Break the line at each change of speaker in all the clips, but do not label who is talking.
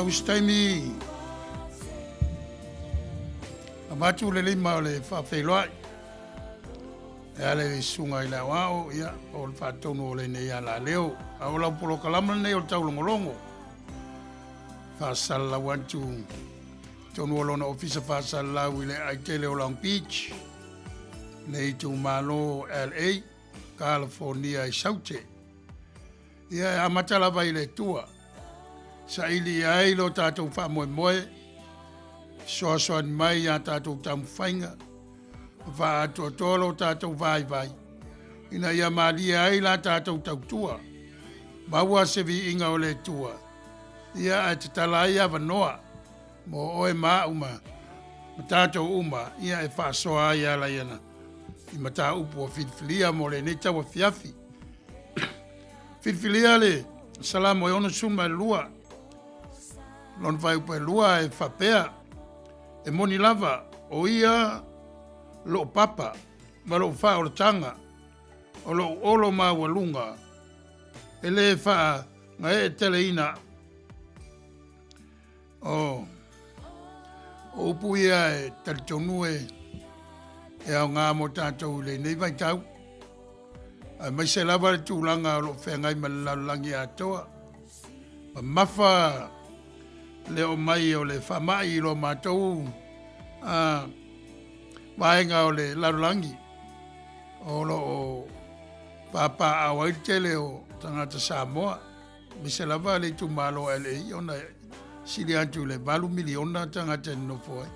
Tau se taimi avatu le lima o le faafeiloai e ala i le susuga i le aoao, ia, o le faatonu o lenei alaleo. A o lau polokalama lenei o le taulogologo, faasalalau atu tonu o lona ofisa faasalalau i le aitele o Long Beach, le itumalo LA, Kalafonia i Saute. Ia e amata lava i le Atua, saili i ai lo tatou faamoemoe, fesoasoani mai i a tatou taumafaiga, ma faaatoatoa lo tatou vaivai, ina ia malie ai la tatou tautua. Maua se viiga o le Atua, ia ae tatala ai avanoa mo oe ma au ma tatou uma, ia e faasoa ai e ala i ana i mataupu ua filifilia mo lenei tauafiafi. Filifilia le Salamo e 62, lona fuaiupu e 2 e faapea, E moni lava, o ia lou papa ma lou faaolataga, o lou olo maualuga, e le faagaeeteleina O upu ia e talitonu e aoga mo tatou i lenei vaitau, aemaise lava le tulaga o lo o feagai ma le lalolagi atoa. Mamafa le oo mai o le faamai i lo matou vaega o le lalolagi o lo o papaaao ai le tele o tagata Samoa. Aemaise lava le itumalo LA ona e sili atu i le 8 miliona tagata e nonofo ai.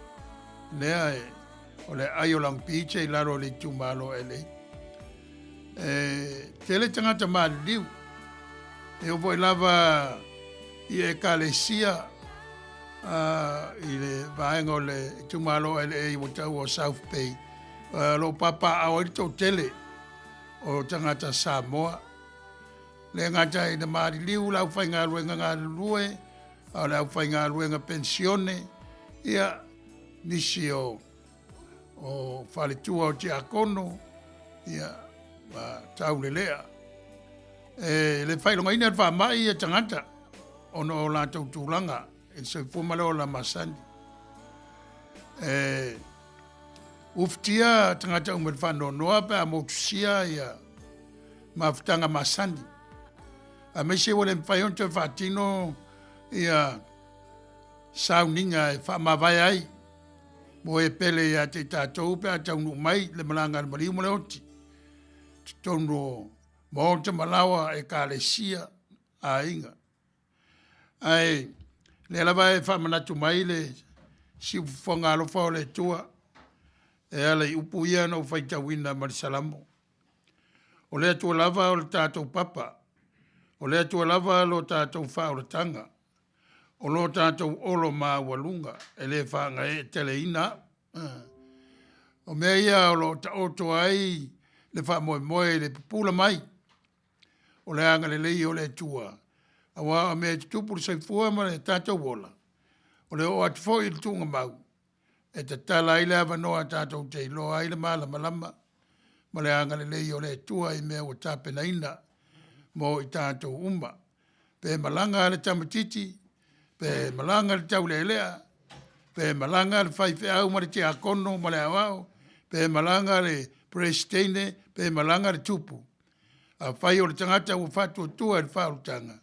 Lea e, o le aai o Long Beach e i lalo o le itumalo LA. E tele tagata maliliu. E oo foi lava i ekalesia i le vaega o le itumalo LA ua taua o South Bay, o lo o papaaao ai le toatele o tagata Samoa. Le gata ina maliliu le aufaigaluega galulue, a o le aufaigaluega penisione, ia, nisi o, o faletua o tiakono, ia, ma taulelea. E le faailogaina le faamai ia tagata ona o latou tulaga i le soifua ma le ola masani. E ufitia tagata uma i le faanoanoa pe a motusia ia mafutaga masani, aemaise ua le mafai ona toe faatino ia sauniga e faamavae ai mo e pele ia te i tatou pe a taunuu mai le malaga a le maliu ma le oti totonu o maota ma laoa ekalesia aiga. Ae lea lava e faamanatu mai le siufofoga alofa o le Atua e ala i upu ia na ou faitauina ma le Salamo. O le Atua lava o le tatou papa, o le Atua lava lo tatou faaolataga, o lo tatou olo maualuga e le faagaeeteleina au. O mea ia o lo o taoto ai le faamoemoe i le pupula mai o le agalelei o le Atua, aua o mea e tutupu le soifua ma le tatou ola, o le oo atu foi i le tuugamau, e tatala ai le avanoa tatou te iloa ai le malamalama ma le agalelei o le Atua i mea ua tapenaina mo i tatou uma. Pe malaga le tamaititi, pe malaga le taulealea, pe malaga le faifeau ma le tiakono ma le aoao, pe malaga le Peresetene, pe malaga le tupu. Afai o le tagata ua faatuatua i le faaolataga,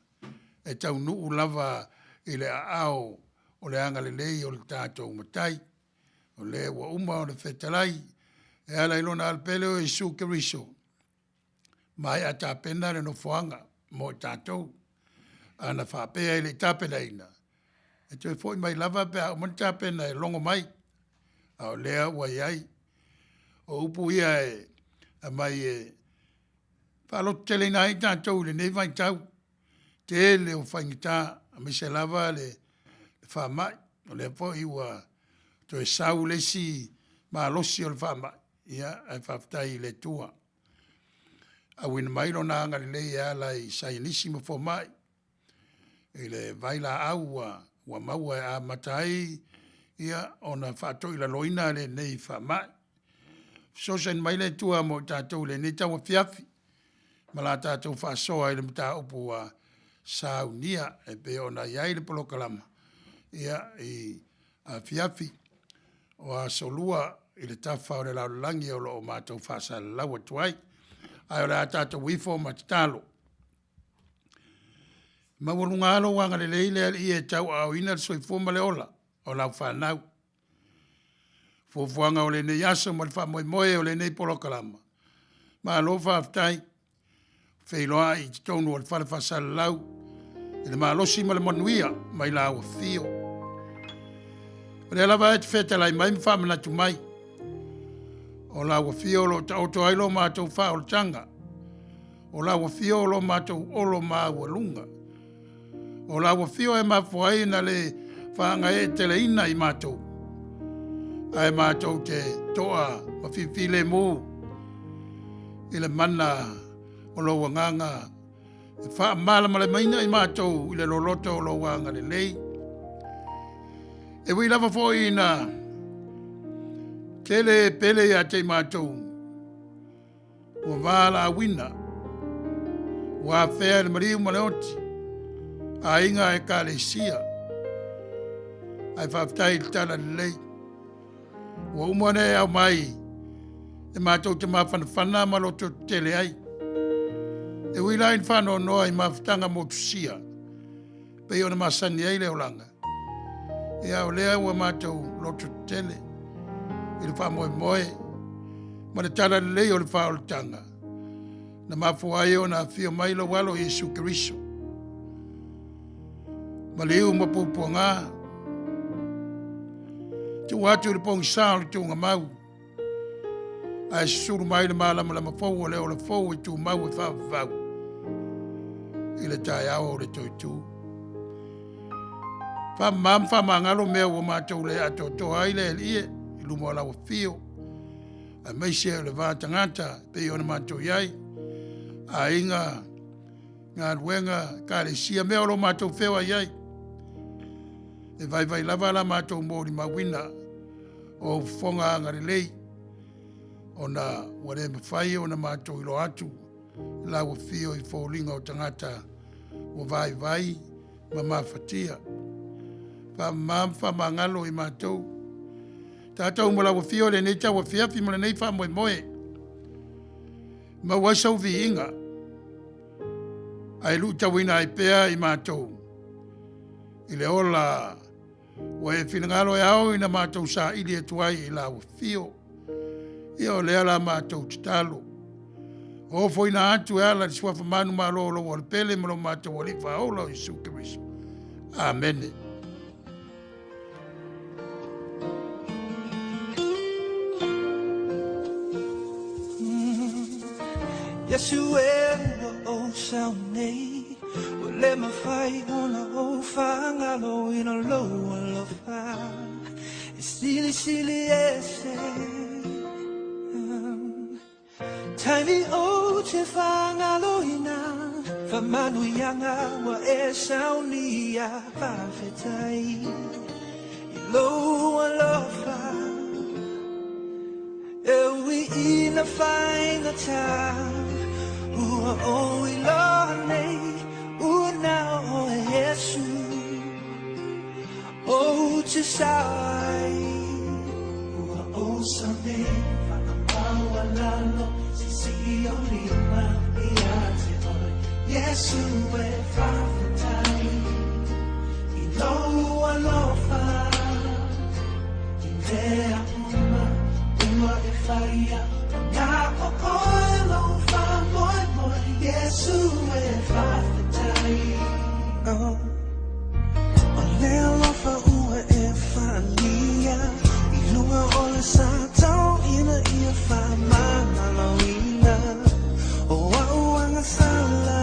e taunuu lava i le aao o le agalelei o le tatou Matai. O lea ua uma ona fetalai e ala i lona alopele o Iesu Keriso, maea tapena le nofoaga mo i tatou. Ana faapea e le i tapenaina, e toe foi mai lava pe a uma ona tapena e logo mai, a o lea ua i ai. O upu ia e aumai e faalototeleina ai tatou i lenei vaitau tele o faigata, aemaise lava le faamai. O lea foi ua toe sau le isi malosi o le faamai, ia ae faafetai i le Atua. Auina mai lona agalelei e ala i saienisi ma fomai i le vailaau ua, ua maua e amata ai ia ona faatoilaloina lenei faamai. Fesoasoani mai le Atua mo i tatou i lenei tauafiafi ma la tatou faasoa i le mataupu ua saunia e pei ona i ai le polokalama. ia i afiafi o aso lua i le tafa o le lalolagi o lo o matou faasalalau atu ai. Ae o le a tatou ifo ma tatalo. Maualuga lava lou agalelei le Alii e tauaaoina le soifua ma le ola o lau fanau. Fuafuaga o lenei aso ma le faamoemoe o lenei polokalama, malo faafetai. Feiloai i totonu o le fale faasalalau i le malosi ma le manuia mai lau afio. O lea lava e te fetalai mai ma faamanatu mai, o lau afio o lo o taoto ai lo matou faaolataga, o lau afio o lo matou olo maualuga, o lau afio e mafua ai ona le faagaeeteleina i matou, ae matou te toa ma fifilemu i le mana o lou agaga e faamalamalamaina i matou i le loloto o lou agalelei. E ui lava foi ina tele pele ia te i matou, ua valaauina, ua afea e le maliu ma le oti, aiga ekalesia, ae faafetai i le tala lelei. Ua uma ona e aumai e matou te mafanafana ma lototetele ai. E ui la ina faanoanoa i mafutaga motusia, pei ona masani ai le olaga, ia o lea ua matou lototetele i le faamoemoe ma le tala lelei o le faaolataga na mafua ai ona afio mai lou alo Iesu Keriso. Maliu ma puapuaga, tuu atu i le pogisa o le tuugamau, ae susulu mai le malamalama fou o le ola fou e tumau e faavavau i le taeao o le toitu. Faamama ma faamagalo mea ua matou le atoatoa ai le Alii i luma o lau afio, aemaise o le va tagata pei ona matou i ai, aiga, galuega, ekalesia, mea o lo matou feoai ai. E vaivai lava la matou molimauina o ou fofoga agalelei, ona ua le mafai ona matou iloa atu lau afio i foliga o tagata ua vaivai ma mafatia. Faamama ma faamagalo i matou. Tatou ma lau afio i lenei tauafiafi ma lenei faamoemoe. Maua ai sau viiga, ae luitauina ai pea i matou i le ola ua e finagalo e ao ina matou saili atu ai i lau afio. Ia o lea la matou tatalo. Ofoina atu e ala i le suafa manumalo o lou Alepele ma lo matou Alii Faaola o Iesu Keriso. Amene.
Iesu e ua ou sao nei, ua le mafai ona ou faagaloina lou alofa e silisili ese. Taimi ou te faagaloina faamanuiaga ua e saunia, faafetai i lou alofa e ui ina faigata, ua ou iloa nei ua na o oe Iesu ou te sao ai. Ua ou sao nei faamaualalo, siisii ou lima ia te oe Iesu e faafetai i lou alofa i mea uma ua e faia, na o oe lou faamoemoe Iesu e faafetai. Oh. O le alofa ua e faaalia i luga o le sa tau ina ia faamagaloina o a'u agasala.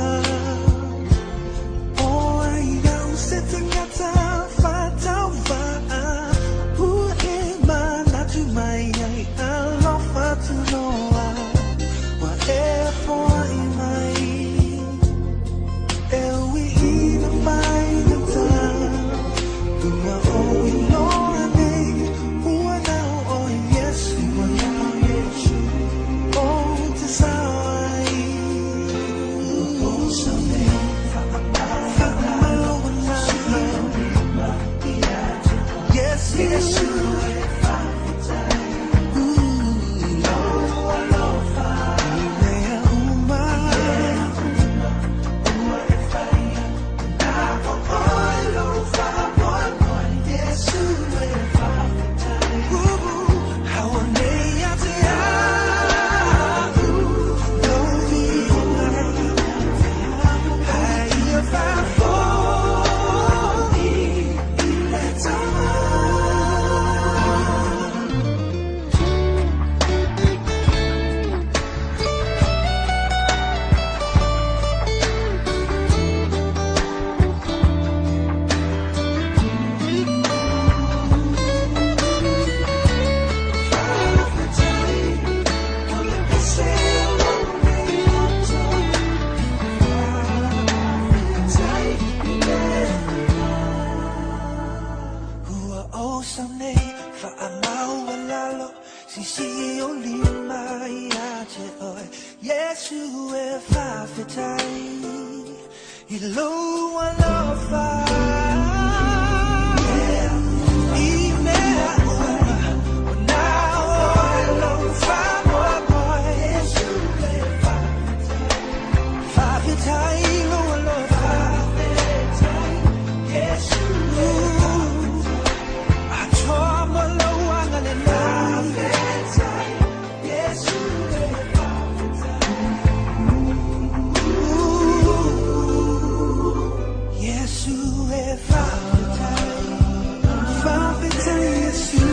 e faafetai i lou alofa I mea uma o na oe lou faamoemoe Iesu e faafetai i lou alofa Iesu e atoa ma lou agalelei Iesu e Iesu e faafetai faafetai Iesu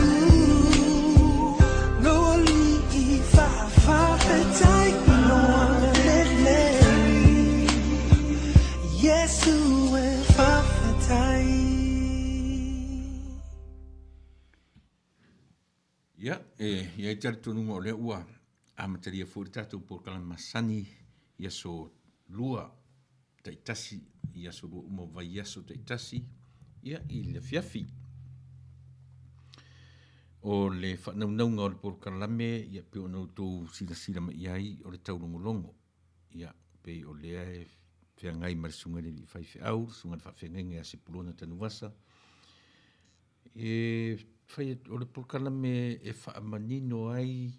lou alii faafetai i lou agalelei Iesu e faafetai.
Ia, e i ai le talitonuga o lea ua amatalia foi le tatou polokalame masani i aso lua taitasi, i aso lua uma o vaiaso taitasi, ia, i le afiafi. O le faanaunauga o le polokalame, ia, pei ona outou silasila mai i ai, o le taulogologo. Ia, pei o lea e feagai ma le susuga i le alii faifeau, le susuga i le faafeagaiga ia Sepulona Tanuvasa. E fai o le polokalame e faamanino ai,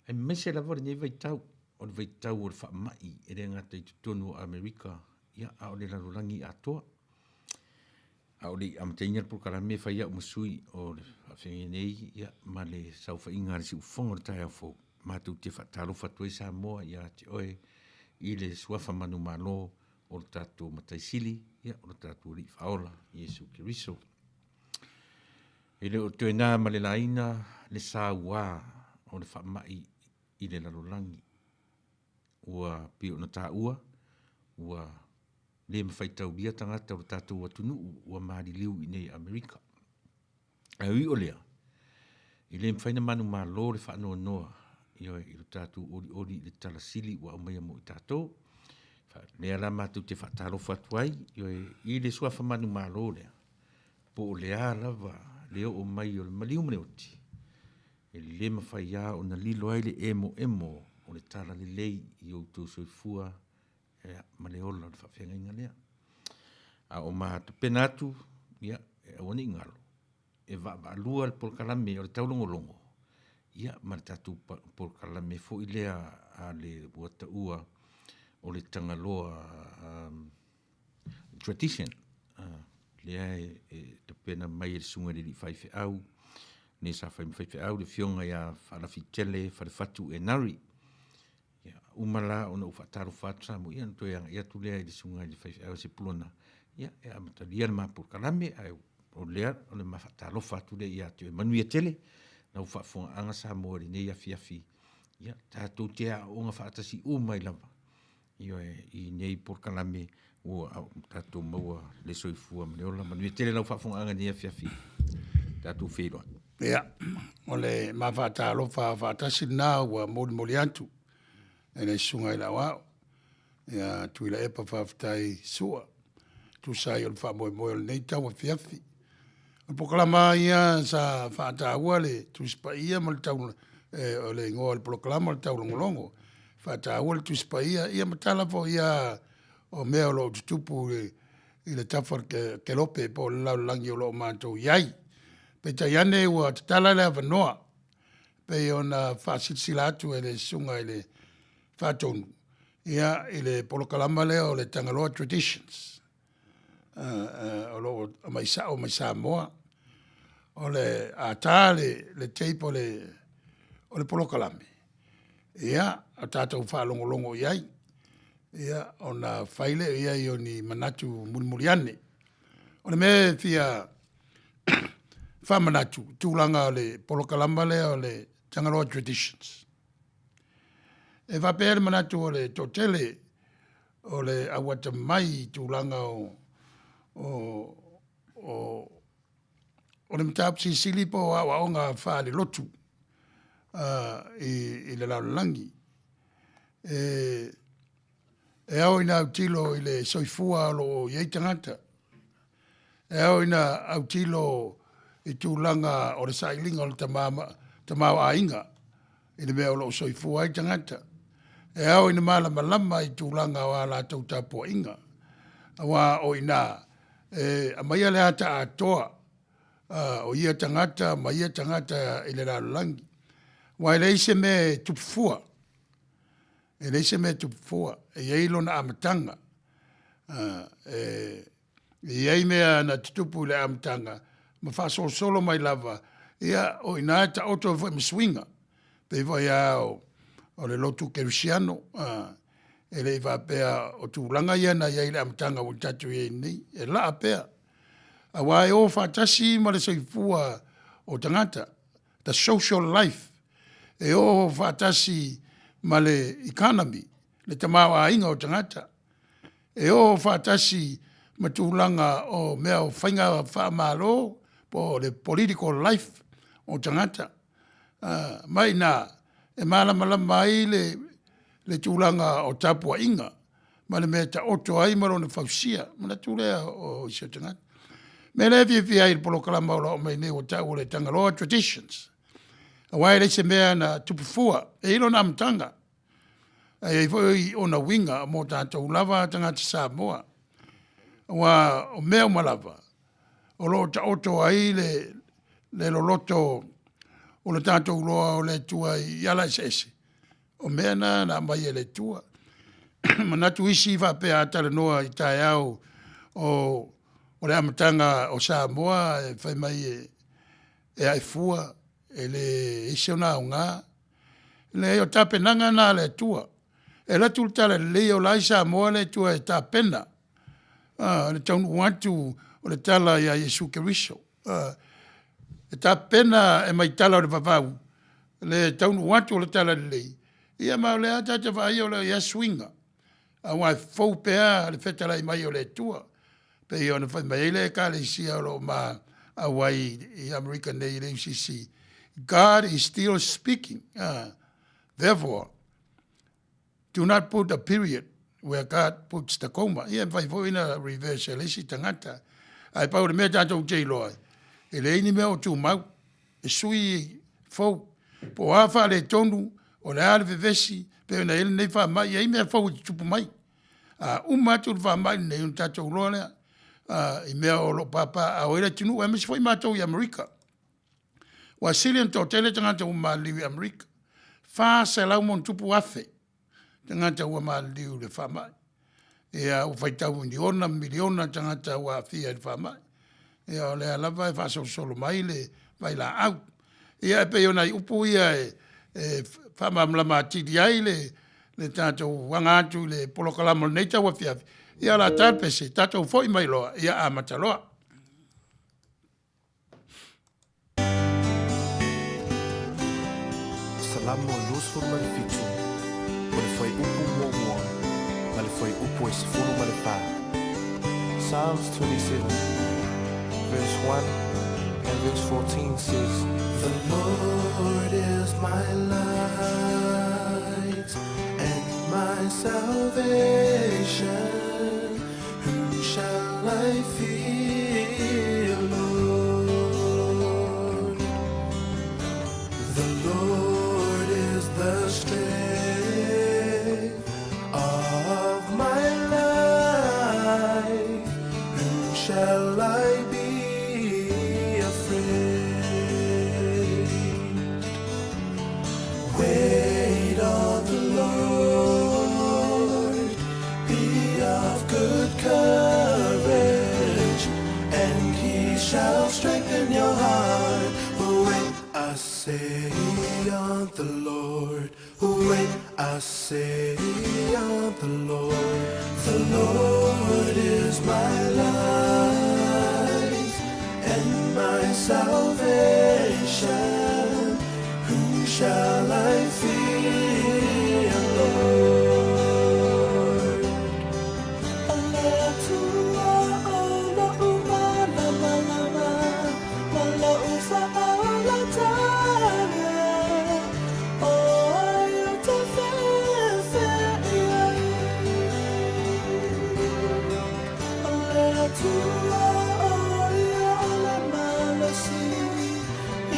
aemaise lava lenei vaitau, o le vaitau o le faamai e le gata i totonu o Amerika, ia, a o le lalolagi atoa. A o le i amataina le polokalame, e fai au ma sui o le faafeagaiga nei, ia, ma le saofaiga a le siufofoga o le taeao fou. Matou te faatalofa atu ai Samoa ia te oe i le suafa manumalo o le tatou Matai Sili, ia, o le tatou Alii Faaola, Iesu Keriso. E le o toe na ma le laina le saua o le faamai i le lalolagi. Ua pei ona taua, ua le mafaitaulia tagata o le tatou atunuu ua maliliu i inei i Amerika. Ae ui o lea, e le mafai ona manumalo le faanoanoa, ioe, i lo tatou olioli i le tala sili ua aumaia mo i tatou. O lea la matou te faatalofa atu ai, ioe, i le suafa manumalo lea, po o le a lava le oo mai o le maliu ma le oti, e le mafai lava ona lilo ai le emoemo o le talalelei i outou soifua ma le ola o le faafeagaiga lea. A o matapena atu, ia, e aua ne i galo, e vaavaalua le polokalame o le taulogologo, ia ma le tatou polokalame foi lea a le ua taua o le Tagaloa Tradition, lea e tapena mai e le susuga i le alii faifeau, le sa fai ma faifeau, le afioga ia Falafitele Falefatu Enari. Ia, uma la ona ou faatalofa atu Samoa, ia ona toe agai atu lea i le susuga i le faifeau Sepulona, ia e amatalia le ma polokalame, ae o lea o le ma faatalofa atu lea ia te oe. Manuia tele lau faafofogaaga Samoa i lenei afiafi, ia tatou te aooga faatasi uma ai lava, ioe, i nei polokalame ua tatou maua le soifua ma le ola. Manuia tele lau faafofogaaga i lenei afiafi. Tatou feiloai.
Ia, o le ma faatalofa faatasi lena ua molimoli atu e le susuga i le Aoao ia Tuilaepa Faafetai Sua, tusa ai o le faamoemoe o lenei tauafiafi. O le polokalama lava ia sa faataua le Tusi Paia ma le tau, o le igoa o le polokalama o le taulogologo. Faataua le Tusi Paia ia ma tala foi ia o mea o lo o tutupu i le tafa o le kelope po o le lalolagi o lo o matou i ai. Peitai ane ua tatala le avanoa pei ona faasilasila atu e le susuga i le Faatonu ia i le polokalama lea o le Tagaloa Traditions o lo o aumai sao mai Samoa. O le a ta le tape o le polokalame, ia, o tatou faalogologo i ai, ia, ona fai lea i ai o ni manatu mulimuli ane. O le mea e fia faamanatu, tulaga o le polokalama lea o le Tagaloa Traditions. E faapea le manatu o le toatele o le au atamamai i tulaga o, o, o, o le mataupu silisili po o aoaoga faalelotu i, i le lalolagi. E, e ao ina autilo i le soifua o lo o i ai tagata. E ao ina autilo i tulaga o le sailiga o le tamaoaiga i le mea o lo o soifua ai tagata. E ao ina malamalama i tulaga o a latou tapuaiga, aua o i ina e aumaia le ata atoa o ia tagata ma ia tagata i le lalolagi. Aua e leai se mea e tupu fua, e leai se mea e tupu fua, e i ai lona amataga. E i ai mea na tutupu i le amataga ma faasolosolo mai lava, ia o i ina e taoto ai foi ma suiga. Pei foi lava o le lotu kerisiano, e le i faapea o tulaga ia na i ai i le amataga ua tatou i ai nei, e laa pea. Aua e o faatasi ma le soifua o tagata, the social life, e o faatasi ma le economy, le tamaoaiga o tagata. E o faatasi ma tulaga o mea o faiga faamalo po o le political life o tagata. Ma i ina e malamalama ai le tulaga o tapuaiga ma le mea e taoto ai ma lona fausia. Manatu lea o isi o tagata. O le mea lea e fiafia ai i le polokalama o lo o aumai nei ua taua o le Tangaloa Traditions, aua e leai se mea na tupu fua, e i ai lona amataga, ae i ai foi ona uiga mo tatou lava tagata Samoa. Aua o mea uma lava, o lo o taoto ai le loloto o le tatou iloa o le Atua i ala eseese, o mea na na aumai e le Atua. Manatu isi faapea a talanoa i taeao o le amataga o Samoa e fai mai e ae fua, e leai sona aoga. Leai o tapenaga na a le Atua. E alu atu le talalelei o la e i Samoa le Atua e tapena le taunuu atu o le tala ia Iesu Keriso. E tapena e mai tala o le vavau le taunuu atu o le talalelei, ia ma o lea tatou te vaai o lo o i ai suiga, aua e fou pea le fetalai mai o le Atua. Pei ona fai mai ai le Ekalesia o lo o ma auai i Amerika nei i le UCC, God is still speaking. Therefore, do not put a period where God puts the comma. Ia e mafai foi ona reverse e le isi tagata. Ae pau o le mea tatou te iloa, e leai ni mea o tumau, e sui fou. Po o a faaletonu, o le a le vevesi, pei ona i ai lenei faamai, e i ai mea fou e tutupu mai. A uma atu le faamai lenei, ona tatou iloa lea i mea o lo o papaaao ai le atunuu, aemaise foi matou i Amerika. Ua sili ona toatele tagata ua maliliu i Amerika, 400+ tagata ua maliliu i le faamai. Ia ua faitau miliona ma miliona tagata ua aafia i le faamai. Ia o lea lava e faasolosolo mai le vailaau. Ia e pei o nai upu ia e faamalamalama atili ai le tatou aga atu i le polokalama o lenei tauafiafi. Ia o le a ta le pese, tatou foi mai loa, ia amata loa.
Salamo 27, o le fuaiupu muamua ma le fuaiupu e 14. Psalms 27, verse 1 and verse 14 says, The Lord is my light and my salvation. Whom shall I fear, Lord? The Lord is the strength of my life. Whom shall I be afraid? Wait on the Lord, be of good courage, and he shall strengthen your heart. Wait, I say on the Lord. Wait, I say on the Lord. The Lord is my light and my salvation. Whom shall I fear, Lord? O le Atua o loʻu mālamalama, ma loʻu faaolatanga, ʻo ai ou te feʻefeʻe ai? ʻO le Atua ʻo ia o le malosi i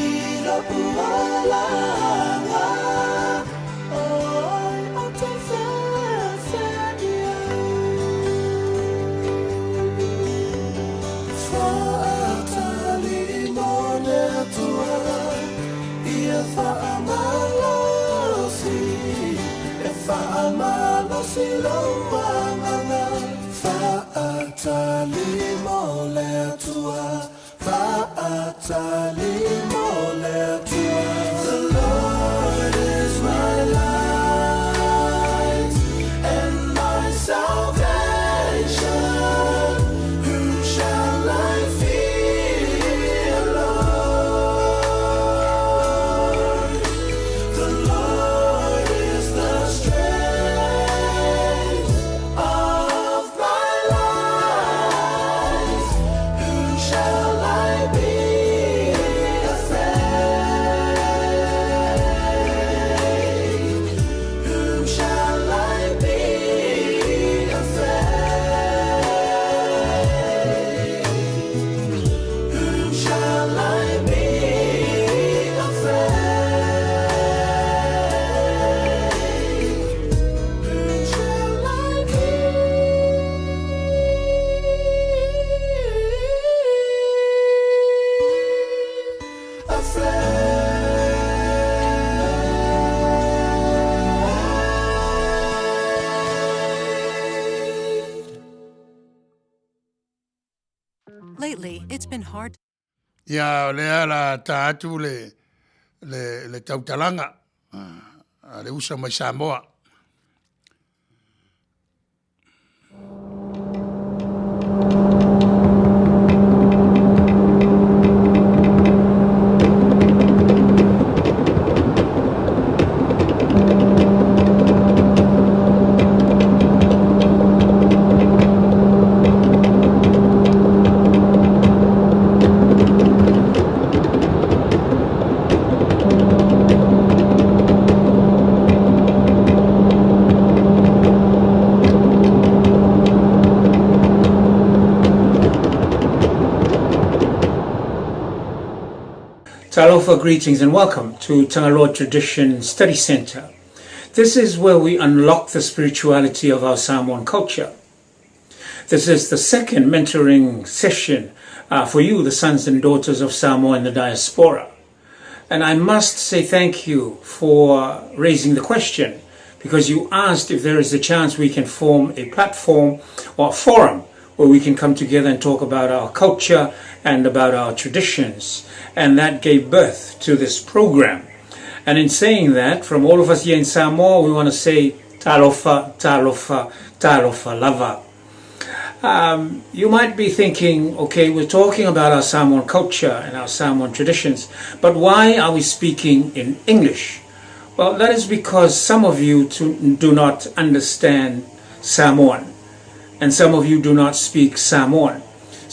loʻu olaga, ʻo ai ou te. Agaga Faatali mo le Atua Faatali mo le Atua The Lord is my light and my salvation Whom shall I fear, Lord? The Lord is the strength of my life. Whom shall I be afraid? Whom shall I be afraid? Whom shall I be afraid? Whom shall I be afraid?
Lately, it's been hard
Ia, o lea la ta atu le, le, le tautalaga a le uso mai Samoa.
Talofa greetings and welcome to Tangaroa Tradition Study Center. This is where we unlock the spirituality of our Samoan culture. This is the second mentoring session uh, for you, the sons and daughters of Samoa in the diaspora. And I must say thank you for raising the question because you asked if there is a chance we can form a platform or a forum where we can come together and talk about our culture and about our traditions. And that gave birth to this program. And in saying that, from all of us here in Samoa, we want to say talofa, talofa, talofa lava. Um, you might be thinking, okay, we're talking about our Samoan culture and our Samoan traditions, but why are we speaking in English? Well, that is because some of you to, do not understand Samoan, and some of you do not speak Samoan.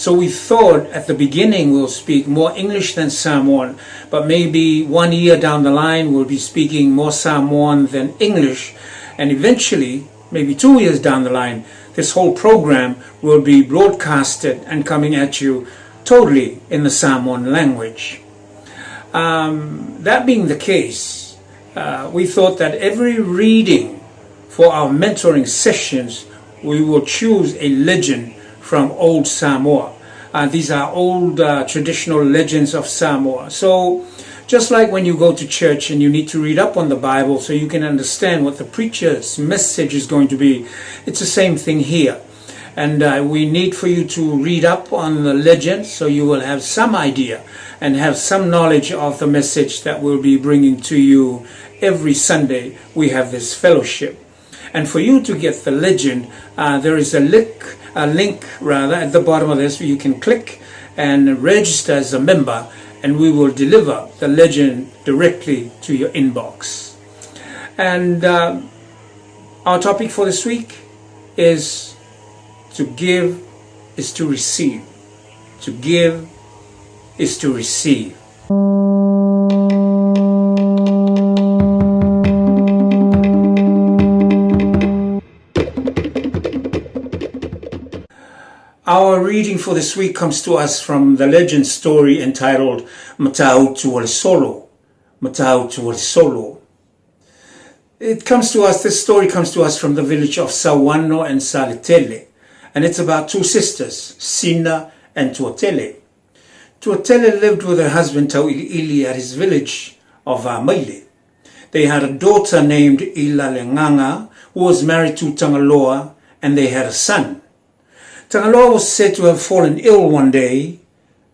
So we thought at the beginning we'll speak more English than Samoan, but maybe one year down the line we'll be speaking more Samoan than English, and eventually, maybe two years down the line, this whole program will be broadcasted and coming at you totally in the Samoan language. Um, that being the case, uh, we thought that every reading for our mentoring sessions, we will choose a legend from old Samoa. Uh, these are old uh, traditional legends of Samoa. So, just like when you go to church and you need to read up on the Bible so you can understand what the preacher's message is going to be, it's the same thing here. And uh, we need for you to read up on the legend so you will have some idea and have some knowledge of the message that we'll be bringing to you every Sunday we have this fellowship. And for you to get the legend, uh, there is a link, a link rather at the bottom of this where you can click and register as a member, and we will deliver the legend directly to your inbox. And uh, our topic for this week is to give is to receive. To give is to receive. Our reading for this week comes to us from the legend story entitled Matautu o le Solo. Matautu o le Solo. It comes to us, this story comes to us from the village of Sawano and Saletele, and it's about two sisters, Sina and Tuatele. Tuatele lived with her husband Tauiliili at his village of Amaile. They had a daughter named Ilalenganga who was married to Tangaloa and they had a son. Tangaloa was said to have fallen ill one day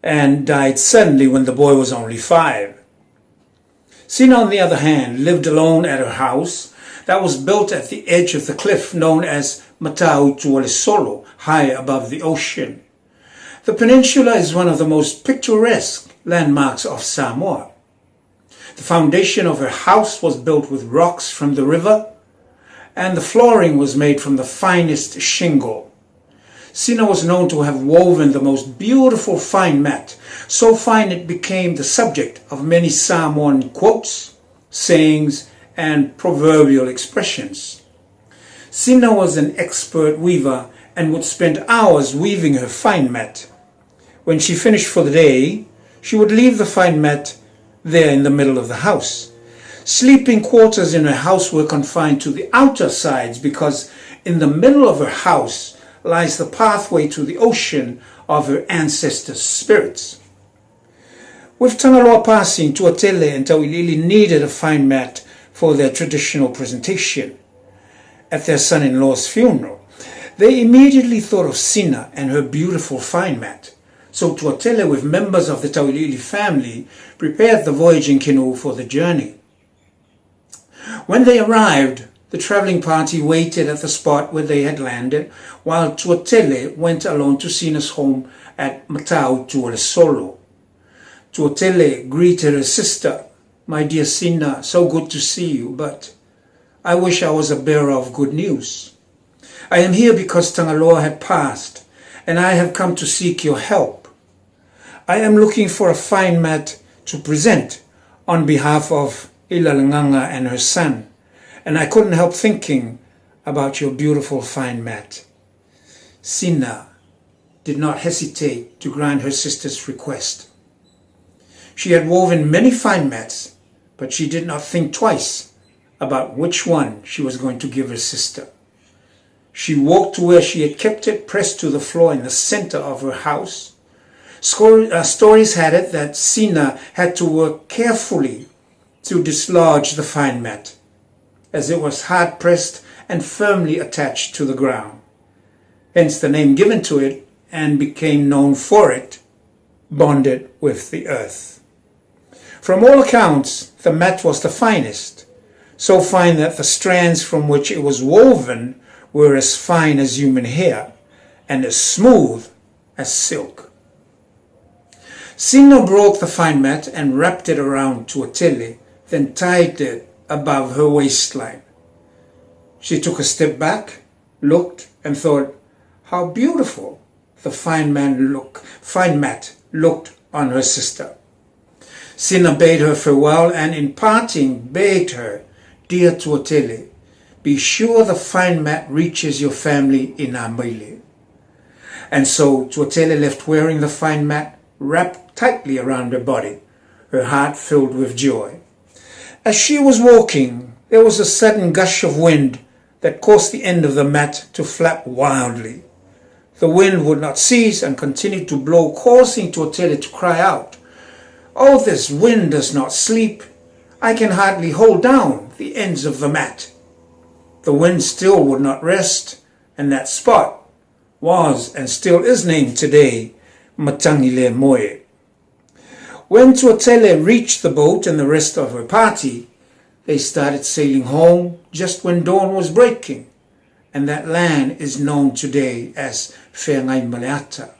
and died suddenly when the boy was only five. Sina, on the other hand, lived alone at her house that was built at the edge of the cliff known as Matautuolesolo, high above the ocean. The peninsula is one of the most picturesque landmarks of Samoa. The foundation of her house was built with rocks from the river, and the flooring was made from the finest shingle. Sina was known to have woven the most beautiful fine mat, so fine it became the subject of many Samoan quotes, sayings, and proverbial expressions. Sina was an expert weaver and would spend hours weaving her fine mat. When she finished for the day, she would leave the fine mat there in the middle of the house. Sleeping quarters in her house were confined to the outer sides because in the middle of her house lies the pathway to the ocean of her ancestors' spirits. With Tangaloa passing, Tuatele and Tauiliili needed a fine mat for their traditional presentation at their son-in-law's funeral. They immediately thought of Sina and her beautiful fine mat. So Tuatele, with members of the Tauiliili family, prepared the voyaging canoe for the journey. When they arrived, the traveling party waited at the spot where they had landed, while Tuatele went alone to Sina's home at Matau Tuolesolo. Tuatele greeted her sister, My dear Sina, so good to see you, but I wish I was a bearer of good news. I am here because Tangaloa had passed, and I have come to seek your help. I am looking for a fine mat to present on behalf of Ilalnganga and her son, and I couldn't help thinking about your beautiful fine mat. Sina did not hesitate to grant her sister's request. She had woven many fine mats, but she did not think twice about which one she was going to give her sister. She walked to where she had kept it pressed to the floor in the center of her house. Uh, stories had it that Sina had to work carefully to dislodge the fine mat, as it was hard pressed and firmly attached to the ground. Hence the name given to it and became known for it, bonded with the earth. From all accounts, the mat was the finest, so fine that the strands from which it was woven were as fine as human hair and as smooth as silk. Sina broke the fine mat and wrapped it around Tuatele, then tied it above her waistline. She took a step back, looked, and thought, how beautiful the fine man look, fine mat looked on her sister. Sina bade her farewell and in parting begged her, Dear Tuatele, be sure the fine mat reaches your family in Amaile. And so Tuatele left wearing the fine mat wrapped tightly around her body, her heart filled with joy. As she was walking, there was a sudden gush of wind that caused the end of the mat to flap wildly. The wind would not cease and continued to blow, causing Tuatele to cry out, Oh, this wind does not sleep. I can hardly hold down the ends of the mat. The wind still would not rest, and that spot was and still is named today Matangile Moe. When Tuatele reached the boat and the rest of her party, they started sailing home just when dawn was breaking, and that land is known today as Feagaimaleata.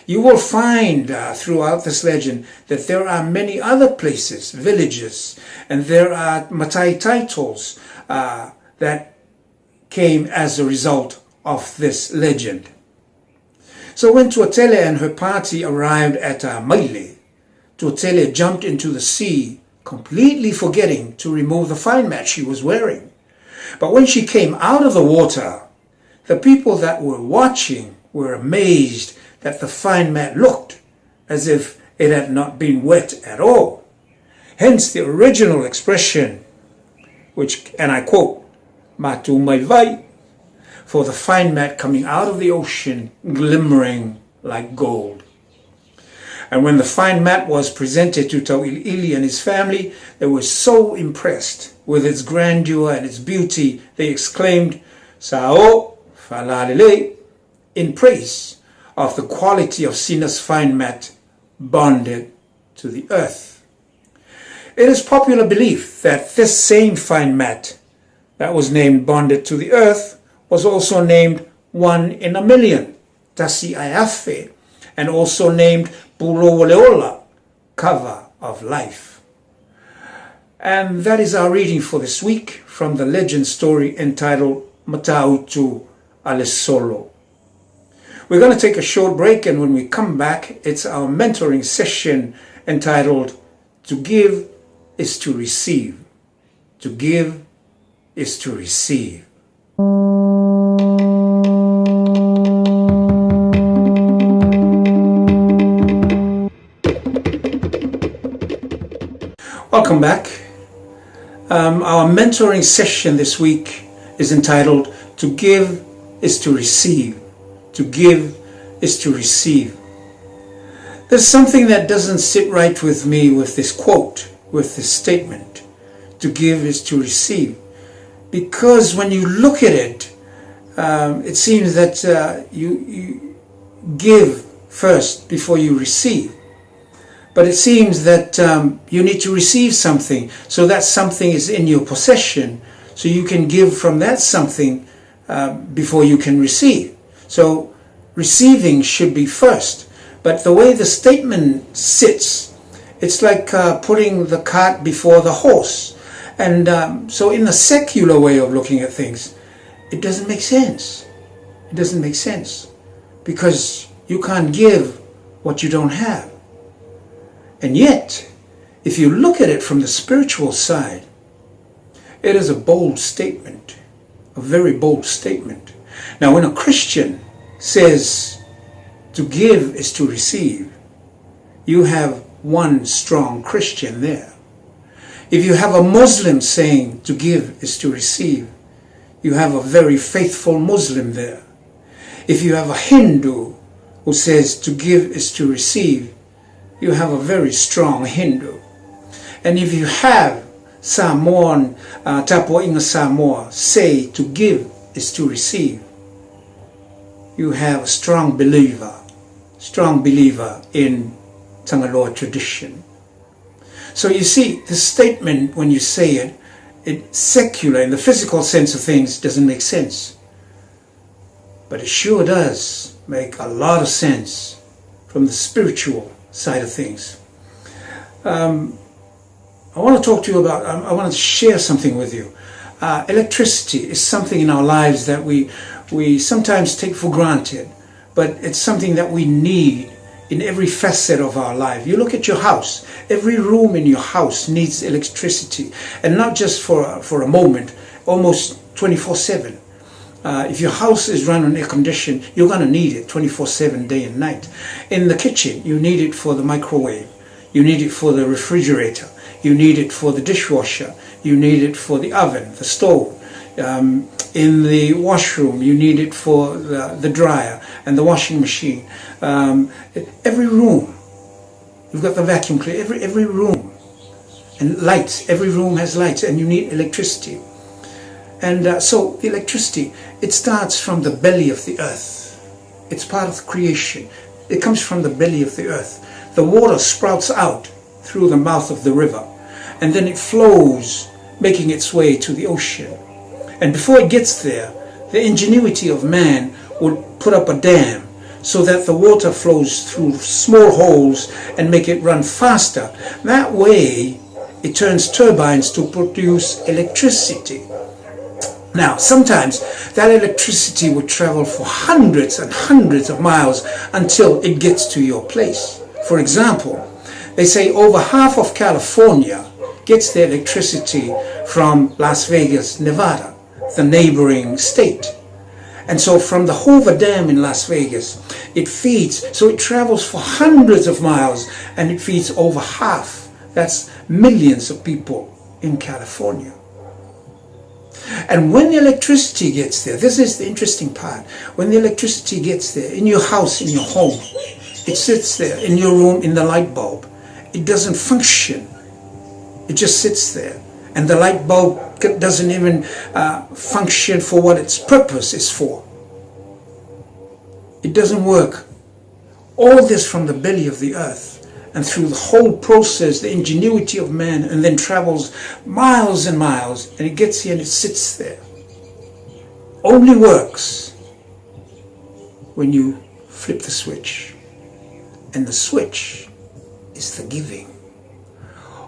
You will find uh, throughout this legend that there are many other places, villages, and there are Matai titles uh, that came as a result of this legend. So when Tuatele and her party arrived at uh, Maile, Tuatele jumped into the sea, completely forgetting to remove the fine mat she was wearing. But when she came out of the water, the people that were watching were amazed that the fine mat looked as if it had not been wet at all. Hence the original expression, which, and I quote, Matu mai vai, for the fine mat coming out of the ocean glimmering like gold. And when the fine mat was presented to Tau'ili'ili and his family, they were so impressed with its grandeur and its beauty, they exclaimed, Sa'o fa'alalelei, in praise of the quality of Sina's fine mat bonded to the earth. It is popular belief that this same fine mat that was named Bonded to the Earth was also named One in a Million, Tasi Aiafe, and also named Pulowoleola, Cover of Life. And that is our reading for this week from the legend story entitled Matautu Alesolo. We're going to take a short break, and when we come back, it's our mentoring session entitled To Give is to Receive. To give is to receive. Welcome back. Um, our mentoring session this week is entitled To Give is to Receive. To Give is to Receive. There's something that doesn't sit right with me with this quote, with this statement. To give is to receive. Because when you look at it, um, it seems that uh, you, you give first before you receive. But it seems that um, you need to receive something, so that something is in your possession, so you can give from that something uh, before you can receive. So receiving should be first. But the way the statement sits, it's like uh, putting the cart before the horse. And um, so, in the secular way of looking at things, it doesn't make sense. It doesn't make sense because you can't give what you don't have. And yet, if you look at it from the spiritual side, it is a bold statement, a very bold statement. Now, when a Christian says to give is to receive, you have one strong Christian there. If you have a Muslim saying to give is to receive, you have a very faithful Muslim there. If you have a Hindu who says to give is to receive, you have a very strong Hindu. And if you have Samoan, uh, Tapuainga Samoa, say to give is to receive, you have a strong believer, strong believer in Tangaloa tradition. So you see, the statement, when you say it, it secular, in the physical sense of things, doesn't make sense. But it sure does make a lot of sense from the spiritual side of things. Um, I want to talk to you about, um, I want to share something with you. Uh, electricity is something in our lives that we, we sometimes take for granted, but it's something that we need in every facet of our life. You look at your house, every room in your house needs electricity, and not just for, for a moment, almost 24 7. Uh, if your house is run on air condition, you're going to need it 24 7 day and night. In the kitchen, you need it for the microwave, you need it for the refrigerator, you need it for the dishwasher, you need it for the oven, the stove. Um, in the washroom, you need it for the, the dryer and the washing machine. Um, every room, you've got the vacuum cleaner, every, every room. And lights, every room has lights, and you need electricity. And uh, so the electricity, it starts from the belly of the earth. It's part of creation. It comes from the belly of the earth. The water sprouts out through the mouth of the river, and then it flows, making its way to the ocean. And before it gets there, the ingenuity of man would put up a dam so that the water flows through small holes and make it run faster. That way, it turns turbines to produce electricity. Now, sometimes that electricity would travel for hundreds and hundreds of miles until it gets to your place. For example, they say over half of California gets their electricity from Las Vegas, Nevada, the neighboring state. And so from the Hoover Dam in Las Vegas, it feeds, so it travels for hundreds of miles and it feeds over half. That's millions of people in California. And when the electricity gets there, this is the interesting part. When the electricity gets there, in your house, in your home, It sits there in your room in the light bulb. It doesn't function. It just sits there. And the light bulb doesn't even uh, function for what its purpose is for. It doesn't work. All this from the belly of the earth and through the whole process, the ingenuity of man, and then travels miles and miles, and it gets here and it sits there. Only works when you flip the switch. And the switch is the giving.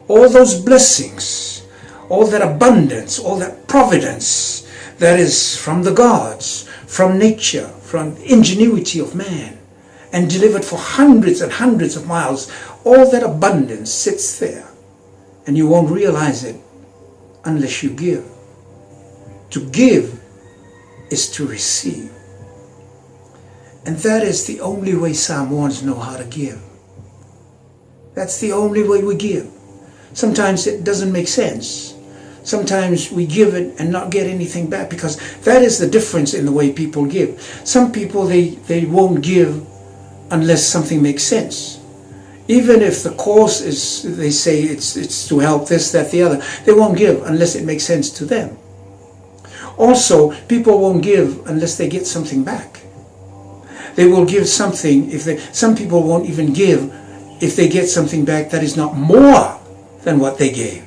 All those blessings, all that abundance, all that providence that is from the gods, from nature, from ingenuity of man, and delivered for hundreds and hundreds of miles, all that abundance sits there. And you won't realize it unless you give. To give is to receive. And that is the only way Samoans know how to give. That's the only way we give. Sometimes it doesn't make sense. Sometimes we give it and not get anything back because that is the difference in the way people give. Some people, they, they won't give unless something makes sense. Even if the cause is, they say it's, it's to help this, that, the other, they won't give unless it makes sense to them. Also, people won't give unless they get something back. They will give something if they, some people won't even give if they get something back that is not more than what they gave.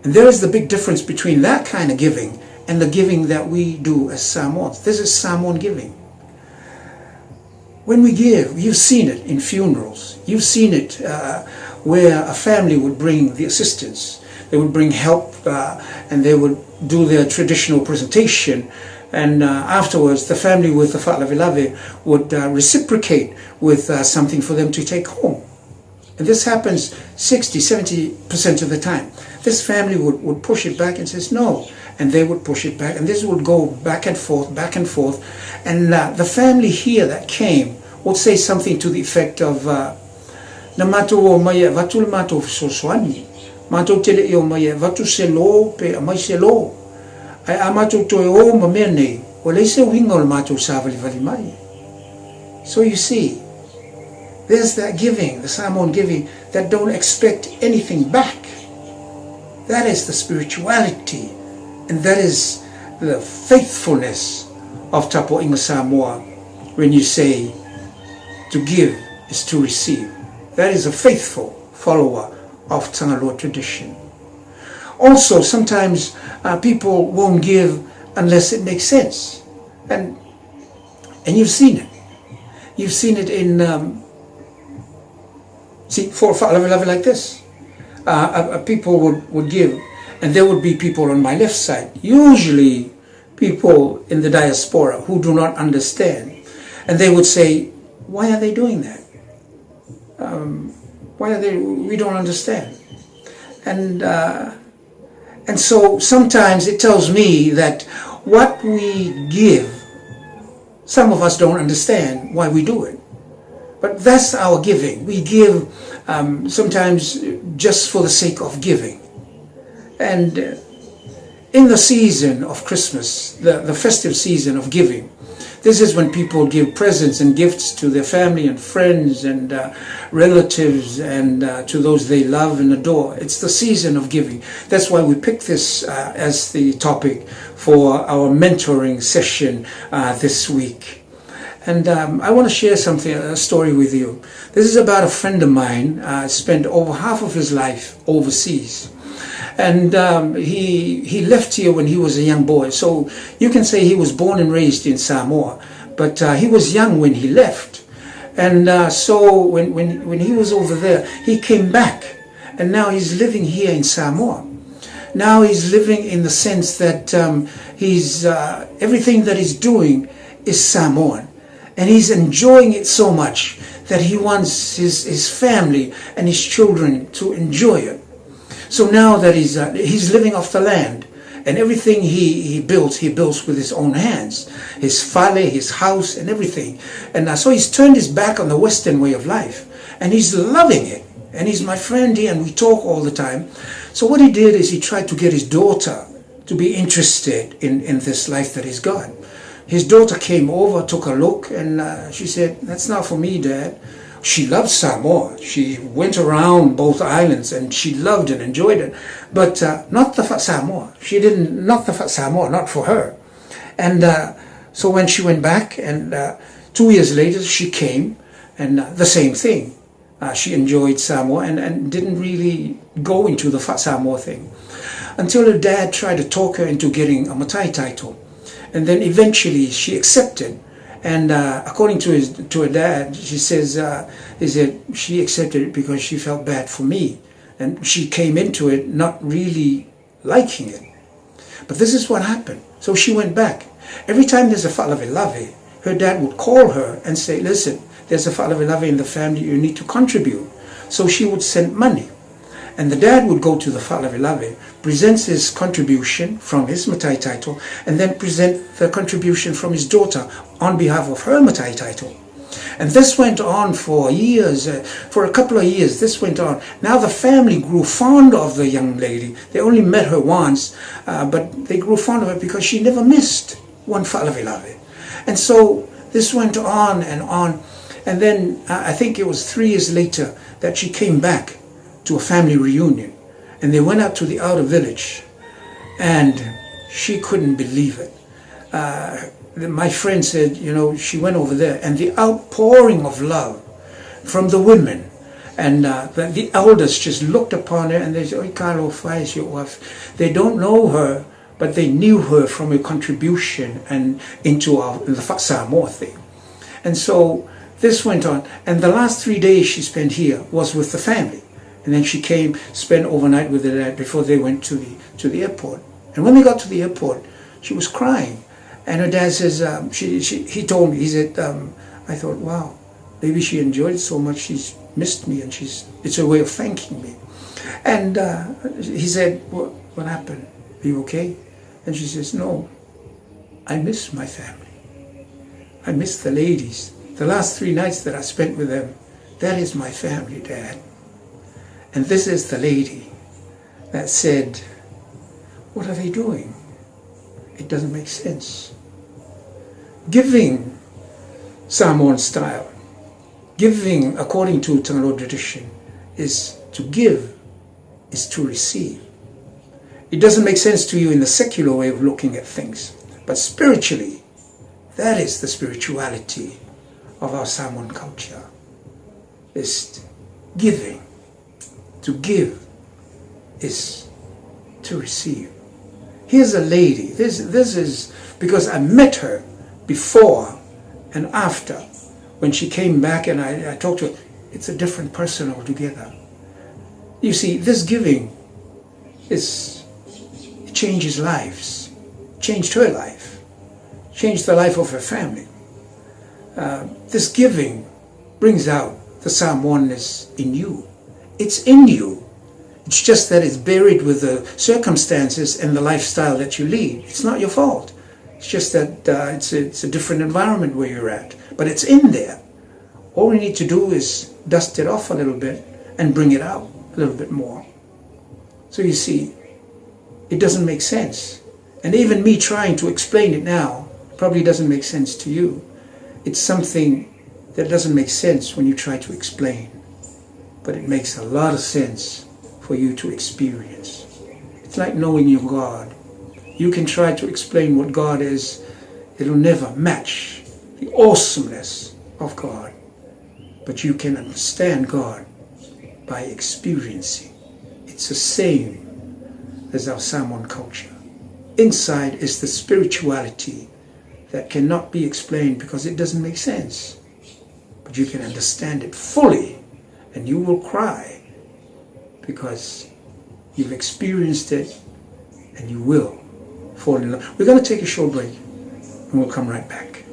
And there is the big difference between that kind of giving and the giving that we do as Samoans. This is Samoan giving. When we give, you've seen it in funerals. You've seen it uh, where a family would bring the assistance. They would bring help uh, and they would do their traditional presentation. And uh, afterwards, the family with the fa'alavelave would uh, reciprocate with uh, something for them to take home. And this happens 60, 70% of the time. This family would, would push it back and says no. And they would push it back. And this would go back and forth, back and forth. And uh, the family here that came would say something to the effect of, uh, na matou o mai e avatu le matou fesoasoani. Matou te le i o mai e avatu se lō pe aumai se lō. Ae a matou toe o ma mea nei, ua leai se uiga o le matou savalivali mai. So you see, there's that giving, the Samoan giving, that don't expect anything back. That is the spirituality and that is the faithfulness of Tapuaiga Samoa when you say to give is to receive. That is a faithful follower of Tangaloa tradition. Also, sometimes uh, people won't give unless it makes sense. And, and you've seen it. You've seen it in, um, see, for, for a level like this. Uh, uh, uh, people would, would give, and there would be people on my left side, usually people in the diaspora who do not understand. And they would say, why are they doing that? Um, why are they, we don't understand. And, uh, and so sometimes it tells me that what we give, some of us don't understand why we do it. But that's our giving. We give um, sometimes just for the sake of giving. And uh, in the season of Christmas, the, the festive season of giving, this is when people give presents and gifts to their family and friends and uh, relatives and uh, to those they love and adore. It's the season of giving. That's why we picked this uh, as the topic for our mentoring session uh, this week. And um, I want to share something, a story with you. This is about a friend of mine, uh, spent over half of his life overseas. And um, he, he left here when he was a young boy. So you can say he was born and raised in Samoa. But uh, he was young when he left. And uh, so when, when, when he was over there, he came back. And now he's living here in Samoa. Now he's living in the sense that um, he's, uh, everything that he's doing is Samoan. And he's enjoying it so much that he wants his, his family and his children to enjoy it. So now that he's, uh, he's living off the land, and everything he, he built, he builds with his own hands. His fale, his house, and everything. And uh, so he's turned his back on the Western way of life. And he's loving it. And he's my friend here, and we talk all the time. So what he did is he tried to get his daughter to be interested in, in this life that he's got. His daughter came over, took a look, and uh, she said, That's not for me, Dad. She loved Samoa. She went around both islands and she loved and enjoyed it, but uh, not the Samoa. She didn't, not the Samoa, not for her. And uh, so when she went back, and uh, two years later, she came, and uh, the same thing. Uh, she enjoyed Samoa and, and didn't really go into the Samoa thing until her dad tried to talk her into getting a Matai title. And then eventually she accepted. And uh, according to his to her dad, she says, uh, is that she accepted it because she felt bad for me. And she came into it not really liking it. But this is what happened. So she went back. Every time there's a fa'alavelave, her dad would call her and say, listen, there's a fa'alavelave in the family, you need to contribute. So she would send money. And the dad would go to the fa'alavelave, presents his contribution from his Matai title, and then present the contribution from his daughter on behalf of her Matai title. And this went on for years, uh, for a couple of years, this went on. Now the family grew fond of the young lady. They only met her once, uh, but they grew fond of her because she never missed one fa'alavelave. And so this went on and on. And then uh, I think it was three years later that she came back to a family reunion. And they went out to the outer village. And she couldn't believe it. Uh, my friend said, you know, she went over there and the outpouring of love from the women and uh, the, the elders just looked upon her and they said, They don't know her, but they knew her from her contribution and into our, the Samoa thing. And so this went on. And the last three days she spent here was with the family. And then she came, spent overnight with the dad before they went to the, to the airport. And when they got to the airport, she was crying. And her dad says, um, she, she, he told me, he said, um, I thought, wow, maybe she enjoyed it so much she's missed me and she's, it's her way of thanking me. And uh, he said, what, what happened? Are you okay? And she says, no, I miss my family. I miss the ladies. The last three nights that I spent with them, that is my family, Dad. And this is the lady that said, What are they doing? It doesn't make sense. Giving Samoan style, giving according to Tangaloa tradition, is to give, is to receive. It doesn't make sense to you in the secular way of looking at things, but spiritually, that is the spirituality of our Samoan culture. Is giving. To give is to receive. Here's a lady. This, this is because I met her before and after. When she came back and I, I talked to her, it's a different person altogether. You see, this giving is it changes lives, changed her life, changed the life of her family. Uh, this giving brings out the Samoanness in you. It's in you. It's just that it's buried with the circumstances and the lifestyle that you lead. It's not your fault. It's just that uh, it's, a, it's a different environment where you're at. But it's in there. All we need to do is dust it off a little bit and bring it out a little bit more. So you see, it doesn't make sense. And even me trying to explain it now probably doesn't make sense to you. It's something that doesn't make sense when you try to explain, but it makes a lot of sense for you to experience. It's like knowing your God. You can try to explain what God is, it'll never match the awesomeness of God. But you can understand God by experiencing. It's the same as our Samoan culture. Inside is the spirituality that cannot be explained because it doesn't make sense. But you can understand it fully and you will cry because you've experienced it and you will fall in love. We're going to take a short break and we'll come right back.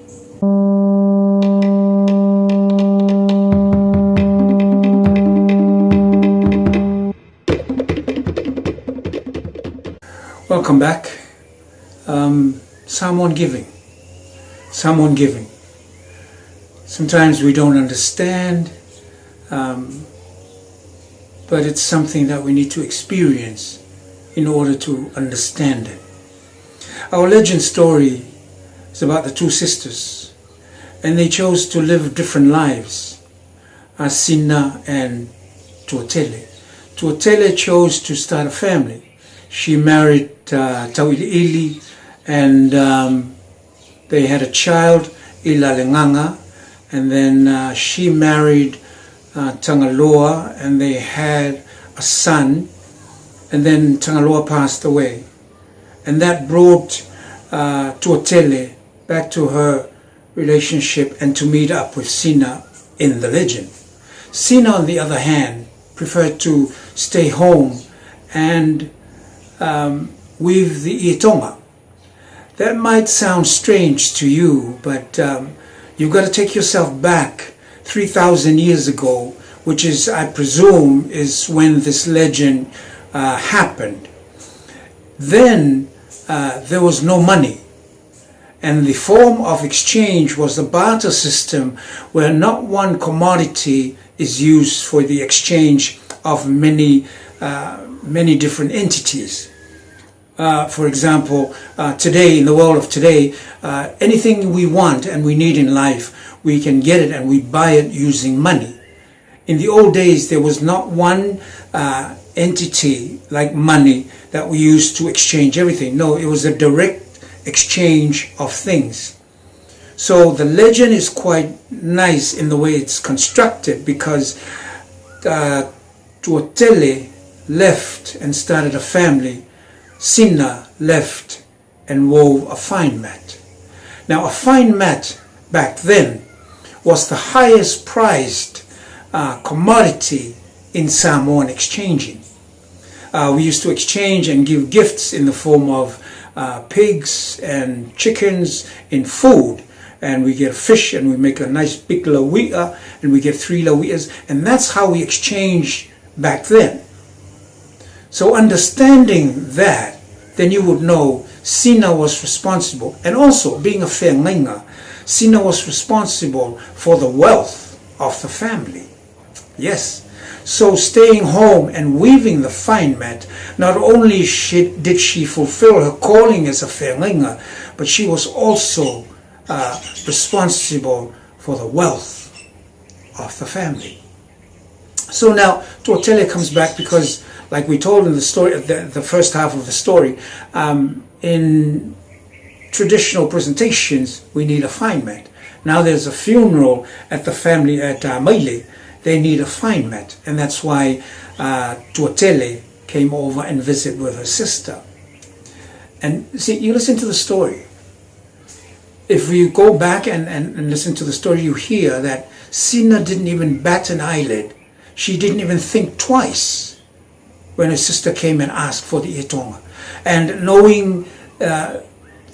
Welcome back. Um, someone giving. Someone giving. Sometimes we don't understand, um, but it's something that we need to experience in order to understand it. Our legend story It's about the two sisters. And they chose to live different lives, Sina and Tuatele. Tuatele chose to start a family. She married uh, Tauiliili and um, they had a child, Ilalenganga, and then uh, she married uh, Tangaloa and they had a son, and then Tangaloa passed away. And that brought uh, Tuatele back to her relationship and to meet up with Sina in the legend. Sina, on the other hand, preferred to stay home and um, weave the itonga. That might sound strange to you, but um, you've got to take yourself back 3,000 years ago, which is, I presume, is when this legend uh, happened. Then uh, there was no money. And the form of exchange was the barter system, where not one commodity is used for the exchange of many, uh, many different entities. Uh, for example, uh, today, in the world of today, uh, anything we want and we need in life, we can get it and we buy it using money. In the old days, there was not one uh, entity like money that we used to exchange everything. No, it was a direct exchange of things. So the legend is quite nice in the way it's constructed because uh, Tuatele left and started a family. Sina left and wove a fine mat. Now, a fine mat back then was the highest priced uh, commodity in Samoan exchanging. Uh, we used to exchange and give gifts in the form of uh, pigs and chickens in food. And we get fish and we make a nice big lawia and we get three lawias. And that's how we exchange back then. So understanding that, then you would know Sina was responsible. And also, being a whengainga, Sina was responsible for the wealth of the family. Yes. So staying home and weaving the fine mat, not only she, did she fulfill her calling as a whengainga, but she was also uh, responsible for the wealth of the family. So now Tuatele comes back because, like we told in the story, the, the first half of the story, um, in traditional presentations, we need a fine mat. Now there's a funeral at the family at uh, Maile. They need a fine mat, and that's why uh, Tuatele came over and visited with her sister. And see, you listen to the story. If you go back and, and, and listen to the story, you hear that Sina didn't even bat an eyelid. She didn't even think twice when her sister came and asked for the itonga. And knowing uh,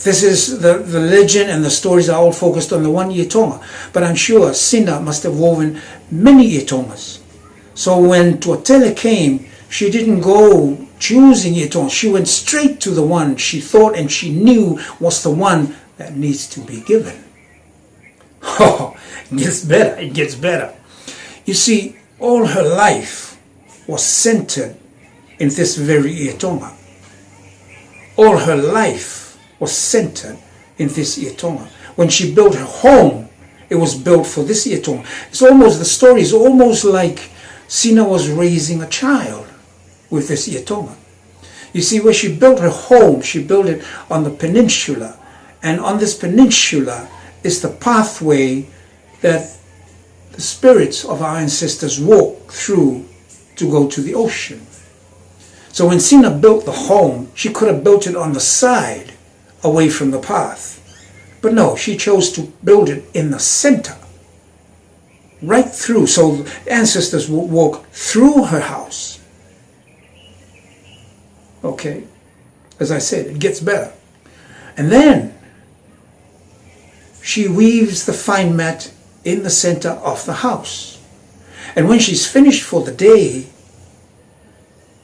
this is the, the legend and the stories are all focused on the one itonga. But I'm sure Sina must have woven many itongas. So when Tuatele came, she didn't go choosing itonga. She went straight to the one she thought and she knew was the one that needs to be given. Oh, it gets better. It gets better. You see, all her life was centered in this very Ietonga. All her life was centered in this Ietonga. When she built her home, it was built for this Ietonga. It's almost, the story is almost like Sina was raising a child with this Ietonga. You see, where she built her home, she built it on the peninsula. And on this peninsula is the pathway that the spirits of our ancestors walk through to go to the ocean. So when Sina built the home, she could have built it on the side, away from the path. But no, she chose to build it in the center, right through. So ancestors would walk through her house. Okay, as I said, it gets better. And then she weaves the fine mat in the center of the house. And when she's finished for the day,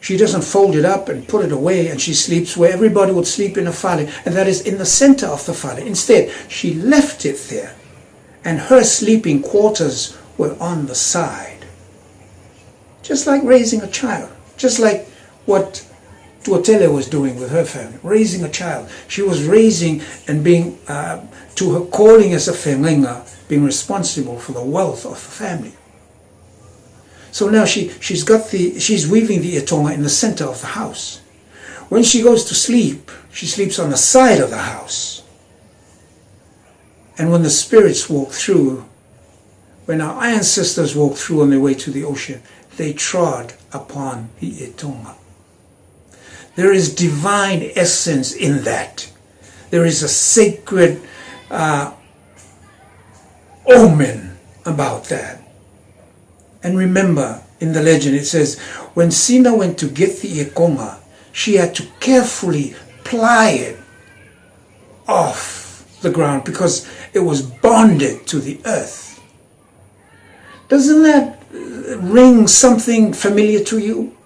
she doesn't fold it up and put it away and she sleeps where everybody would sleep in a fale, and that is in the center of the fale. Instead, she left it there, and her sleeping quarters were on the side. Just like raising a child, just like what Tuatele was doing with her family, raising a child. She was raising and being, uh, to her calling as a feagaiga, being responsible for the wealth of the family. So now she, she's got the, she's weaving the etoga in the center of the house. When she goes to sleep, she sleeps on the side of the house. And when the spirits walk through, when our ancestors walked through on their way to the ocean, they trod upon the etoga. There is divine essence in that. There is a sacred uh, omen about that. And remember, in the legend it says, when Sina went to get the etoga, she had to carefully ply it off the ground because it was bonded to the earth. Doesn't that ring something familiar to you?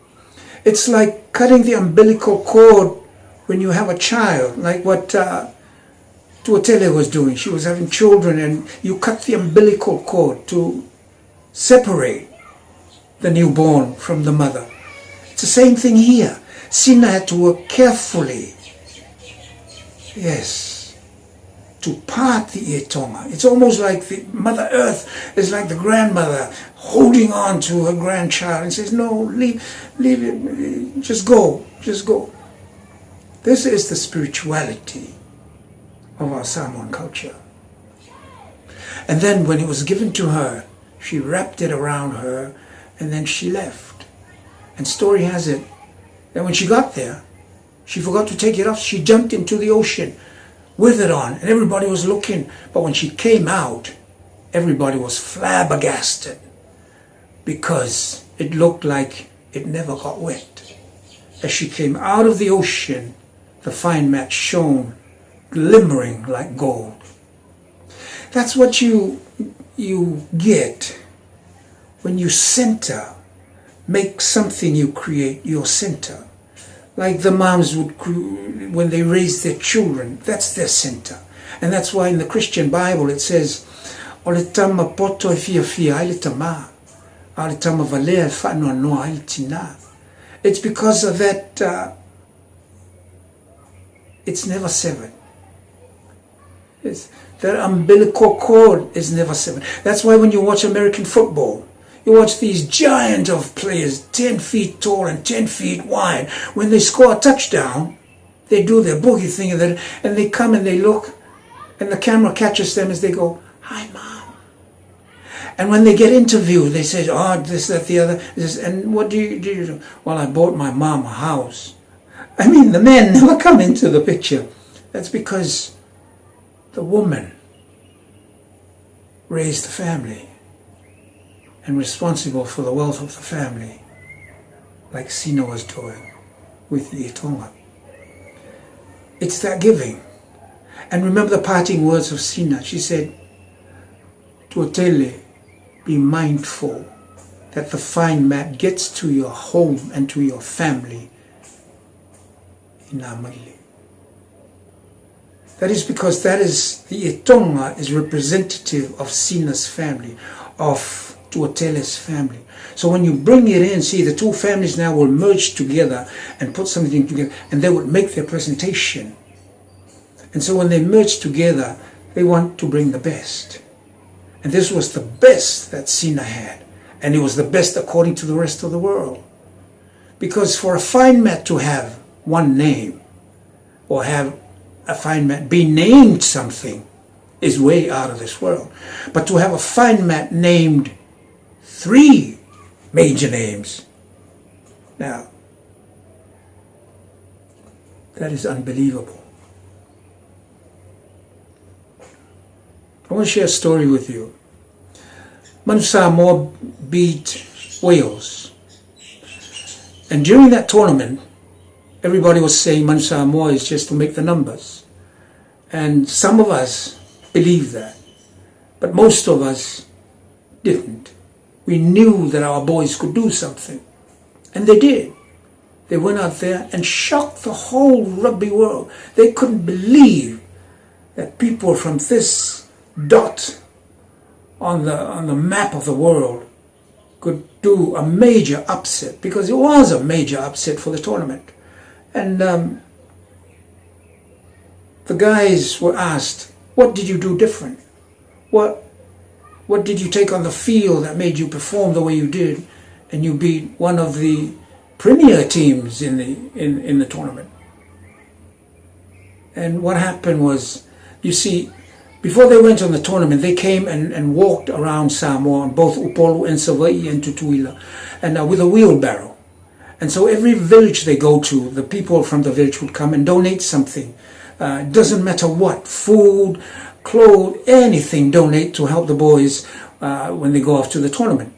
It's like cutting the umbilical cord when you have a child, like what uh, Tuatele was doing. She was having children, and you cut the umbilical cord to separate the newborn from the mother. It's the same thing here. Sina had to work carefully. Yes. To part the ietonga. It's almost like the Mother Earth is like the grandmother holding on to her grandchild and says, No, leave, leave it. Just go. Just go. This is the spirituality of our Samoan culture. And then when it was given to her, she wrapped it around her and then she left. And story has it that when she got there, she forgot to take it off. She jumped into the ocean with it on, and everybody was looking. But when she came out, everybody was flabbergasted because it looked like it never got wet. As she came out of the ocean, the fine mat shone, glimmering like gold. That's what you, you get when you center, make something you create your center. Like the moms would, when they raise their children, that's their center. And that's why in the Christian Bible it says, O le tama poto e fiafia ai le tama, a o le tama valea e faanoanoa ai le tina. It's because of that, uh, it's never severed. It's, that umbilical cord is never severed. That's why when you watch American football, you watch these giant of players, 10 feet tall and 10 feet wide. When they score a touchdown, they do their boogie thing and, then, and they come and they look and the camera catches them as they go, hi, mom. And when they get interviewed, they say, oh, this, that, the other. This, and what do you, do you do? Well, I bought my mom a house. I mean, the men never come into the picture. That's because the woman raised the family and responsible for the wealth of the family, like Sina was doing with the etoga. It's that giving. And remember the parting words of Sina. She said, Tuatele, be mindful that the fine mat gets to your home and to your family in Amaile. That is because that is the etoga is representative of Sina's family, of Tuatele's family. So when you bring it in, see the two families now will merge together and put something together and they would make their presentation. And so when they merge together, they want to bring the best. And this was the best that Sina had. And it was the best according to the rest of the world. Because for a fine mat to have one name or have a fine mat be named something is way out of this world. But to have a fine mat named three major names, now, that is unbelievable. I want to share a story with you. Manu Samoa beat Wales. And during that tournament, everybody was saying Manu Samoa is just to make the numbers. And some of us believed that. But most of us didn't. We knew that our boys could do something. And they did. They went out there and shocked the whole rugby world. They couldn't believe that people from this dot on the, on the map of the world could do a major upset because it was a major upset for the tournament. And um, the guys were asked, What did you do different? What, what did you take on the field that made you perform the way you did and you beat one of the premier teams in the, in, in the tournament? And what happened was, you see, before they went on the tournament, they came and, and walked around Samoa, both Upolu and Savaii and Tutuila, and uh, with a wheelbarrow. And so every village they go to, the people from the village would come and donate something. Uh, doesn't matter what, food, clothes, anything, donate to help the boys uh, when they go off to the tournament.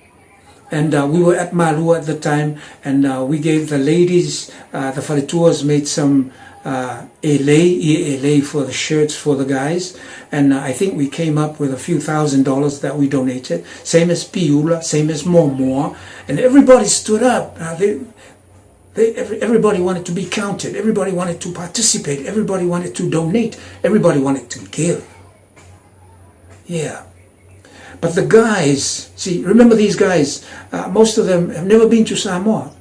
And uh, we were at Malua at the time, and uh, we gave the ladies, uh, the Faletuas made some uh, elei, elei for the shirts for the guys. And uh, I think we came up with a few thousand dollars that we donated. Same as Piula, same as Momoa. And everybody stood up. Uh, they, they, every, everybody wanted to be counted. Everybody wanted to participate. Everybody wanted to donate. Everybody wanted to give. Yeah. But the guys, see, remember these guys, uh, most of them have never been to Samoa.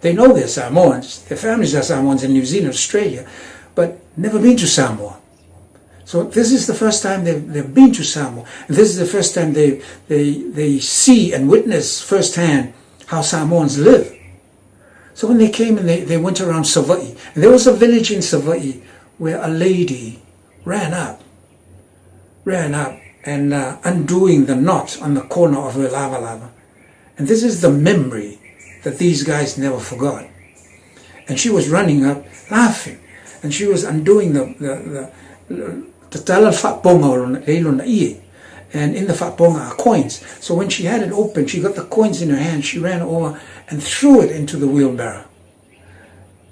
They know they're Samoans. Their families are Samoans in New Zealand, Australia, but never been to Samoa. So this is the first time they've, they've been to Samoa. And this is the first time they, they, they see and witness firsthand how Samoans live. So when they came and they, they went around Savaii, and there was a village in Savaii where a lady ran up, ran up and uh, undoing the knot on the corner of her lava lava. And this is the memory that these guys never forgot. And she was running up, laughing, and she was undoing the, the, the, the tala fa'apoga And in the fa'apoga are coins. So when she had it open, she got the coins in her hand. She ran over and threw it into the wheelbarrow.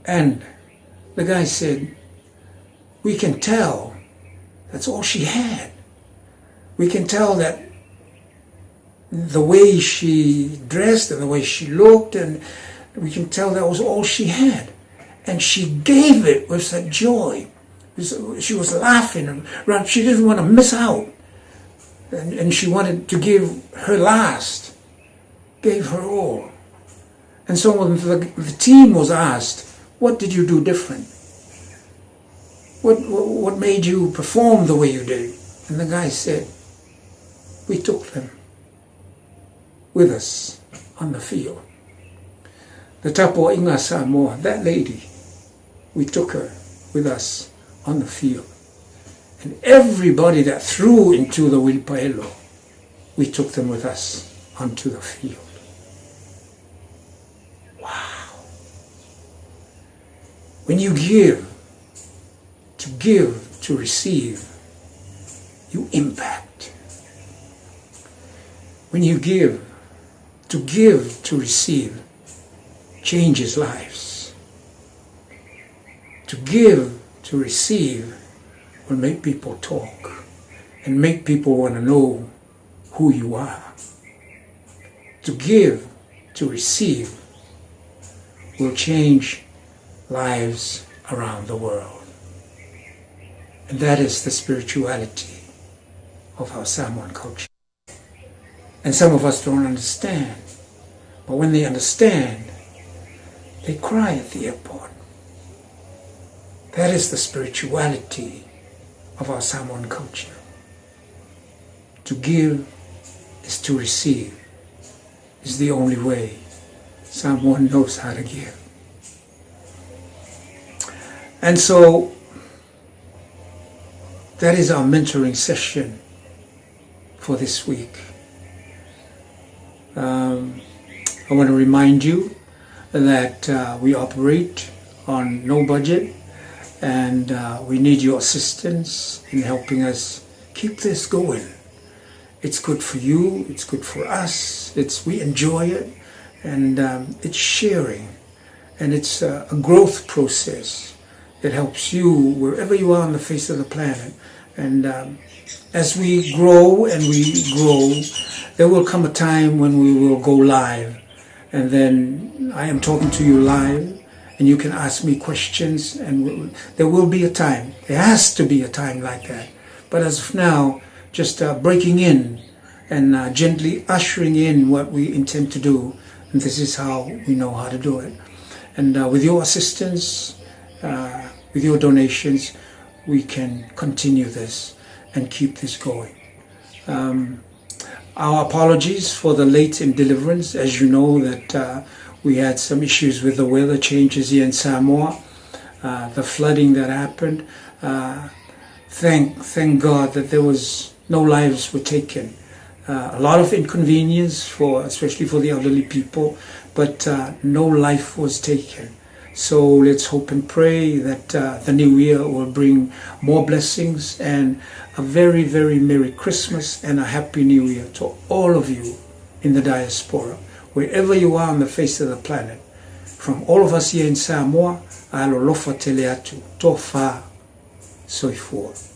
And the guy said, we can tell that's all she had. We can tell that the way she dressed and the way she looked, and we can tell that was all she had. And she gave it with such joy. She was laughing and she didn't want to miss out. And, and she wanted to give her last, gave her all. And so when the, the team was asked, what did you do different? What, what made you perform the way you did? And the guy said, we took them with us on the field. The Tapuainga Samoa, that lady, we took her with us on the field. And everybody that threw into the Wilpaelo, we took them with us onto the field. Wow. When you give, to give, to receive, you impact. When you give, to give, to receive, changes lives. To give, to receive, will make people talk and make people want to know who you are. To give, to receive, will change lives around the world. And that is the spirituality of our Samoan culture. And some of us don't understand. But when they understand, they cry at the airport. That is the spirituality of our Samoan culture. To give is to receive, is the only way someone knows how to give. And so that is our mentoring session for this week. Um, I want to remind you that uh, we operate on no budget and uh, we need your assistance in helping us keep this going. It's good for you, it's good for us, it's, we enjoy it, and um, it's sharing, and it's a, a growth process. It helps you wherever you are on the face of the planet. And um, as we grow and we grow, there will come a time when we will go live. And then I am talking to you live, and you can ask me questions. And there will be a time. There has to be a time like that. But as of now, just uh, breaking in and uh, gently ushering in what we intend to do. And this is how we know how to do it. And uh, with your assistance, Uh, with your donations, we can continue this and keep this going. Um, our apologies for the late in deliverance. As you know, that uh, we had some issues with the weather changes here in Samoa, uh, the flooding that happened. Uh, thank, thank God that there was no lives were taken. Uh, a lot of inconvenience for, especially for the elderly people, but uh, no life was taken. So let's hope and pray that uh, the new year will bring more blessings and a very, very Merry Christmas and a Happy New Year to all of you in the diaspora, wherever you are on the face of the planet. From all of us here in Samoa, alolofa tele atu, tofa soifua.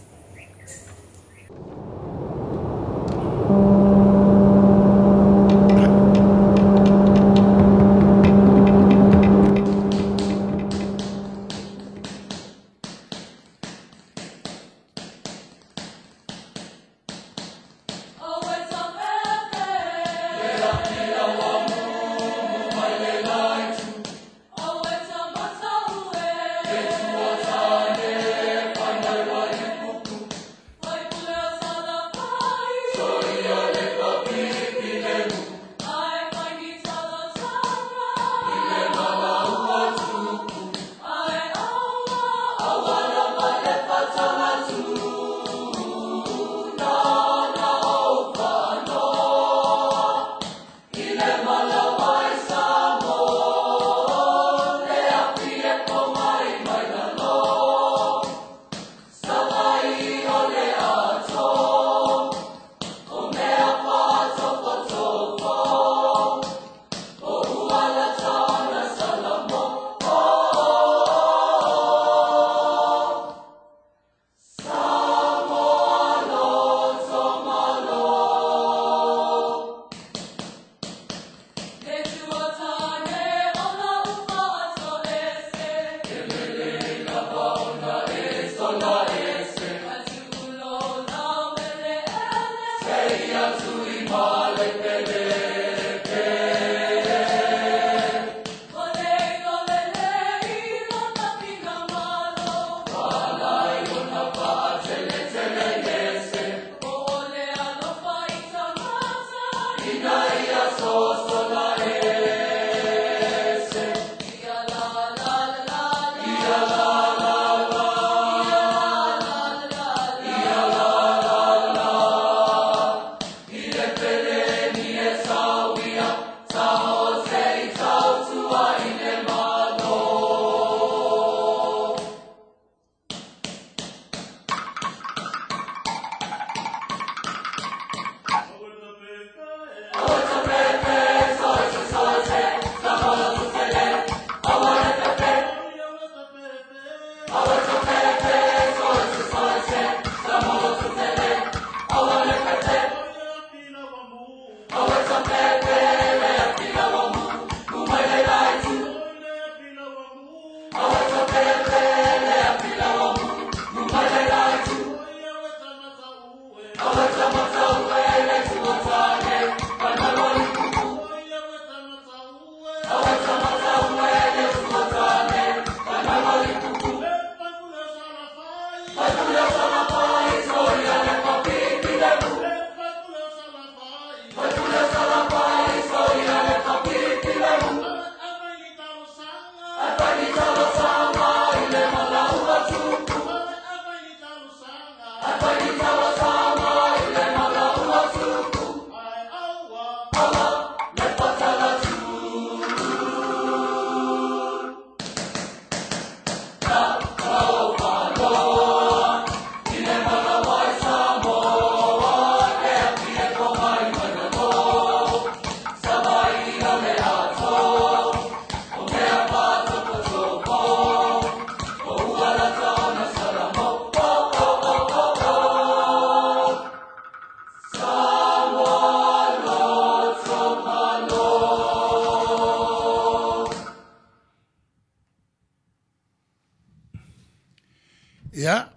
Ia,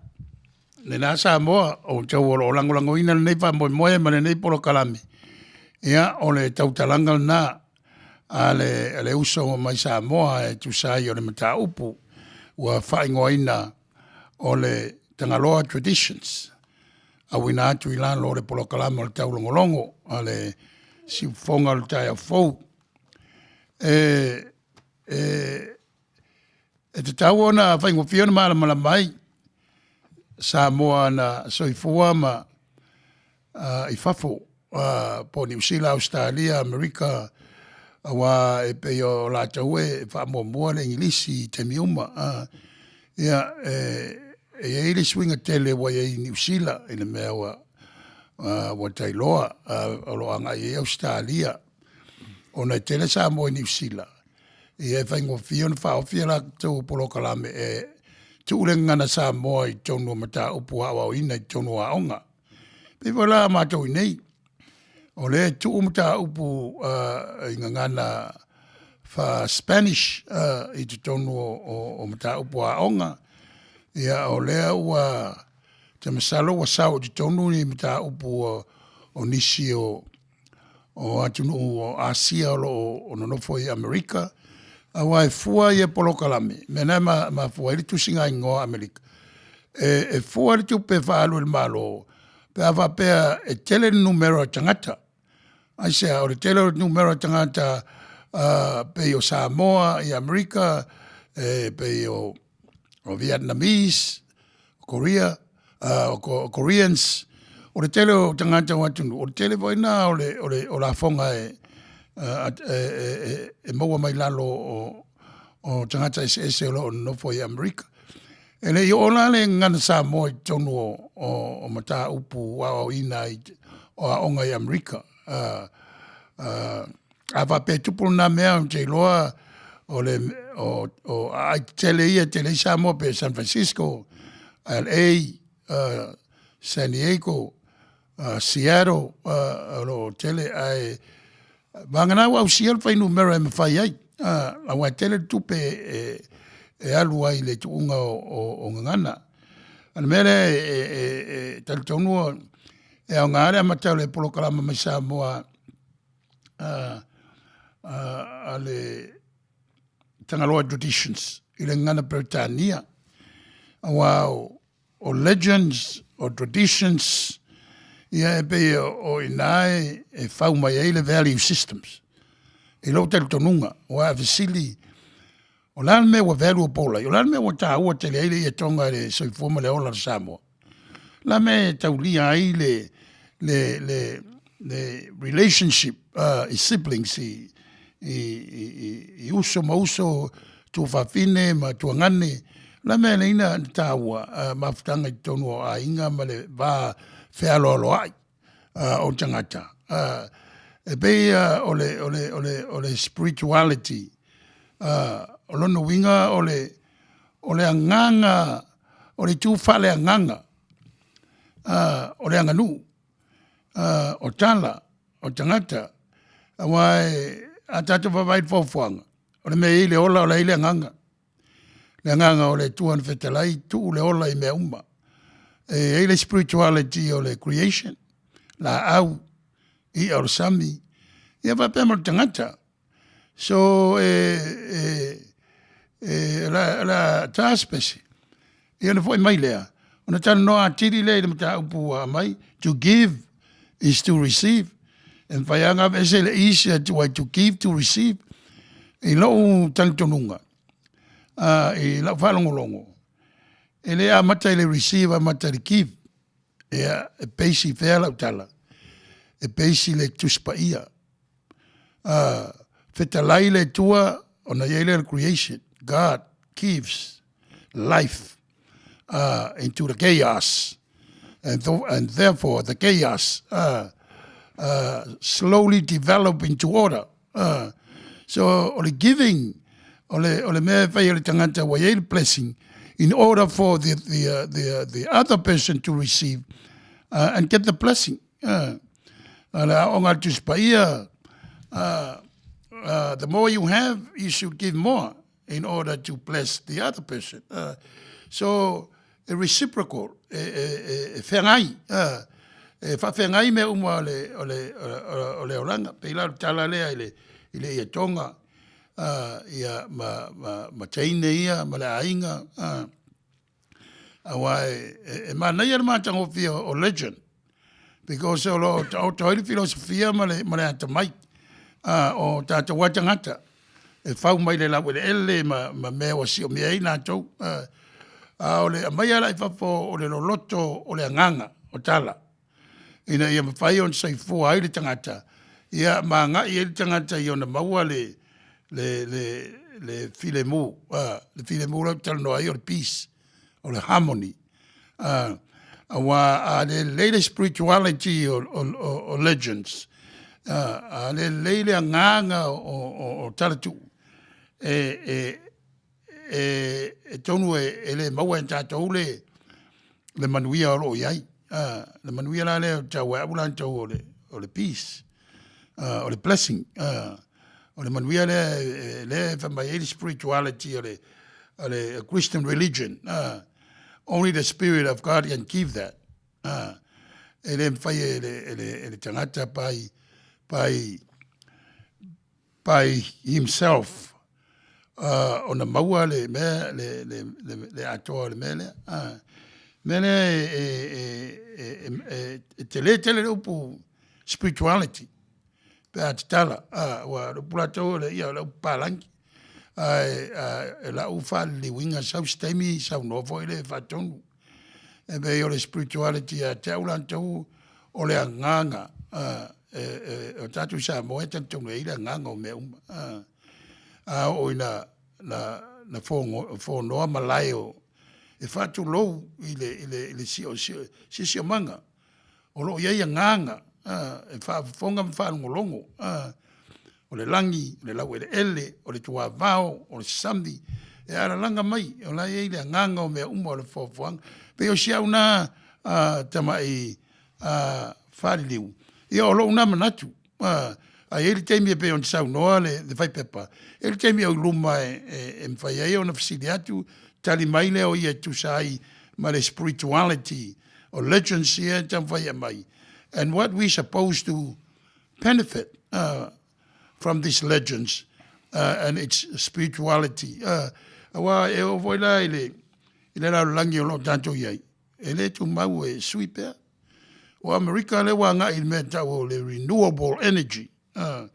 lena Samoa, o tau o lo o lagolagoina lenei faamoemoe ma lenei polokalame, ia, o le tautalaga lena a le, a le uso mai Samoa e tusa ai o le mataupu. ua faaigoaina o le Tagaloa Traditions, auina atu i lalo o le polokalame o le taulogologo a le siufofoga o le taeao fou. E, e, e tatau ona faigofie ona malamalama ai Samoa na soifua ma uh, i fafo uh, po o Niu Sila, Ausetalia, Amerika, aua e pei o latou e faamuamua le Igilisi i taimi uma. Uh, ia, e, e i ai le suiga tele ua i ai i Niu Sila i le mea ua, uh, ua tailoa uh, o lo o agai ai Ausetalia ona e tele Samoa i Niu Sila. Ia e faigofie ona faaofi a latou polokalame e tuu le gagana Samoa i totonu o mataupu aoaoina i totonu o aoga. Pei foi la matou i nei, o lea e tuu mataupu uh, i gagana fa-Spanish uh, i totonu o, o, o mataupu aoga. Ia, o lea ua, te masalo ua sao i totonu ni mataupu o, o nisi o, o atunuu o Asia o lo o nonofo i Amerika, aua e fua ia polokalame, mea na e mafua ai le tusiga igoa Amerika, e, e fua le tupe e faaalu e le Malo, pe a faapea e tele le numera o tagata. Aisea, o le tele o le numera o tagata uh, pei o Samoa i Amerika, e pei o, o Vietnamese, Korea, uh, o Koreans, o le tele o tagata o atunuu, o le tele foi na o le, o le, o lafoga e, uh, e, e, e, e maua mai lalo o, o tagata eseese o lo o nonofo i Amerika. E le i oo la le gagana Samoa i totonu o, o, o mataupu aoaoina i, o aoga i Amerika. Uh, uh, a faapea e tupu lena mea, ou te iloa o le o, o aai tetele ia e tele ai Samoa pe San Francisco, LA, uh, San Diego, uh, Seattle, uh, o lo o tele ae vagana ua ausia le fuainumera e mafai ai, uh, aua e tele le tupe e, e alu ai i le tuuga o, o, o gagana. A le mea lea e, e, e, e talitonu e aoga le amata o le polokalama mai Samoa a, a, a le Tagaloa Traditions i le gagana Peretania. Aua o, o legends, o traditions, ia e pei o, o ina e, e fau mai ai le value systems. I lou talitonuga, ua a fesili, o le a le mea ua valuable ai, o le a le mea ua taua tele ai le ietoga i le soifua ma le ola o le Samoa. La mea e taulia ai le, le, le, le relationship uh, i siblings, i, i, i, i uso ma uso, tuafafine ma tuagane. La mea nei na taua uh, mafutaga i totonu o aiga ma le va fealoaloai uh, o tagata. Uh, e pei uh, o, le, o, le, o, le, o le spirituality, uh, o lona uiga o le, o le agaga, o le itu faaleagaga, uh, o le aganuu, uh, o tala, o tagata, aua e, a tatou vaavaai i le fuafuaga, o le mea e i ai le ola, o la e i ai le agaga. Le agaga o le Atua na fetalai, tuu le ola i mea uma. E i ai le spirituality o le creation, laau, i'a o le sami, ia faapea ma le tagata. So e, e, e, la, la taspese, ia ona foi mai lea, ona talanoa atili lea i le mataupu ua aumai, to give is to receive. E mafai lava ona aveese le is e tuu ai to give to receive. I lou talitonuga, uh, i lau faalogologo, e le amata i le receive, amata i le give. Ia, e base i fea lau tala? E base i le Tusi Paia. Uh, fetalai le Atua ona i ai lea le creation. God gives life uh, into the chaos. And, th and therefore the chaos uh, uh, slowly develop into order. Uh, so o le giving, o le, o le mea e fai e le tagata ua i ai le blessing, in order for the, the, uh, the, uh, the other person to receive uh, and get the blessing. Uh, le aoga a le Tusi Paia, uh, uh, the more you have, you should give more in order to bless the other person. Uh, so, e reciprocal, e, e, e, e whengai, uh, e whawhengai mea uma o le, o le, o, o le oranga. Pei la o le tala lea i le, i le ia tonga. Ia, ma, ma, ma teine ia, ma le aiga. Aua e, e, e manaia le matagofie o legend because o lo o taoto ai le filosofia ma le, ma le atamai o tatou lava tagata e fau mai le laueleele ma, ma mea ua siomia ai latou. A o le aumaia la i fafo o le loloto o le agaga o tala ina ia mafai ona soifua ai le tagata, ia ma agai ai le tagata ia ona maua le, le, le, le filemu, le filemu lea ou te talanoa ai o le peace, o le harmony. Aua a le lelei le spirituality o, o, o, o legends, a le lelei le agaga o, o, o talatuu, e, e, e, e tonu e, e le maua e tatou le, le manuia o lo o i ai. Le manuia la lea o tau e au latou o le, o le peace, o le blessing, o le manuia lea, e, lea e fai mai ai le spirituality o le, o le Christian religion. Only the spirit of God can give that. E le mafai e le, e le, e le tagata by, by, by himself ona maua le mea le le le le atoa o le mea lea. Mea lea e e e e e e tele tele le upu spirituality pe a tatala aua o le upu latou o le ia o le upu palagi. Ae e la'u faaliliuina sau se taimi saunoa foi lea e faatonu. E pei o le spirituality ia te au latou o le agaga o tatou i Samoa e talitonu ai le agaga o mea uma. A oo ina na, na fonoa malae o e faatulou i le, i le, i le siosiomaga o lo o i ai agaga e faafofoga ma faalogologo, o le lagi, o le laueleele, o le tuavao, o le sami, e alalaga mai, o la e i ai le agaga o mea uma o le foafoaga. Pei o si au na tamai faaliliu, ia o lou na manatu. A i ai le taimi e pei ona saunoa le faipepa, e i ai le taimi au i luma e mafai ai ona fesili atu, tali mai lea o ia e tusa ai ma le spirituality o legends ia e taumafai e aumai and what we supposed to benefit from these legends and its spirituality. Aua e oo foi la i le lalolagi o lo o tatou i ai, e le tumau e sui pea. O Amerika lea ua agai i le mea e tau o le renewable energy, e,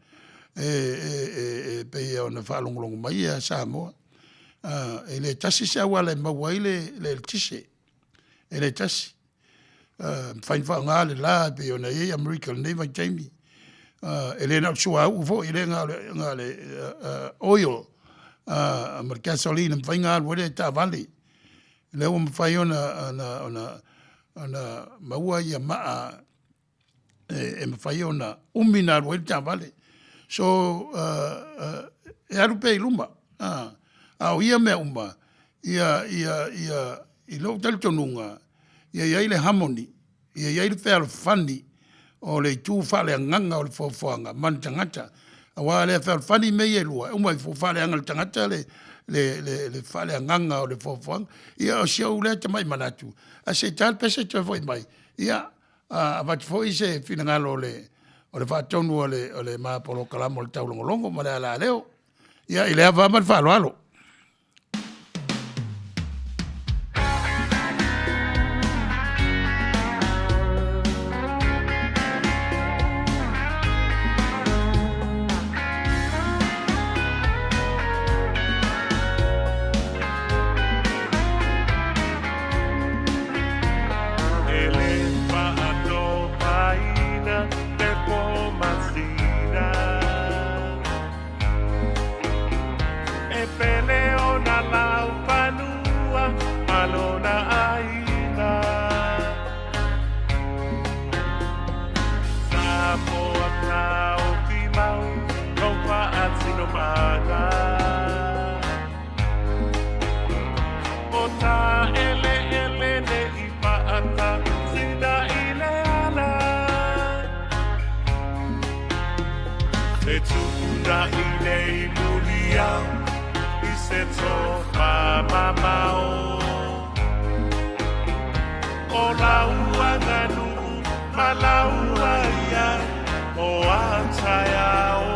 e, e, e pei ona faalogologo mai ia Samoa. E le tasi se auala e maua ai le, le eletise, e le tasi. Mafai ona faaaoga le la e pei ona i ai Amerika i lenei vaitaimi. E le na o le suauu foi, e le na o le, na o le oil ma le gasoline e mafai ona alu ai le taavale. Lea ua mafai ona, ona, ona, ona maua ia maa e, e mafai ona umi ona alu ai le taavale. So, e alu pea i luma. A o ia mea uma, ia, ia, ia, i lou talitonuga, ia i ai le harmony, Ia i ai le fealofani o le itu faaleagaga o le foafoaga ma le tagata, aua a le fealofani mea ia e lua, e uma ifo faaleaga e le tagata le, le, le, le faaleagaga o le foafoaga. Ia, o si ou lea tamai manatu, ae se i ta le pese toe foi mai, ia, avatu foi se finagalo o le, o le faatonu o le, o le ma polokalama o le taulogologo ma le alaleo. Ia, i le ava ma le faaaloalo.
E pele ona lau panua ma lona ʻāina. Samoa kaoki mau kou paʻatino mana. O ta ʻeleʻele neʻi paʻata sina i le ala. E tupuna i nei muli au i se tofa mamao. O laua nanu ma laua ia o a taeao.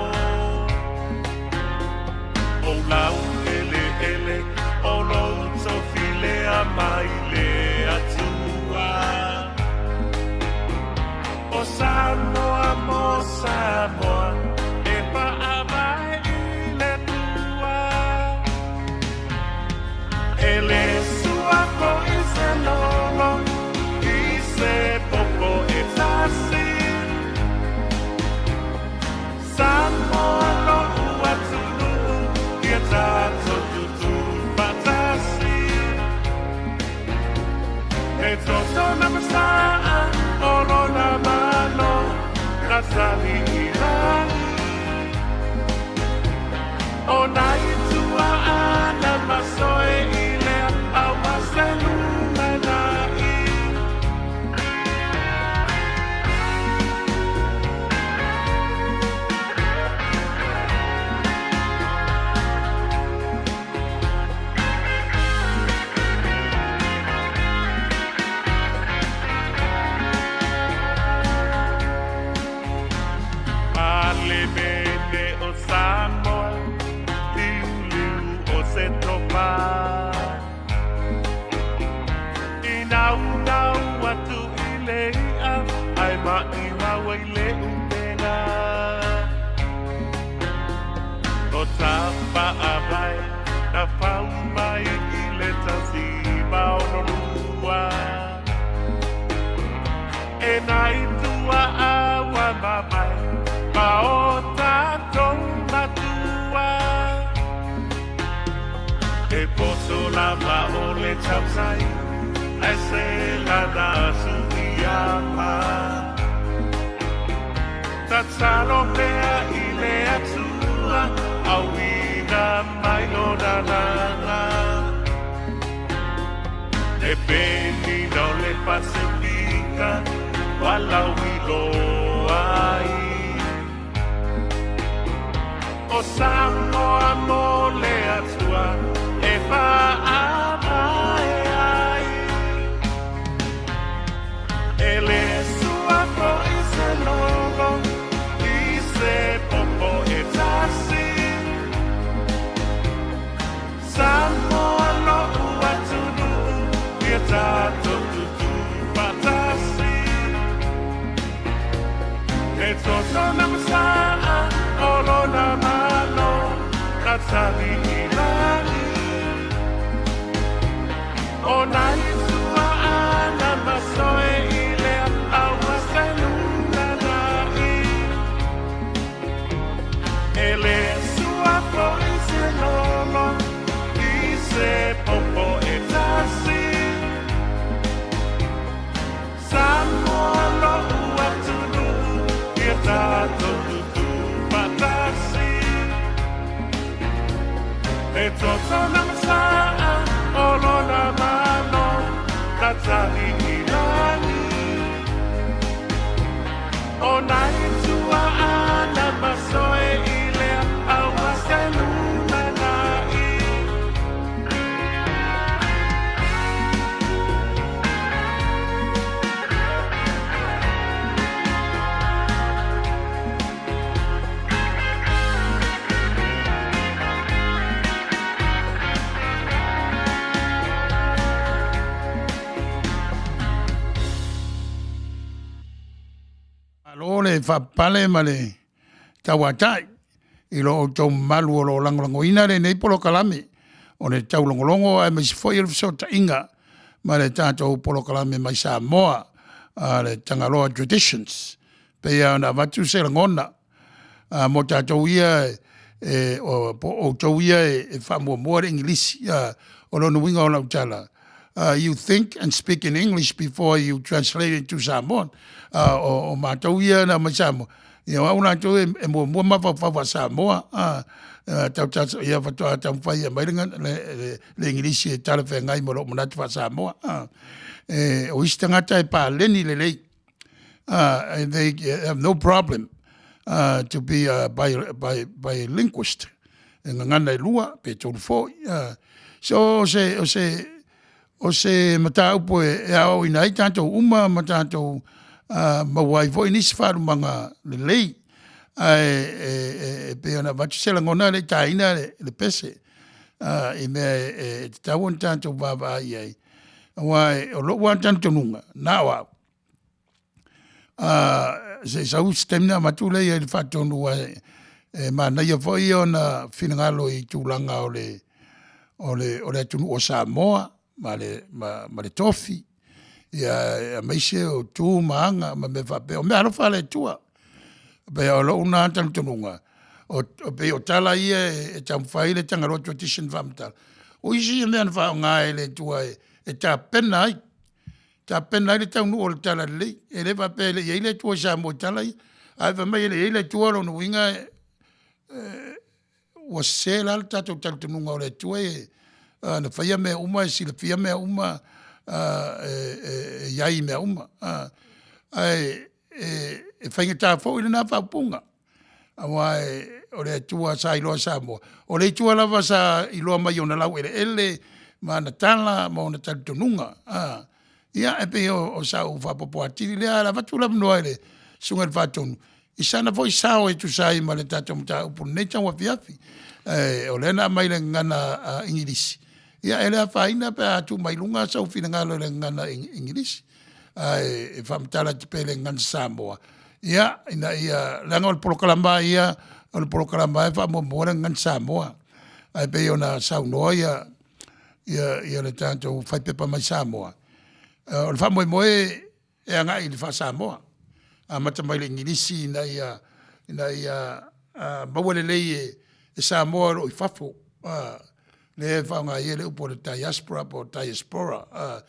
toto na masaa o lona malo na tali i lagi. O nai tua ana masoe i lea aua se lumanai. Palemene o Samoa, liuliu o se tofa. I naunau atu i le i'a, ae maʻimau ai le ʻupega. O Tapaʻavae na fau mai i le 162. E nai tuaʻa ua mavae ma o tatou matua. E poto lava o le tausai, ae se lana suiapa. Tatalo pea i le Atua, auina mai lona lana. E penina o le Pasefika, walauiloa ai. O Samoa mo le Atua, e faavae ai. E le sua foʻi se lolo i se popo e tasi. Samoa loʻu atunuu, ia tatou tutu faatasi. E toto na masaa o lona malo na tali i lagi. O nai tuaʻa na masoe i lea aua se lumanai. E le sua foʻi se lolo i se popo e tasi. Samoa loʻu atunuu, ia tatou tutu faatasi. E toto na masaa o lona malo na tali i lagi. O nai tuaʻa na masoe i lea aua se lumanai.
Malo le faapapale ma le tauatai i lo outou mamalu o lo o lagolagoina lenei polokalame o le taulogologo aemaise foi o le fesootaiga ma le tatou polokalame mai Samoa a le Tagaloa Traditions. Pei lava ona avatu se lagona a mo tatou ia e, o, po o outou ia e, e faamuamua le Igilisi. A, o lona uiga o lau tala, you think and speak in English before you translate it to Samoan. O, o matou ia na mai Samoa, ia o au latou e, e muamua mafaufau faa-Samoa, tau ta, ia faatoa taumafai e aumai le, le, le, le Igilisi e talafeagai ma lou manatu faa-Samoa. E, o isi tagata e paleni lelei, and they have no problem to be a bi, bi, bilinguist. E gagana e lua, pe tolu foi. So, o se, o se, o se mataupu e, e aoaoina ai tatou uma ma tatou uh, maua ai foi nisi faalumaga lelei. Ae e, e, e pei ona avatu se lagona le i taina le, le pese uh, i mea e, e, e tatau ona tatou vaavaai ai. Aua e, o lou lava talitonuga, na o au, uh, se i sau se taimi ona avatu lea i le faatonu aua e, e manaia foi ona finagalo i tulaga o le, o le, o le atunuu o Samoa ma le, ma, ma le tofi, ia aemaise o tu ma aga ma mea faapea. O mea alofa a le Atua. Pei o lou na talitonuga, o, o pei o tala ia e, e taumafai le Tagaloa Tradition faamatala. O isi ia mea na faaaoga e le Atua e, e tapena ai. Tapena ai le taunuu o le Talalelei. E le faapea e le i ai le Atua i Samoa i tala ia. Ae fai mai e le i ai le Atua, lona uiga ua sese la le tatou talitonuga o le Atua e na faia mea uma, e silafia mea uma, e i ai i mea uma. Ae e faigata foi lena faaupuga, aua o le Atua sa iloa e Samoa, o le Atua lava sa iloa mai i ona laueleele ma ana tala ma ona talitonuga. Ia e pei o sau faaopoopo atili lea, ae o le a avatu le avanoa i le Susuga i le Faatonu i sana foi sao e tusa ai ma le tatou mataupu i lenei tauafiafi. O lea na aumai i le gagana Igilisi, ia e le afaina pe a tuu mai i luga sou finagalo i le gagana Igilisi, ae faamatala atu pea i le gagana Samoa, ia, ina ia, leaga o le polokalama lava ia, o le polokalama lava e faamuamua le gagana Samoa. Ae pei ona saunoa le tatou faipepa mai Samoa, o le faamoemoe e agai i le faa-Samoa, amata mai le Igilisi ina ia maua lelei e Samoa o lo o i fafo, lea e faaaoga ai le upu o le diaspora po o le diaspora. O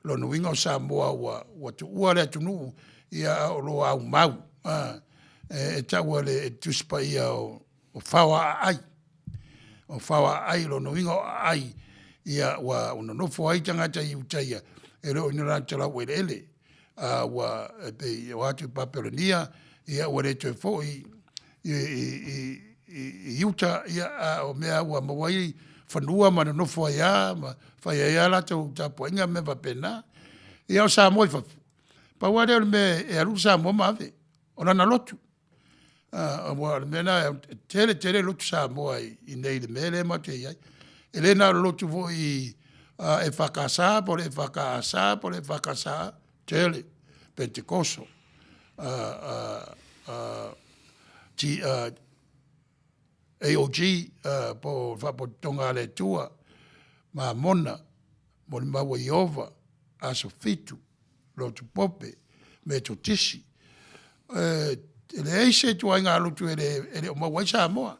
lona uiga o Samoa ua tuua le atunuu a o lo o aumau, e tau e le Tusi Paia o fao a aai. O fao a aai, o lona uiga o aai ua nonofo ai tagata i uta ia, e le o ni o latou laueleele, a ua e pei e o atu i Papelonia, ia ua le toe foi i uta, a o mea ua maua ai fanua ma nonofo ai lava ma fai ai lava latou tapuaiga ma mea faapena. Ia o Samoa i fafo, pau lava lea o le mea e alu le Samoa ma ave, o lana lotu. Aua o le mea lena, e tele tele lotu Samoa i inei i le mea lea matou te i ai. E le na o le lotu foi EFKS po o le EFKS po o le EFKS, tele, Penetekoso, AOG po o le Faapotopotoga a le Atua, Mamona, Molimau a Ieova, Aso Fitu, Lotu Pope, Metotisi. E leai se ituaiga lotu e le o maua ai Samoa.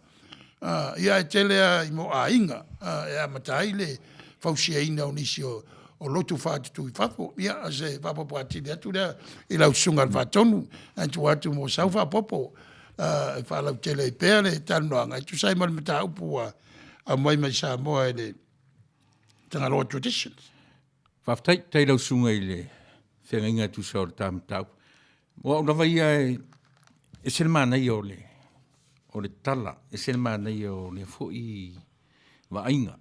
Ia ae tele lava i mea o aiga e amata ai le fausiaina o nisi o lotu faatutu i fafo. Ia o se faaopoopo atili atu lea i lau Susuga i le Faatonu ae tuu atu mo sau faaopoopo e faalautele ai pea le talanoaga e tusa ai ma le mataupu ua aumai mai Samoa e le Tagaloa Traditions.
Faafetai, faafetai i lau susuga i le feagaiga e tusa o le ta mataupu. O au lava ia e ese le manaia o le o le tala, ese le manaia o lea foi vaaiga.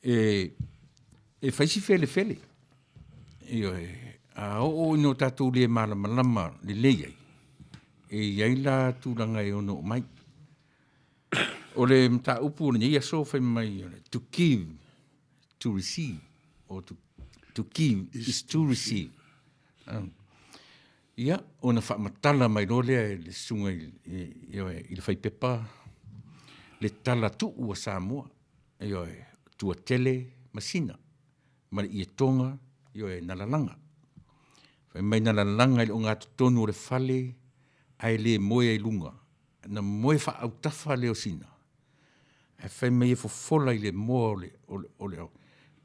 E e fai si felefele. Ioe, a oo ina o tatou le malamalama lelei ai, e i ai la tulaga e ono oo mai. O le mataupu o lenei aso fai mai o le to give to receive or to give is to receive. Ia, ona faamatala mai loa lea e le susuga i le faipepa le tala tuu a Samoa, ioe, Tuatele ma Sina ma le Ietoga, ioe, na lalaga. Fai mai na lalaga i le ogatotonu o le fale ae le moe ai luga, na moe faaautafa lea o Sina, ae fai mai e fofola i le moa o le, o le, o le,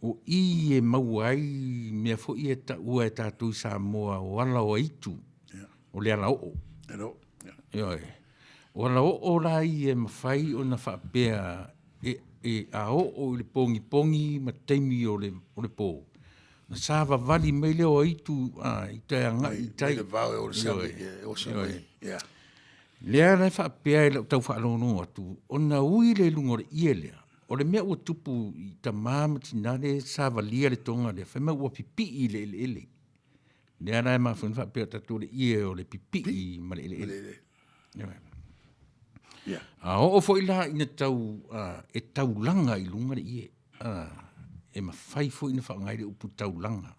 o i e maua ai mea foi ia e taua e tatou i Samoa o ala o aitu, o le alaoo. Ioe. O alaoo la ia e mafai ona faapea e, e, a oo i le pogipogi ma taimi o le, o le po, ona savavali mai lea o aitu a, i tai agai i tai.
Le vao e ola e oso mai. Yeah.
Lea la e faapea i lau tau faalogologo atu, ona ui lea i luga o le ie lea, o le mea ua tupu i tama ma tina lea e savalia le toga lea, fai mai ua pipii i le eleele. Lea la e mafua ai ona faapea o tatou le ie o le pipii ma le eleele.
Yeah.
A oo foi la ina tau, e taulaga i luga le ie, e mafai foi ona faaaoga ai le upu taulaga.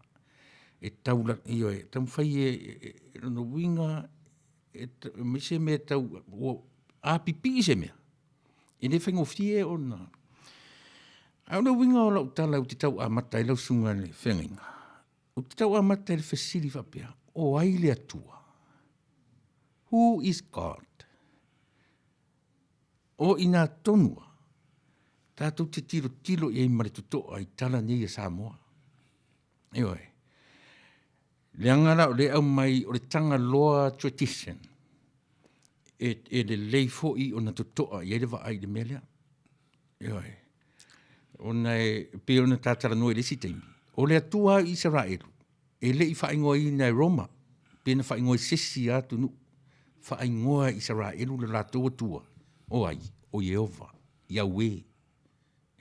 E taula, ioe, taumafai e, lona uiga, e aumai se mea tau, ua, a pipii se mea, e le faigofie ona... A o le uiga o lau tala ou te tau amata ai lau susuga i le feagaiga, ou te tau amata i le fesili faapea, o ai le Atua? Who is God? O i ina tonu lava tatou te tilotilo i ai ma le totoa i tala nei a Samoa. Ioe. Leaga la o lea e aumai o le Tagaloa tradition e, e lelei foi ona totoa i ai le vaai i le mea lea. Ioe. Ona e pei ona ta talanoa i le isi taimi, o le Atua i Isaraelu, e le i faaigoaina e Roma, pe na faaigoa i se isi lava atunuu. Faaigoa e Isaraelu le latou Atua, o ai? O Ieova, Iaue.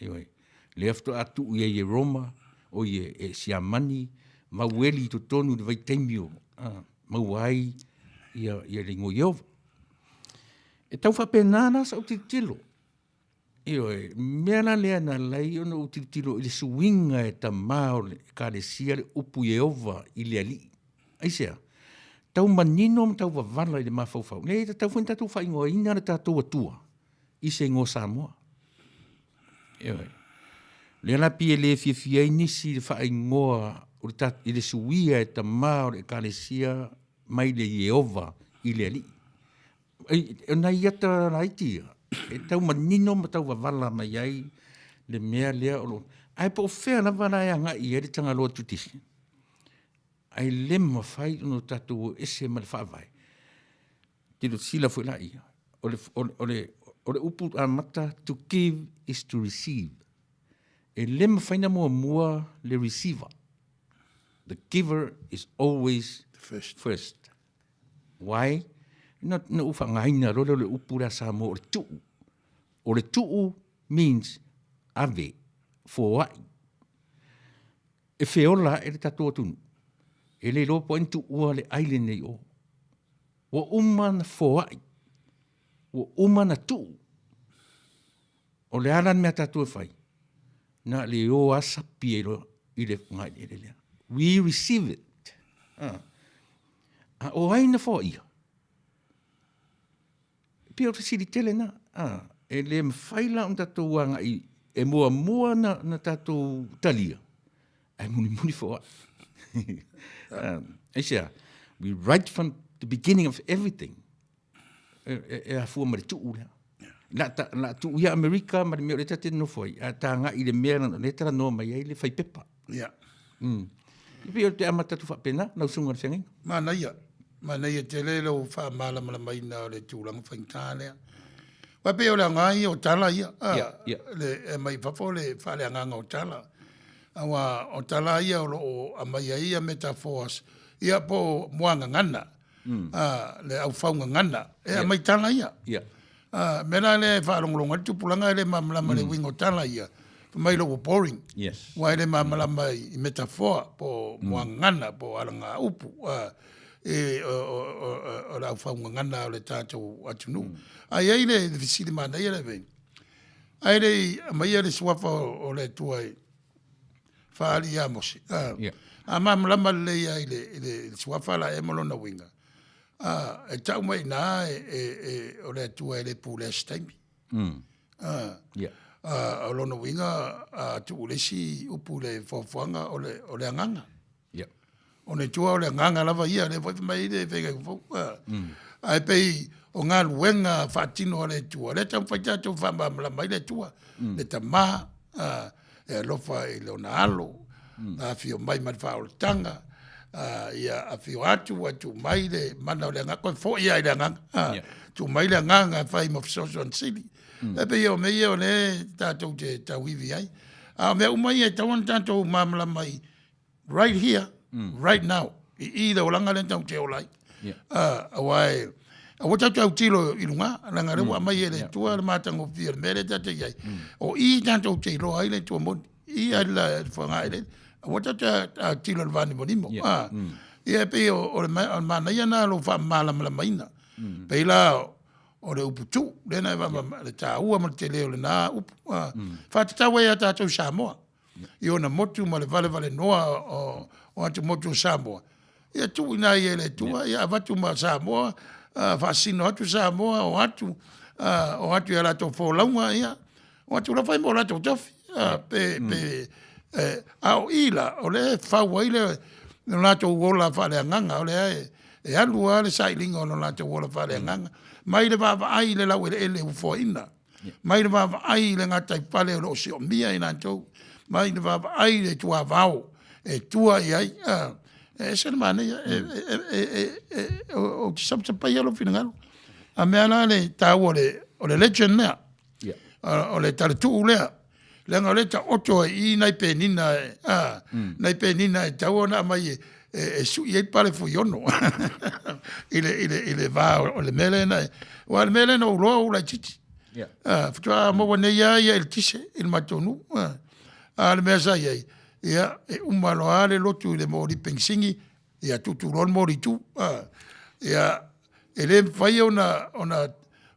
Ioe. Lea faatoa tuu i ai e Roma, oi e, e Siamani, maueli i totonu i le vaitaimi o a, maua ai ia, ia le igoa Ieova. E tau faapena la sau tilotilo. Ioe, mea la lea na ala ai ona ou tilotilo i le suiga e tamā o le Ekalesia le upu Ieova i le Alii. Aisea? Tau manino ma tau vavala i le mafaufau. Leai, e tatau foi ona tatou faaigoaina le tatou Atua i se igoa Samoa. Ioe. Lea la pei e le fiafia ai nisi i le faaigoa o le ta, i le suia e tamā o le Ekalesia mai le Ieova i le Alii. O nai ata laiti ia, e tau manino ma tau vavala mai ai le mea lea o lo o... Ae po o fea lava la e agai i ai le Tagaloa Tradition, ae le mafai ona tatou o ese ma le Faavae. Tilotila foi laia, o le, o le, o le, o le upu amata, to give is to receive. E le mafai na muamua le receiver. The giver is always the first. first. Why? Na, na ou faaaogaina loa lea o le upu lea a Samoa o le tuu. O le tuu means ave, foai. E feola ae le tatou atunuu. E le iloa po o ai na tuua le ai lenei o. Ua uma na foai. Ua uma na tuu. O le a la le mea a tatou e fai? Na o le o lava sapi ai loa i le fogaeleele lea. We receive it. Ah. A o ai na foaia? E pei o le fesili tele na. Ah, e le mafai la ona tatou agai e muamua na, na tatou talia, ae mulimuli foai. Aisea, we write from the beginning of everything. E, e afua ma le tuu lea. La, ta, la tuu ia Amerika ma le mea o lea ta te nofo ai, a ta agai i le mea lea talanoa mai ai le faipepa.
Yeah.
E pei o te amata atu faapena, lau susuga i le feagaiga.
Manaia, manaia tele lou faamalamalamaina o le tulaga faigata lea. Aua e pei o le aoga ia o tala ia, a,
Yeah, yeah.
le, e aumai i fafo le faaleagaga o tala. Aua o tala ia o lo o aumai ai ia metaphors, ia po o muagagana. a le aufaugagana e aumai tala ia.
Yeah.
A, mea la lea e faalogologo ai le tupulaga e le malamalama i le uiga o tala ia, fai mai loa ua boring.
Yes.
Aua e le malamalama i metafoa po o muagagana po o alagaupu a, e, o, o, o, o le aufaugagana o le tatou atunuu. Ae i ai le fesili manaia lea e Ae le i aumaia le suafa o le Atua i faaali ia Mose. A,
yeah.
a malamalama lelei lava i le, i le, i le suafa la ea ma lona uiga, a, e tau mai i ina e, e, e, o le Atua e le pulea se taimi. A,
yeah.
a, o lona uiga, a tuu le isi upu i le foafoaga o le, o le agaga.
Yeah.
O le Atua o le agaga lava ia, lea foi fai mai ai le feagaiga fou. Ae pei o galuega faatino a le Atua, lea e taumafai tatou faamalamalama ai le Atua, le Tama e alofa i lona alo, na afio mai ma le faaolataga, ia afio atu ua tuu mai le mana o le agaga, toe foi lava i le agaga, tuu mai le agaga e fai ma fesoasoani sili. E pei o mea ia o lea tatou te tauivi ai. A o mea uma ia e tatau ona tatou malamalama ai right here, right now, i i le olaga lea tatou te ola ai.
Yeah.
Aua e, aua tatou te autilo i luga, leaga lea ua aumai e le Atua le matagofie o le mea lea tatou te i ai. O i tatou te iloa ai le Atua moni, i ai le fogaeleele. Aua tatou te autilo i le vanimonimo.
Yeah.
Ia e pei o, o le manaia lena o lou faamalamalamaina. Pei la o le upu tuu, lea na e le taua ma le tele o lena upu. Faatatau ai ia tatou i Samoa. i ona motu ma le valevalenoa o, o atumotu o Samoa, ia tuuina ai e le Atua, ia avatu ma Samoa, faasino atu Samoa, o atu, o atu i a latou folauga, ia, o atu la fai mo latou tofi, pe, pe, eh, a o i la, o lea e fau ai le, le latou ola faaleagaga, o lea e, e alu lava le sailiga o lo latou ola faaleagaga, mai le vaavaai i le laueleele ua foaina. Mai le vaavaai i le gataifale o lo o siomia i latou, mai le vaavaai i le tuavao e tua i ai, E ese le manaia, ou te sapsapaia lou finagalo. A mea la le taua o le legend lea, o le talatuu lea, leaga o lea e taoto ai i i nai penina, nai penina e tatau ona aumai e sui ai le pale fuiono i le va o le mea lea na, aua o le mea lea na ou iloa ou laitiiti. Faatoa maua nei lava ia eletise i le matou nuu. A o le mea sa i ai, ia e uma loa le lotu i le moli penisini, ia tutu loa le moli tu. Ia e le mafai ona ona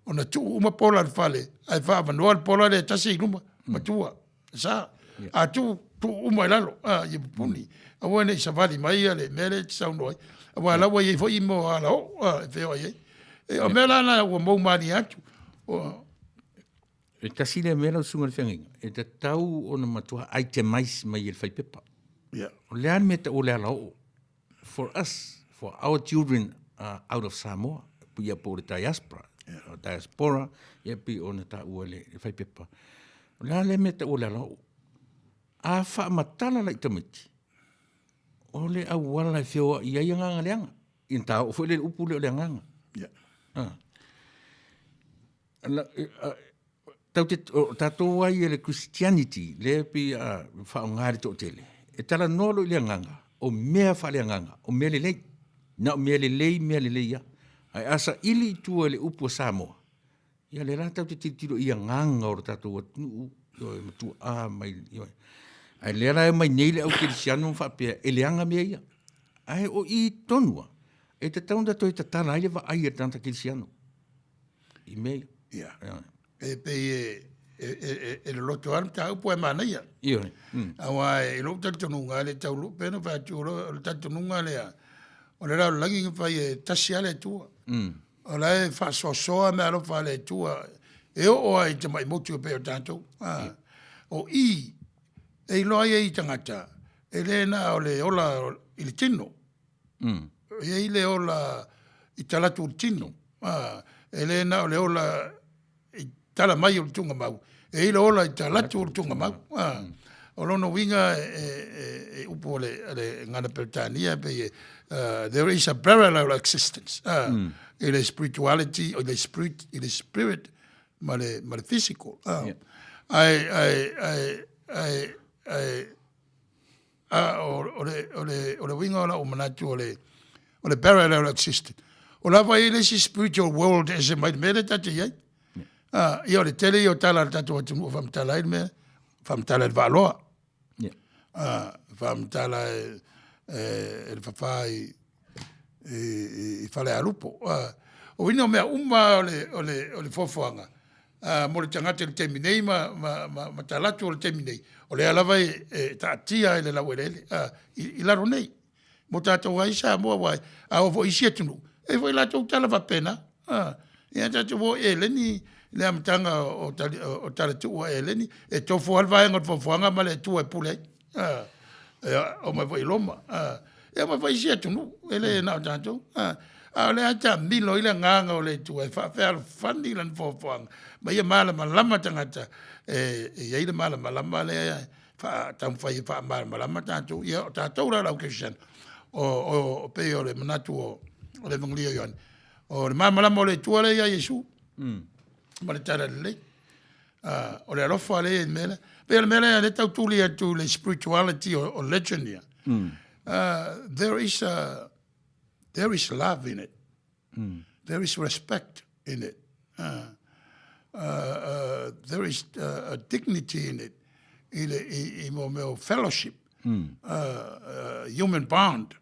ona tuu uma pola i le fale ae faaavanoa le pola lea e tasi i luma matua sa. A tuu, tuu uma i lalo ia pupuni. Aua ne i savali mai le mea lea e te saunoa ai. Aua o la ua i ai foi mo alaoo e feoai ai. O mea la na ua mou malie atu.
E tasi lea mea lau susuga i le feagaiga, e tatau ona matua itemize mai e le faipepa.
Yeah.
O le a le mea e taua o le alaoo for us, for our children out of Samoa, ia po o le diaspora, yeah. diaspora, ia pei ona taua e le faipepa. O le a le mea e taua o le alaoo. A faamatala la i tamaiti, o le auala e feoai ai agaga leaga. Ia ta oo foi lea i le upu lea o le agaga.
Yeah.
Ah. Tatou te, o tatou ai e le Christianity, lea pei a faaaoga e le toatele, e talanoa loa i le agaga, o mea faaleagaga, o mea lelei. Na o mea lelei, mea lelei lava. Ae a saili i tua i le upu a Samoa, ia lea la tatou te tilotilo i agaga o le tatou atunuu, ioe, matuaa mai, ioe. Ae lea la e omai nei le au kerisiano ma faapea, e leaga mea ia. Ae o i tonu lava, e tatau ona toe tatala ai le vaai a le tagata kerisiano. I mea ia.
Ia. E pei e, e, e, e loloto lava le mataupu ae manaia.
Ioe.
Aua i lou talitonuga, le tau pei ona fai atu, o le talitonuga lea, o le lalolagi na fai e tasi lava le Atua. O la e faasoasoa meaalofa a le Atua e oo lava i tamai motu e pei o tatou. O i, e iloa ai e i tagata, e le na o le ola i le tino. E i ai le ola i talaatu o le tino. E le na o le ola i tala mai o le tuugamau, e i ai le ola i talaatu o le tuugamau. O lona uiga e upu a le gagana Peretania e pei e there is a parallel existence i le spirituality, i le spirit, i le spirit ma le physical. Ae, ae, ae, ae, ae, A o le, o le, o le uiga o lau manatu o le, o le parallel existence. O la foi e i ai le isi spiritual world e ese mai le mea lea tatou te i ai. A, ia o le tele ia o tala a le tatou atunuu e faamatala ai le mea, faamatala e le vaaloa. A, faamatala e, e, e le fafā i, i, i Falealupo. A, o uiga o mea uma o le, o le, o le foafoaga, mo le tagata i le taimi nei ma, ma, ma, ma talaatu o le taimi nei, o lea lava e, e taatia i le laueleele, i, i lalo nei. Mo tatou ai Samoa, aua a oo foi i isi atunuu, e i ai foi latou tala faapena. Ia tatou o i Eleni, i le amataga o, o, o talatuu a Eleni, e tofu lava le vaega o le foafoaga ma le Atua e pule ai. Ia, omai foi i Roma, ia omai foi isi atunuu, e le na o tatou. A o lea e taamilo ai le agaga o le Atua e faafealofani lana foafoaga, ma ia malamalama tagata, e i ai le malamalama lea e taumafai e faamalamalama tatou. Ia, o tatou la o le au kerisiano, o, o, pei o le manatu o, o le Evagelia o Ioane, o le malamalama o le Atua lea ia Iesu, ma le Talalelei. O le alofa lea i le mea lea. Pei o le mea lea lea tau tuli atu le spirituality o legend ia. There is a, there is love in it. There is respect in it. There is a dignity in it. I le i, i mo mea o fellowship. Human bond.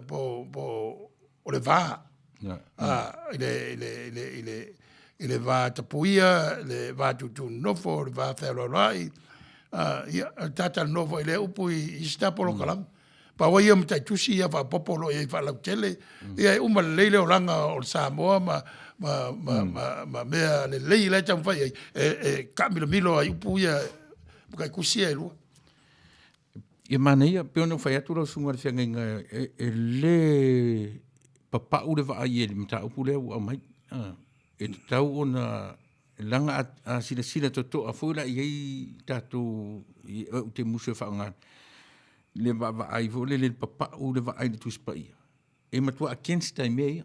Po, po o le va. I le, i le, i le, i le, i le va tapuia, le va tūtū nofo, le va fealoaloai, ia, talatalanoa foi i lea upu i isi ta polokalame. Pau ai ia o mataitusi ia faaopoopo o lo o i ai faalautele, ia e uma lelei le olaga o le Samoa ma, ma, ma, ma, ma mea lelei la e taumafai i ai, e, e taamilomilo ai upu ia mataitusi ia e lua.
Ia manaia, pei ona ou fai atu lau susuga i le feagaiga, e, e le papau le vaai i le mataupu lea ua aumai. E tatau ona leaga a, a silasila totoa foi la i ai tatou, ou te musu e faaaoga. le vaavaai foi lele i le papau le vaai i le Tusi Paia, e matua against ai mea ia.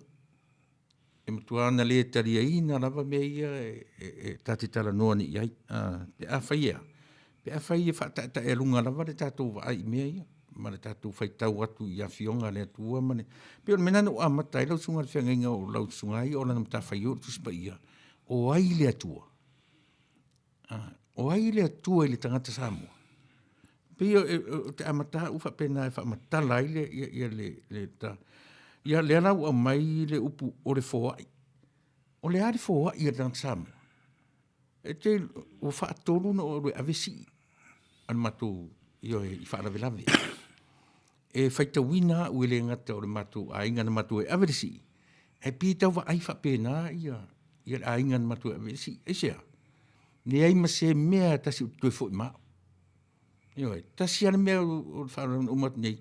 E matua na le taliaina lava mea ia e, e, e ta te talanoa nei i ai. Pe afai e a? Pe afai e faataetaealuga lava le tatou vaai i mea ia, ma le tatou faitau atu i afioga a le Atua ma le... Pei o le mea lena na ou amata ai lau susuga i le feagaiga o lau susuga ia o lana matafaioi o le Tusi Paia, o ai le Atua? O ai le Atua i le tagata Samoa? Pei o te amata au faapena e faamatala ai le, ia, ia le, le ta, ia lea la ua aumai le upu o le foai. O le a le foai a le tagata Samoa? E te, ua faatolu ona ou alu e ave sii a le matou, ioe, i faalavelave. E faitauina au e le gata o le matou aiga na matou e ave le sii, ae pei e tau vaai faapena ia, ia le aiga na matou e ave le sii. Aisea? Leai ma se mea e tasi ou te toe foi ma au. Ioe, tasi lava le mea o le faalavelave na uma atu nei,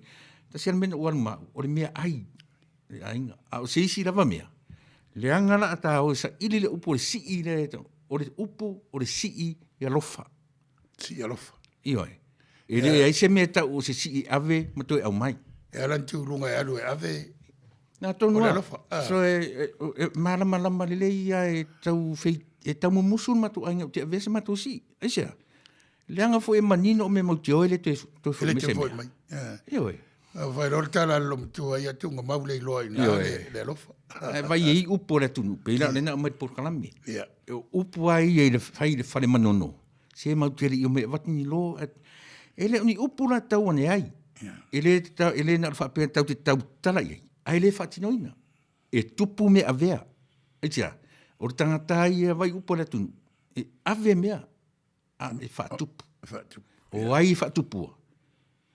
tasi lava le mea na ou alu ma au, o le meaai le aiga. A o se isi lava mea, leaga la a ta o e saili le upu o le sii lea, o le upu o le sii e alofa.
Sii alofa.
Ioe. E leai se mea e tau o se sii e ave ma toe aumai.
E ala ni tiuluga e alu e ave.
Na tonu lava. So e, e, e malamalama lelei ia e tau fei, e tau mumusu le matou aiga ou te avea se matou sii. Aisea? Leaga foi e manino o mea mautioa e le toe toe foi mai se mea.
Ioe. Fai loa le tala a le lomatua ia tuuga mau le iloa i ina le alofa.
Ae vai e i upu o le atunuu, pei la o lea na aumai le polokalame. Ia. O upu lava ia i le fai i le fale manono, se matou te le i omai e avatu ni lo, e le o ni upu la tau ane ai. E le, e le na o le faapea tau te tautala i ai, ae le faatinoina. E tupu mea avea. Aitia, o le tagata ia vai upu a le atunuu, e ave mea, a e faatupu.
Faatupu.
O ai e faatupua?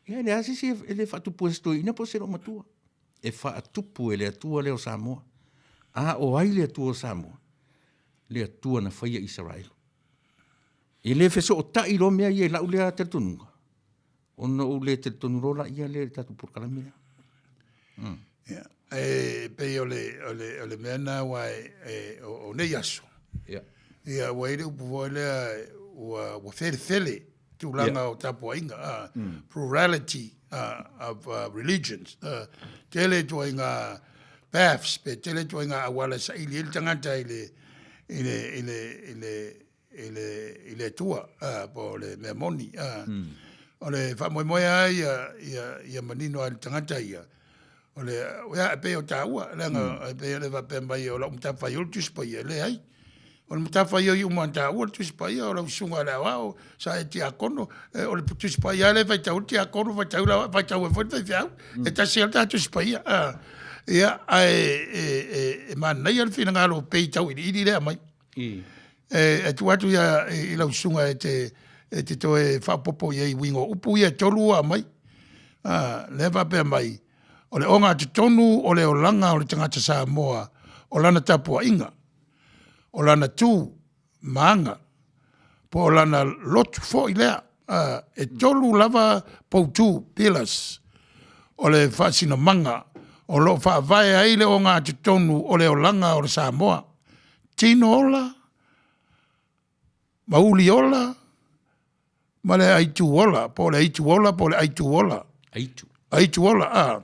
Ia e leai se isi e le faatupua e se toeaina po o se loomatua. E faatupu e le Atua lea o Samoa. A o ai le Atua o Samoa? Le Atua na faia Isaraelu. E le fesootai loa mea ia i lau lea talitonuga, ona ou le talitonu loa laia lea i le tatou polokalame lea.
Ia, e pei o le, o le, o le mea lena aua e, e, o, o nei aso,
Ia.
ia, ua i ai le upu foi lea, ua, ua felefele tulaga o tapuaiga, plurality of religions. Tele ituaiga paths, pe tele ituaiga auala e saili ai le tagata i le, i le, i le, i le, i le, i le Atua, po o le mea moni. O le faamoemoe lava ia, ia, ia manino lava i le tagata ia, o le, ia, e pei o taua, leaga e pei o le faapea mai o lau matafaioi le Tusi Paia, e leai. O le matafaioi uma a taua le Tusi Paia, o lau susuga i le aoao, sa e tiakono, o le Tusi Paia lava lea e faitau ai le tiakono, faitau le aoao, faitau ai foi le faifeau. E tasi lava le ta Tusi Paia. Ia, ae e, e, e manaia le finagalo o pei tauiliili lea aumai. E tuu atu ia i lau susuga e te, e te toe faaopoopo i ai i uiga o upu ia e tolu ua aumai. Lea e faapea mai, o le ogatotonu o le olaga o le tagata Samoa, o lana tapuaiga, o lana tu ma aga, po o lana lotu foi lea. E tolu lava poutu, pillars, o le faasinomaga o lo o faavae ai le ogatotonu o le olaga o le Samoa. Tino ola, mauli ola, ma le aitu ola, po o le aitu ola, po o le aitu ola.
Aitu.
Aitu ola, a.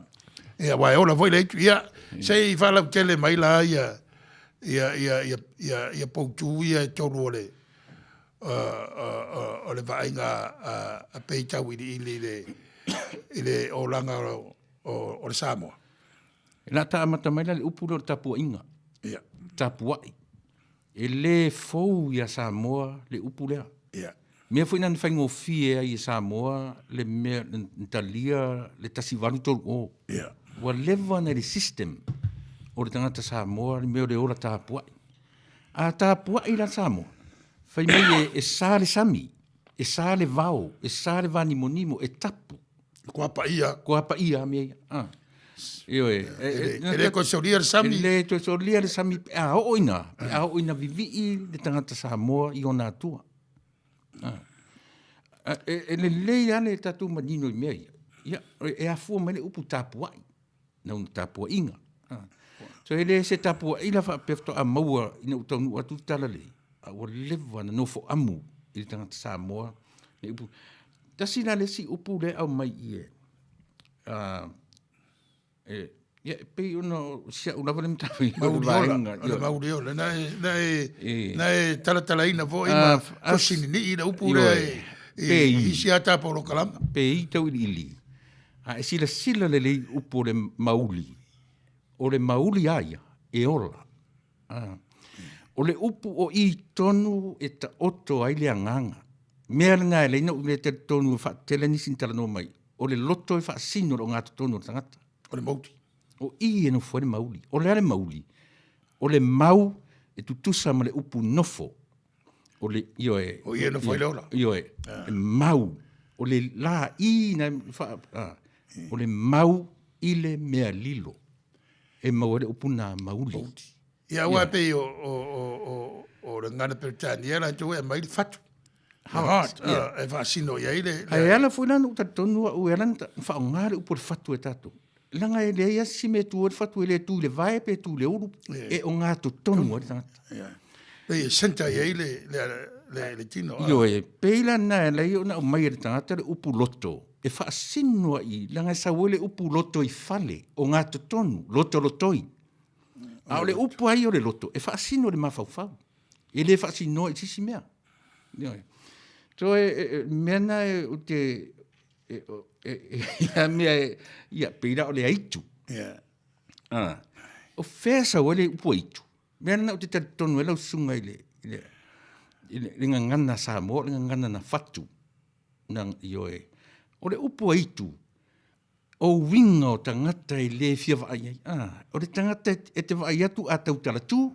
Ia, aua e ola foi le aitu. Ia, se i faalautele mai la ia, ia, ia, ia, ia, ia poutū ia e tolu o le, o le vaaiga a Pei Tauiliili i le, i le olaga o, o le Samoa.
E la ta amata mai la le upu lea o le tapuaiga.
Ia.
Tapuai. E le fou ia Samoa le upu lea.
Ia.
Mea foi na faigofie ai e Samoa le mea na talia le 1830.
Ia.
Ua leva ona i le system o le tagata Samoa le mea o le ola tapuai. A tapuai la Samoa, fai mai e, e sa le sami, e sa le vao, e sa le vanimonimo, e tapu.
Kua paia.
Kua paia mea ia. Ah. Ioe.
E le toe solia le sami.
E le toe solia le sami pe a oo ina, pe a oo ina vivii le tagata Samoa i ona atua. Ah. E, e lelei lava le tatou manino i mea ia. Ia, e afua mai le upu tapuai, na una tapuaiga. Ah. So e le se tapuai la faapea faatoa maua ina ua taunuu atu le tala lelei, a ua leva na nofo amu i le tagata Samoa le upu. Tasi la le isi upu lea e aumai i e. E, ia, e pei ona o si au lava le matafaioi o le
Mauli ola,
vaega.
o le mauli ola. Na e, na e,
E.
na e talatalaina foi ma
Ah,
tosinini'i le upu lea
Ioe.
i,
Pe
i
i.
isi lava tapolokalama.
Pe i tauiliili, a e silasila lelei i upu o le mauli, o le mauli a ia, e ola. Ah. O le upu o i tonu e taoto ai le agaga. Mea lena e leina u le talitonu e faatele nisi na talanoa mai, o le loto e faasino le ogatotonu o le tagata.
O le mauli.
O i e nofo ai le mauli. O le a le mauli? O le mau e tutusa ma le upu nofo. O le, ioe.
O i e nofo ai le ola.
Ioe. E mau. O le la i na fa, ah, o le mau i le mea lilo. E maua ai le upu na mauli.
Ia, aua e pei o, o, o, o, o le gagana Peretania latou e aumai le fatu. Heart,
yeah.
e faasino i ai le...
Ae ala foi la na ou talitonu au e ala na faaaoga le upu o le fatu e tatou. Leaga e leai lava se isi mea e tu ai le fatu, e le tu i le vae pe tu i le ulu, e ogatotonu ai le tagata.
Yeah. Pei e center i ai le, le, le, le tino.
Ioe, pei la lena e ala ai ona aumai e le tagata le upu loto, e faasino ai, leaga e sau ai le upu loto i fale, ogatotonu, lotolotoi. A o le upu ai o le loto, e faasino i le mafaufau. E le faasinoa i se isi mea. Ioe. So e, e, e mea na e, o te, e, e, e, ia mea e, ia, pei la o le aitu.
Yeah.
Ah. O fea sau ai le upu aitu? Mea lena ou te talitonu ai lau susuga i le, i le, i le, le gagana Samoa, o le gagana na fatu. Na, ioe. O le upu aitu, o uiga o tagata e le fia vaai ai. Ah, o le tagata e te vaai atu a tautala tu,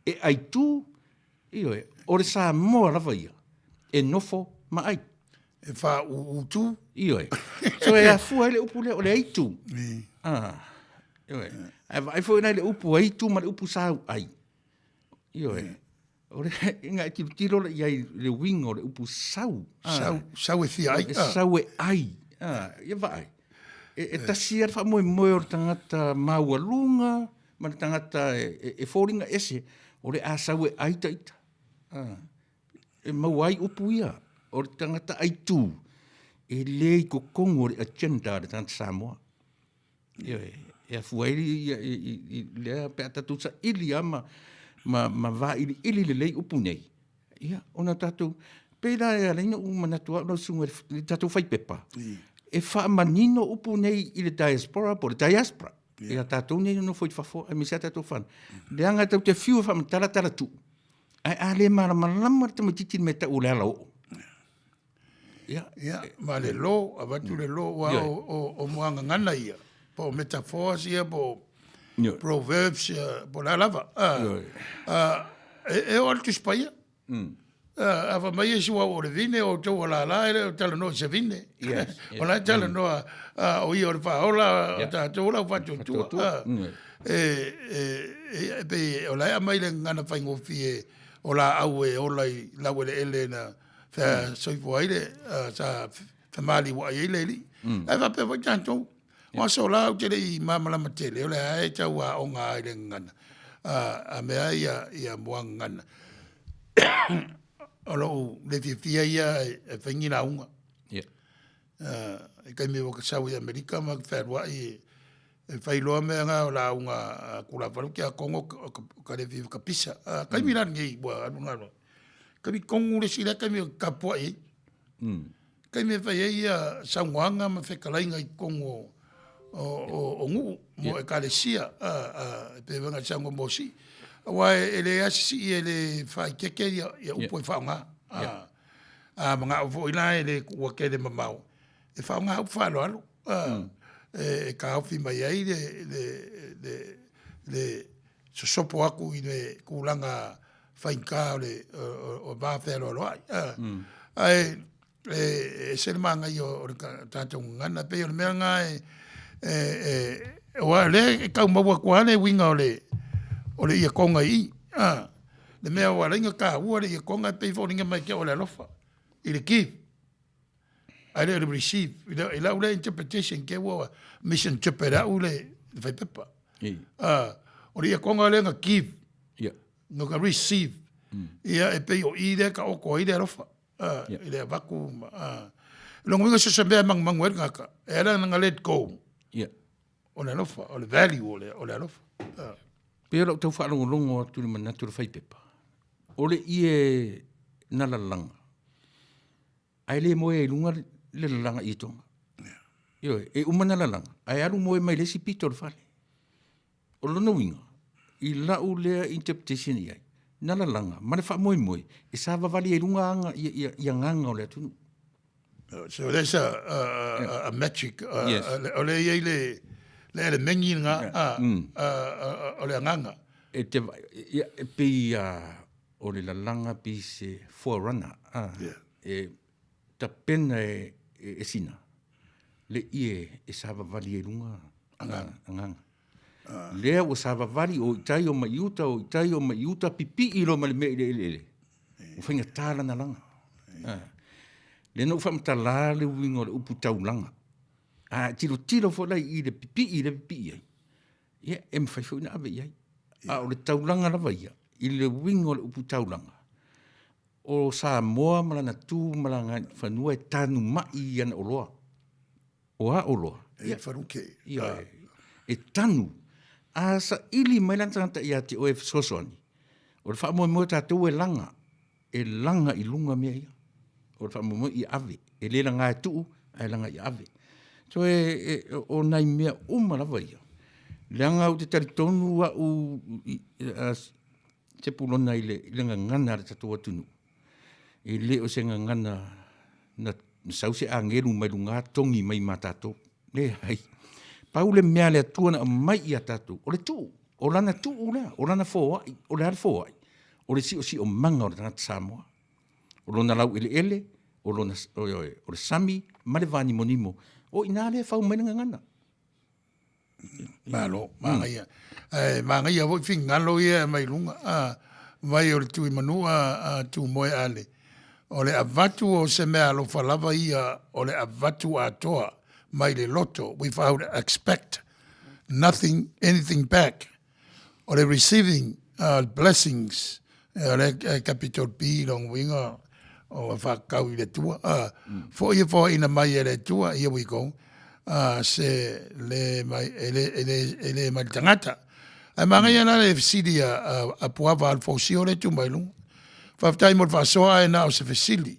e ai tu, ioe, o le Samoa lava ia, e nofo ma ai.
E whāūū tū.
Ioe. So e afua ai le upu lea, o le aitu. Ah, ioe. Ae vaai foi la i le upu aitu ma le upu sau ai. Ioe. O le, inga e tilotilo la i ai le uiga o le upu sau.
Ah. Sau, sau e fia ai.
E sau e ai. Ah, ia vaai. E, e tasi ia le faamoemoe o le tagata maualuga ma le tagata e, e, e foliga ese, o le a sau e ai ta ita. Ah. E maua ai upu ia, o le tagata aitu, e le i totonu o le agenda a le tagata Samoa. Ioe, e afua ai ia, i, i, i lea pe a tatou saili lava ma, ma, ma vailiili lelei upu nei, ia, ona tatou, pei la e ala ai ona ou manatu au lau susuga i le tatou faipepa, e faamanino upu nei i le diaspora po o le diaspora, ia tatou nei e nonofo i fafo, aemaise a tatou fanau. Leaga e tatou te fiu e faamatala tala tuu, ae a le malamalama le tamaitiiti i le mea e tau o le alaoo.
Ia, ia ma le lo, avatu le lo, ua o, o, o muagagana ia, po o metaphors ia, po o proverbs ia, po o le a lava. A, e, e oo atu Tusi Paia. Mm. A fai mai Iesu au o le vine, o outou o lala, e le o talanoa i se vine.
Yes, yes.
O la e talanoa, o ia o le faaola, o tatou o le aufaatuatua. E, e, e, e pei o la e aumai le gagana faigofie o laau e ola i laueleele na fea soifua ai le, sa femaliuai ai le alii. Ae faapea foi tatou, o aso la ou te le i malamalama tele, o lea e tau aoga ai le gagana, a mea ia, ia muagagana. O lou le fiafia ia e fai ni lauga. I taimi ua sau i Amerika ma fealuai e fai loa mea nga o lauga a Kulafalu ki a Kongo ka le fiafia ka pisa. Taimi la lenei ua alu na loa. Taimi kongu le isi lea taimi o tapuai ai. Taimi e fai ai ia saunoaga ma fetalaiga i totonu o o o o nuu mo ekalesia e pei foi ona saunoa Mosi. Aua e le asisii e le faaeteete ia ia upu e faaaoga. A manao foi la e le tuua tele mamao e faaaoga upu faaaloalo e taofi mai ai le le le le sosopo atu i le tulaga faigata o le o va fealoaloai. Ae e ese le manaia o le tatou gagana. E pei o le mea lena e e aua o lea e tau maua atu lava le uiga o le o le ietoga i i. Le mea ua ala ai ona taua le ietoga e pei e foliga mai ia te au o le alofa i le give ae le o le receive. I lau lea interpretation ke ua misinterpret au le faipepa. O le ietoga lea na give no ka receive. Ia e pei o i lea e taoto ai le alofa i le avatu. Lona uiga so o se mea e manumanu ai le tagata, e ala ona let go. o le alofa, o le value o le, o le alofa.
Pei o lau tau faalogologo atu i le manatu o le faipepa, o le ie na lalaga, ae le moe ai i luga le lalaga ietoga. Ioe, e uma na lalaga, ae alu moe mai le isi pito o le fale. O lona uiga, i lau lea interpretation i ai, na lalaga ma le faamoemoe e savavali ai i luga aga, ia, ia, ia agaga o le atunuu.
So there's a, a, a, a magic, yes. o le i ai le, le elemeni nga, a, a, a, o le agaga.
E te, ia, e pei a, o le lalaga pei se forerunner, a, yeah. e tapena e, e, e sina, le ie e savavali ai luga agaga. agaga. Lea ua savavali o i tai o mai i uta, o i tai o mai i uta, pipii loa ma le mea i le eleele. Ua faigata lana laga. Lea na ou faamatala le uiga o le upu taulaga. A e tilotilo foi la i le pipii lea e pipii ai, ia e mafai foi ona ave i ai. A o le taulaga lava ia, i le uiga o le upu taulaga, o Samoa ma lana tu ma lana fanua e tanumai i ana oloa. O a oloa?
E faluke.
Ia, e tanu. A saili mai lana tagata ia te oe e fesoasoani, o le faamoemoe o tatou e laga, e laga i luga mea ia. O le faamoemoe ia ave, e le laga e tuu, ae laga ia ave. So e, e, o nai mea uma lava ia, leaga ou te talitonu au i, a, Sepulona i le, i le gagana a le tatou atunuu, e le o se gagana na sau se agelu mai luga togi mai ma tatou. Leai. Pau le mea a le Atua na aumai ia tatou, o le tuu, o lana tuu lea, o lana foai, o le a le foai? O le siosiomaga o le tagata Samoa. O lona laueleele, o lona, o le sami ma le vanimonimo. O i ina lea e fau mai le gagana.
Malo, manaia. Ae manaia foi finagalo ia e aumai i luga, a, vai o le tui manu a, a Tumoe Ale. O le avatu o se mea alofa lava ia o le avatu atoa mai le loto without expect nothing anything back. O le receiving blessings, o le capital B lona uiga o faakau i le Atua, foi e foaiina mai e le Atua, here we go, se le mai, e le, e le, e le mai le tagata. Ae manaia la le fesili a, a Puava Alfosio lea e tu mai luga. Faafetai mo le faasoa ae na o se fesili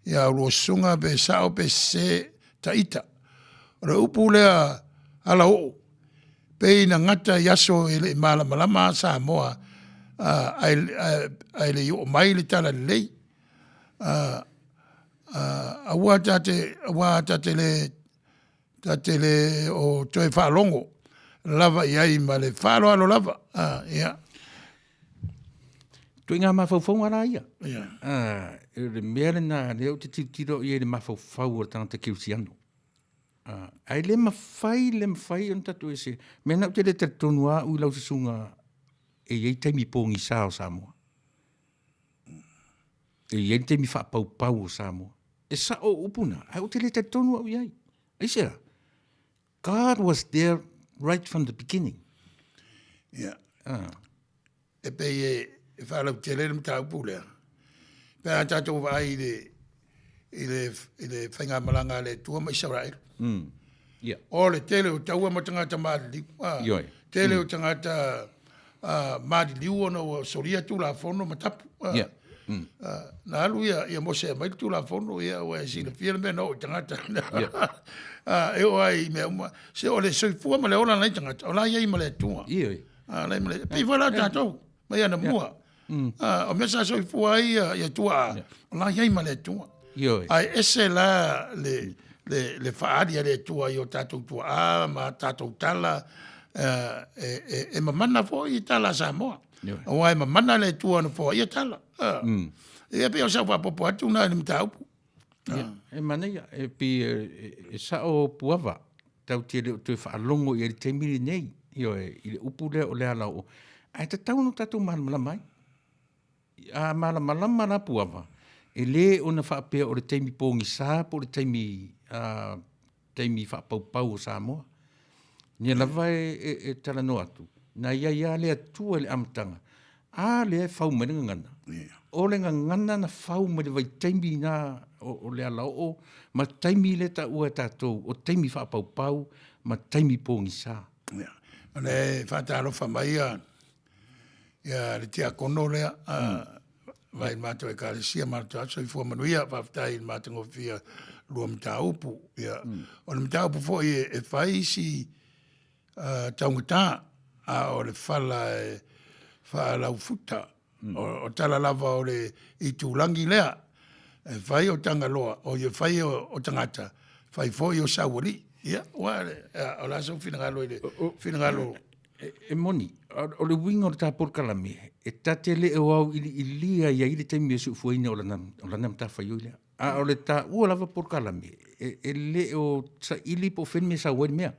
ia ulua susuga pe sao pe sese ta ita. O le upu lea alaoo, Pei na gata i aso e le i malamalama a Samoa ae le i oo mai le tala lelei. Aua ta te, aua ta te le, ta te le o toe faalogo lava i ai ma le faaaloalo lava. Ia.
Ituaiga mafaufauga la ia. Ia. O le mea lena lea ou te tilotilo i ai i le mafaufau o le tagata kerisiano. Ae le mafai, le mafai ona tatou ese. Mea na ou te le talitonu lava au i lau susuga e i ai taimi pogisa o Samoa. E i ai taimi faapaupau o Samoa. E sao upu na, ae ou te le talitonu au i ai. Aisea? God was there right from the beginning.
Yeah. Ah. E pei e faalautele le mataupu lea. Pe a tatou vaai i le, i le, i le faigamalaga a le Atua ma Isaraelu.
Yeah.
O le tele o taua ma tagata maliliu. Ah,
Ioe.
Tele o tagata maliliu ona ua solia Tulafono ma tapu. Ah,
Yeah.
Ah, na alu ia, ia Mose e aumai le Tulafono, ia ua e silafia le mea na oo i tagata.
Yeah.
Ah, e oo ai i mea uma. Se o le soifua ma le ola o nai tagata, o la e i ai ma le Atua.
Ioe.
A, lai ma le, pei foi la tatou, mai anamua. A, o mea sa soifua ai ia, ia tuaa, o la i ai ma le Atua.
Ioe.
Ae ese la le, le, le faaali a le Atua i o tatou tuaa ma tatou tala, e, e, e mamana foi i tala a Samoa.
Ioe.
Aua e mamana le Atua na foaia tala. A, Ia pei o sau faaopoopo atu na i le mataupu.
Ia, e manaia, e pei e, e sao Puava, tatou te le o toe faalogo i ai i le taimi lenei, ioe, i le upu lea o le alaoo, ae tatau ona tatou malamalama ai. A malamalama la Puava, e le ona faapea o le taimi pogisa po o le taimi taimi faapaupau o Samoa. Nia lava e, e, e talanoa atu, na i ai lava le Atua i le amataga, a lea e fau mai le gagana.
Yeah.
O le gagana na fau mai le vaitaimi na o, o le alaoo ma taimi lea taua e tatou o taimi faapaupau ma taimi pogisa.
Ia. O lea e faatalofa mai ia, ia le tiakono lea, vai i le matou ekalesia ma le soifua manuia, faafetai i le matagofie lua mataupu. Ia, o le mataupu foi e, e fai isi uh, taugata, a o le fala e faalaufuta. O, o tala lava o le itulagi lea, e fai o Tagaloa, o ia fai o, o tagata, fai foi o saualii. Ia, ua, o le a sou finagalo i le finagalo
E, e moni, o le uiga o le ta polokalame, e ta te le o auiliilia i ai le taimi e suufuaina o lana, o lana matafaioi lea. A o le taua lava polokalame, e, e le o saili po o fea le mea e sau ai le mea.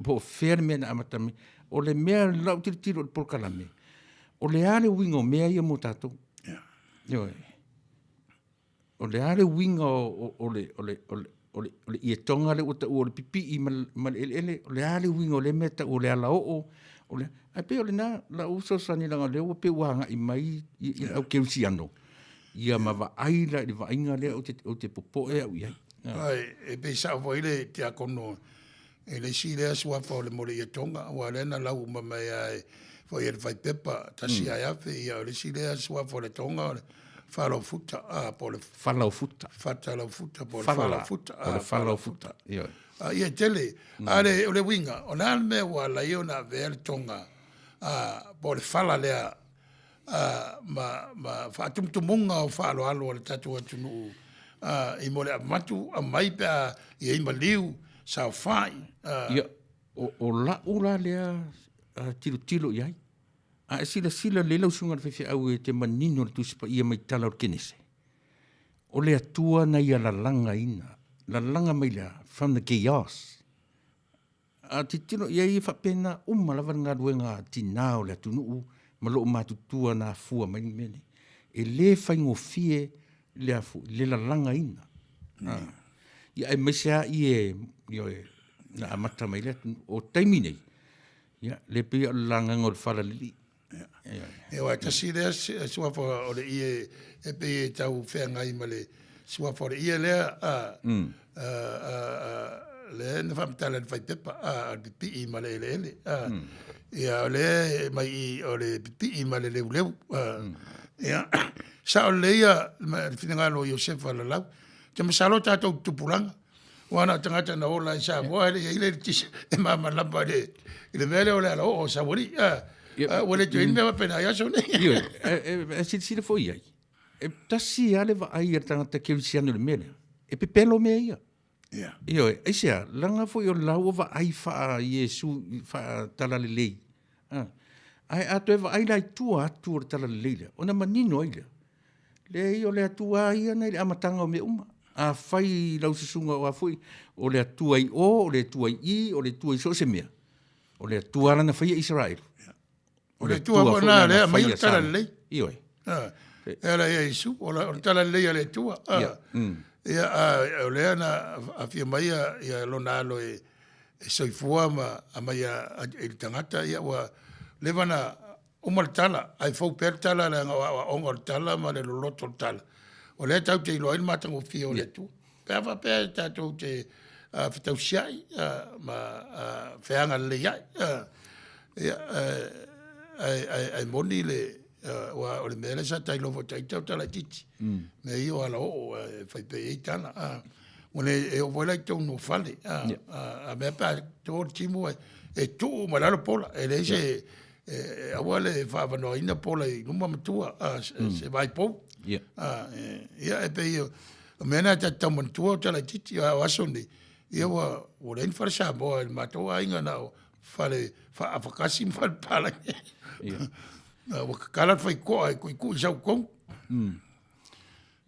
Po o fea le mea na amata mai. O le mea lau tilotilo i le polokalame, o le a le uiga o mea ia mo tatou?
Yeah.
Ioe. O le a le uiga o, o, o le, o le, o le, o le, o le ietoga lea ua taua o le pipii ma, ma le eleele, o le a le uiga o lea mea taua o le alaoo, o le, ae pei o lena lau fesoasoani leaga o lea ua pei ua agai mai i, i le au kerisiano, ia ma vaai la i le vaaiga lea ou te, ou te popoe au i ai.
Ai, e pei sao foi le tiakono E le isi lea suafa o le mole ietoga, aua o lea na lau uma mai lava e foi e le faipepa, tasi ae afe, ia o le isi lea suafa o le toga o le Falaofuta, a, po o le
Falaofuta.
Fatalaofuta po o le Falaofuta.
O le Falaofuta, ioe.
A, ia e tele. A le, o le uiga, o le a le mea ua ala ai ona avea le toga, a, po o le fala lea, a, ma, ma faatumutumuga o faaaloalo a le tatou atunuu a, i mo le avatu aumai pe a i ai maliu, saofai.
A. Ia, o, o la'u la lea uh, tilotilo i ai, a e silasila lelei lau susuga i le faifeau e te manino le Tusi Paia mai tala o le Kenese, o le Atua na ia lalagaina, lalaga mai le a? From the chaos. A tilotilo i ai e faapena uma lava le galuega a tinā o le atunuu ma loo matutua na afua mai le mea nei. E le faigofie le afu, le lalagaina. Mm. Ia aemaise lava i e, ioe, na amata mai le atunuu. O taimi nei, ia, le pei o le lagaga o le falalilii.
Ia aua e tasi lea suafa o le ie e pei e tau feagai ma le suafa o le ie lea a lea na faamatala i le faipepa a o le pipii ma le eleele a ia o lea e mai i o le pipii ma le leuleu a ia sao lelei ia le finagalo o Iosefa Lalau. Ou te masalo tatou tupulaga Aua na o tagata na ola i Samoa e le i ai le eletise e malamalama i le, i le mea lea o le alaoo o Saualii. Ah, ah, ua le toe i ai ni mea faapena i aso nei.
Ioe, e, e, e silasila foi i ai, e tasi lava le vaai a le tagata kerisiano i le mea lea, e pepelo mea ia.
Yeah.
Ioe, aisea, leaga foi o la ua vaai faa-Iesu, faa-talalelei. Ah. Ae a toe vaai la i tua atu o le talalelei lea, ona manino ai lea, Leai, o le Atua lava ia na i le amataga o mea uma. Afai i lau susuga o a foi, o le Atua i o, o le Atua i i, o le Atua i so o se mea, o le Atua lava na faia Isaraelu.
O le Atua foi na lea aumai o le talalelei.
Ioe.
E ala ia Iesu, o le talalelei a le Atua. Ia, o lea na afio mai ia lona alo e soifua ma aumai i le tagata, ia ua leva na Uma le tala, ae fou pea le tala leaga o aoaoga o le tala ma le loloto o le tala. O lea tatou te iloa ai le matagofie o le Atua. Pe a faapea e tatou te uh, fetausiai uh, ma uh, feagalelei ai, uh, ia, ae, ae, ae moni le, uh, ua, o le mea lea sa tailoa foi taita o tala itiiti. Mm. Mea ia o alaoo e fai pea i ai tala. Uh, Ua le e oo foi la i totonu o fale. A, yeah. a, a mea pe a to le timu e, e tuu mai lalo pola. E leai se, e, e aua le faaavanoaina pola i luma ma tua, a, se, mm. se vaipou.
Yeah.
A, e, ia, e pei o, o mea na ta te tau manatua o tala itiiti, a o aso nei, ia ua, ua leai ni fale Samoa i le matou aiga na o fale faaafakasi ma fale palagi.
Yeah.
Ua kakala le faikoa e kuikui sau tonu.
Mm.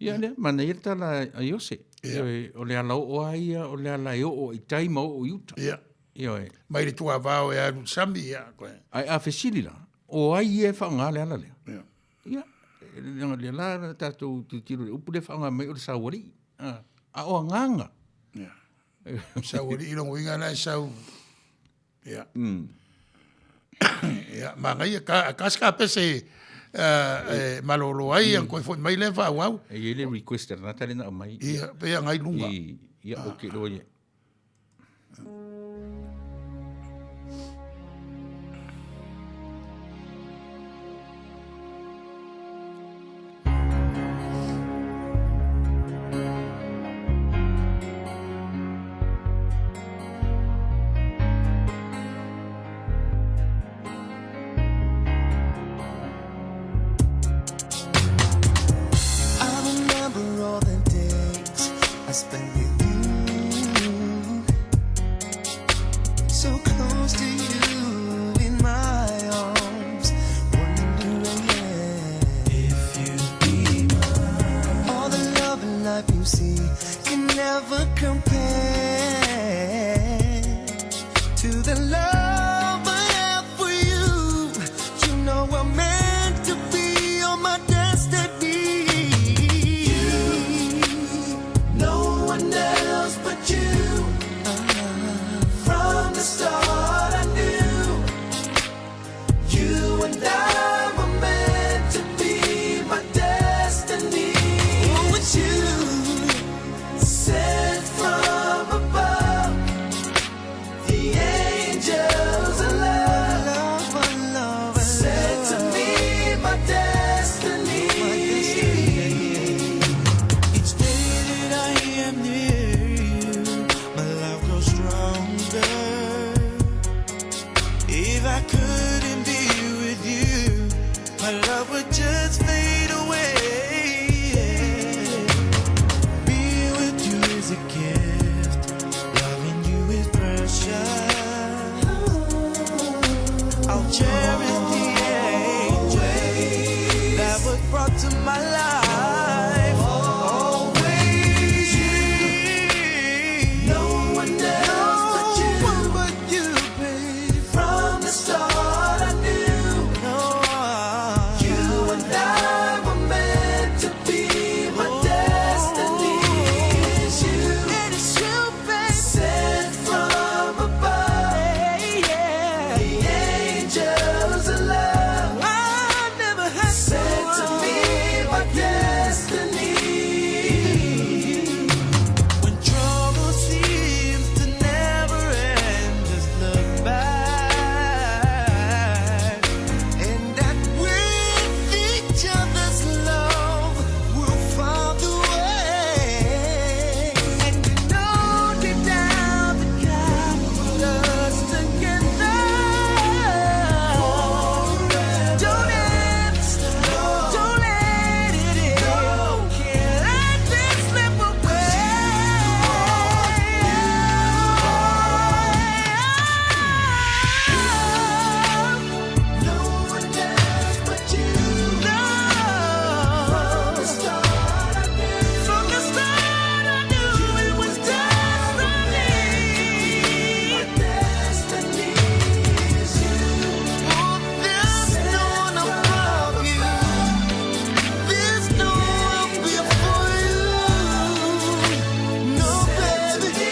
Ia lea, manaia le tala a Iose. Ioe, o le ala oo lava ia, o le ala e oo i tai ma oo i uta.
Ia.
Ioe.
Mai le tuavao e alu i le sami, ia, koe.
Ae a fesili la, o ai ia e faaaoga le ala lea?
Ia.
Ia, leaga lea la na tatou tilotilo i le upu lea e faaaoga mai o le saualii. A, a o agaga.
Ia. Saualii lona uiga la e sau Ia. Mm. Ia, manaia, ka, ka se kapese e malolo ai, mm. koe foi mai lea faaauau.
E i ai le request a le tagata lea na aumai.
Ia, pei agai lunga.
Ia, ok, loa ia.
love would just fade away. Being with you is a gift, loving you is precious. I'll cherish the angel that was brought to my life. Always you, no one else but you, but you, babe. From the start, I knew you and I were meant to be. My destiny is you. It is you, babe. Sent from above. The angels of love. I never had sent to me my destiny. When trouble seems to never end, just look back. And that with each other's love, we'll find a way. And you know deep down that God put us together. Don't ever stop. Don't let it end. Can't let this slip away. No one else but you. No. From the start I knew. From the start I knew it was destiny. My destiny is you. Oh, there's no one above you. There's no one before you. No, baby.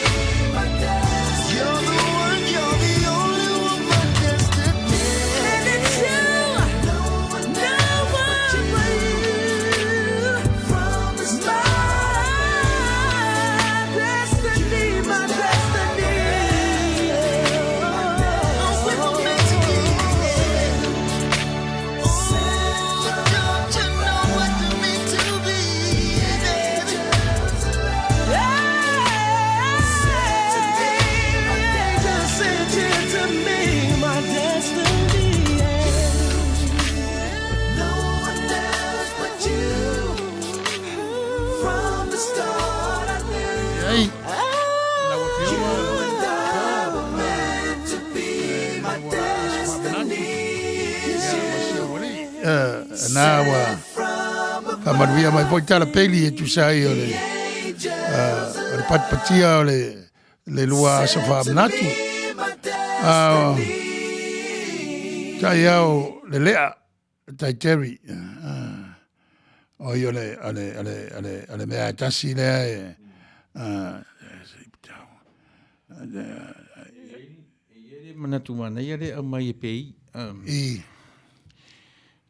You're the one. You're the only one. My destiny. And it's you. No one, no one but you. From the start, my destiny, my destiny. Oh, we were meant to be. Oh, don't you know what you mean to be, baby? Sent you to me, my destiny. No one else but you. From the start, I knew
Ai, lau afioga
you and I were meant to be. My destiny is you.
Na ua faamanuia mai foi tala peli e tusa ai o le o le patipatia o le le lua aso faamanatu. A tai ao le lea tai Terry o i o le o le o le o le o le mea e tasi lea e
E i ai le manatu manaia lea e aumai e pei.
I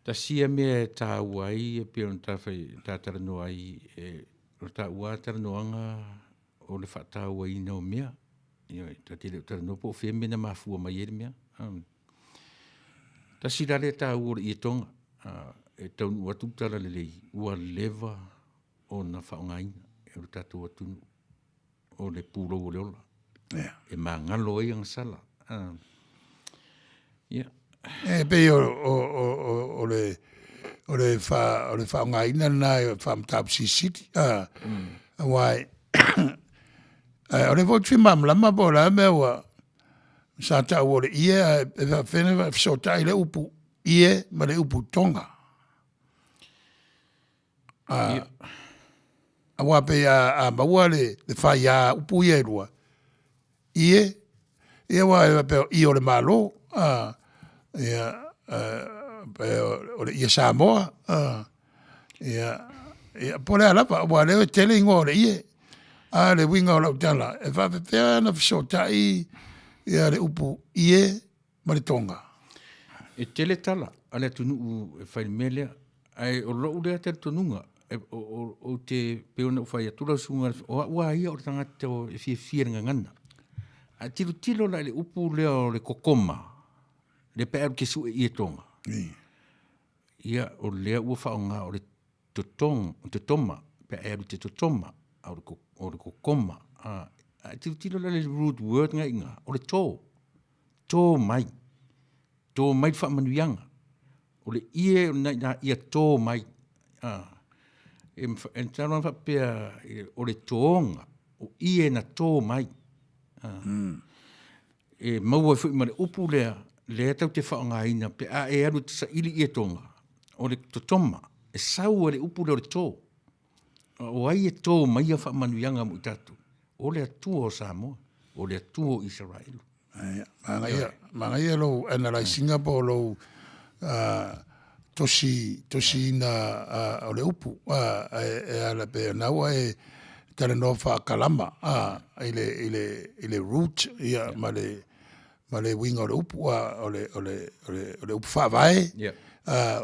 Tasi ia mea e taua ai e pei ona ta fai ta talanoa ai e o le taua lava talanoaga o le faatauaina o mea. Ioe, ta te le o talanoa po o fea mea na mafua mai ai le mea. Tasi la lea taua o le ietoga, e taunuu atu le talalelei ua leva ona faaaogaina e lo tatou atunuu o le pulou o le ola. E magalo ai agasala. Ia.
E pei o, o, o, o, o le o le fa o le faaaogaina lena e faamataupu silisili a aua e o lea foi ou te fia malamalama po o le a le mea ua sa taua o le ie ae e faapefea ona fesootai le upu ie ma le upu Tonga. A aua pei a, a maua le, le faiā upu ia e lua, ie, ia aua e faapea o ie o le Malo, a, ia, pei o le ie Samoa, a, ia, ia, po o le a lava, aua o lea e tele igoa o le ie. A o le uiga o lau tala, e faapefea ona fesootai ia le upu ie ma le Tonga?
E tele tala a le atunuu e fai i le mea lea, ae o lou lea talitonuga, ou te pei ona ou fai atu lau susuga, o au lava ia o le tagata e fiafia i le gagana. A tilotilo la i le upu lea o le kokoma, lea pe a ou te sue i Tonga, ia o lea ua faaaoga o le totong, totoma, pe a e alu i te totoma, a o le kokoma. A e tilotilo la i le root word na i ina, o le to, to mai, to mai le faamanuiaga. O le ie o lena i ina ia tō mai. A, e, e talo faapea o le tōga, o ie na tō mai. A, E maua ai foi ma le upu lea, lea tatou te faaaogaina pe a e alu e te saili ie toga, o le totoma, e sau ai le upu lea o le tō. O ai e tō mai ia faamanuiaga mo i tatou? O le Atua o Samoa, o le Atua o Isaraelu.
Manaia, manaia lou analyse ina po o lou tosi, tosiina o le upu e ala pei ona ua e talanoa faakalama i le, i le, i le root ia ma le, ma le uiga o le upu o le, o le, o le, o le upu faavae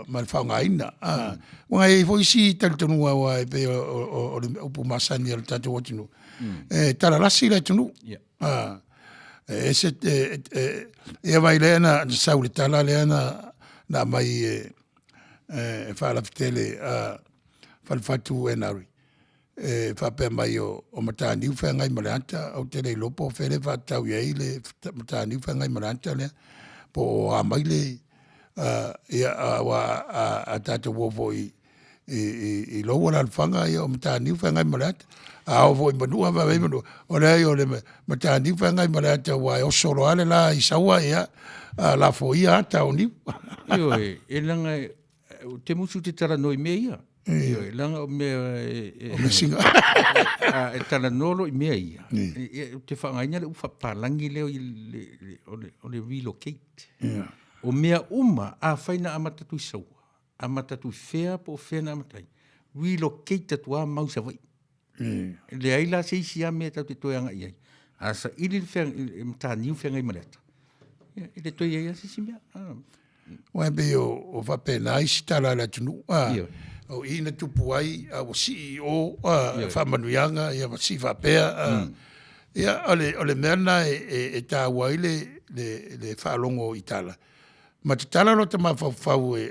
ma le faaaogaina. Aua e i ai foi isi talitonuga aua e pei o le upu masani a le tatou atunuu, e talalasi le atunuu. E ese ia vai lea na sau le tala lea na aumai e Faalafetele Falefatu Enari e faapea mai o Mataniu feagai ma le ata, ou te le iloa po o fea lea e faatatau i ai le Mataniu feagai ma le ata lea, po o a mai le ia aua a tatou o foi i lou alaalafaga ia o Mataniu feagai ma le ata. A oo foi i Manua vaai Manua, o leai o le Mataniu feagai ma le ata aua e oso loa le la i Saua ia lafoia ata o niu.
Ioe, e leaga ou te musu te talanoa i mea ia. Ioe, leaga o mea
O mea singa.
A e talanoa loa i mea ia, ou te faaaogaina le upu faapapalagi lea o le relocate. O mea uma, afai na amata atu i Saua, amata atu i fea po o fea na amata ai, relocate atu lava mau i Savaii. E leai la se isi lava mea tatou te toe agai i ai. A saili le mataniu feagai ma le ata, ia, e le toe i ai lava se isi mea. Ah.
Aua e pei o faapena isi tala a le atunuu. O i na tupu ai, a ua sii i o faamanuiaga, ia ua sii faapea. Ia, o le mea lena e taua ai le faalogo i tala. Ma tatala lota mafaufau e,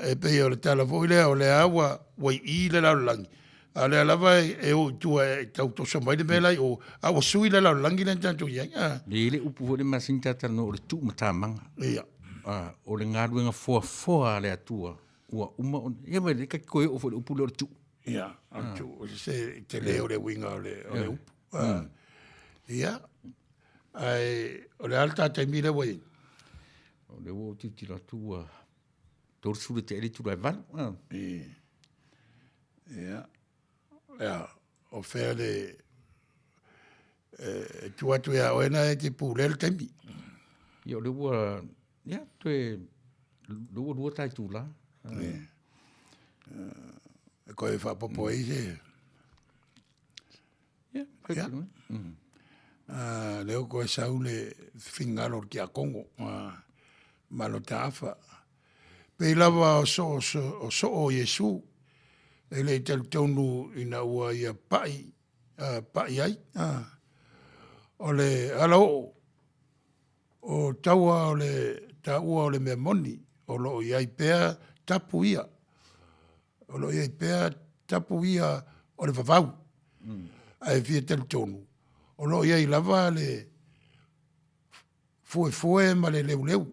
e pei o le tala foi lea, o lea ua ua i i le lalolagi, a o lea lava e o i tua e tau toso mai le mea la i o, a ua sui le lalolagi lea na tatou i ai.
E i ai le upu foi lea masani ona talanoa, o le tuumatamaga.
Ia.
O le galuega foafoa a le Atua ua uma ona, ia ma e ta te toe oo foi i le upu lea o le tuu.
Ia, o le tuu, se tele o le uiga o le upu. Ia, Ae o le a le ta taimi lea ua i ai?
O lea ua ou tilotilo atu ua 30 le tea i le itula e 8.
Ia. Ia, o fea le e tuu atu ia oe na e te pulea le taimi.
Ia o lea ua ia toe lea ua lua ta itula.
Ia. E koe faapopo ai se
Ia.
Lea ua toe sau le finagalo o le Tiakono ma lo taafa. Pei lava o soo, o soo o Iesu, e le i talitonu ina ua ia pai, pai ai. O le alaoo, o taua o le taua o le mea moni, o lo o i ai pea tapu ia. O lo o i ai pea tapu ia o le vavau. Ae fia talitonu, o lo o i ai lava le fuefue ma le leuleu.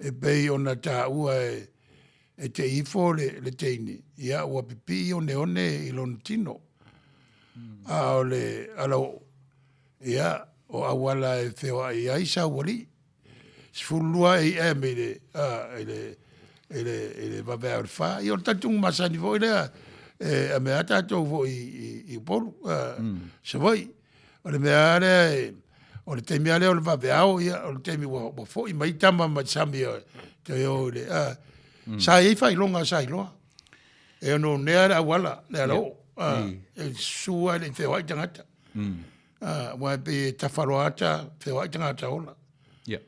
E pei ona taua e te ifo le teine, ia ua pipii oneone i lona tino. A o le alaoo, ia, o auala e feoai ai saualii. 12 AM i le, i le, i le, i le vaveao i le fa. Ia o le talitonuga masani foi lea, e a mea lava tatou foi i Upolu, Savaii. O le mea lava lea, e, o le taimi lava lea o le vaveao, ia, o le taimi ua foi mai tama mai le sami e toe o i le, sa i ai faailoga sa iloa. E oneonea le auala, le alaoo, e susu lava e le i feoai tagata. Aua e pei e tafaloa ata feoai tagata ola. Ia,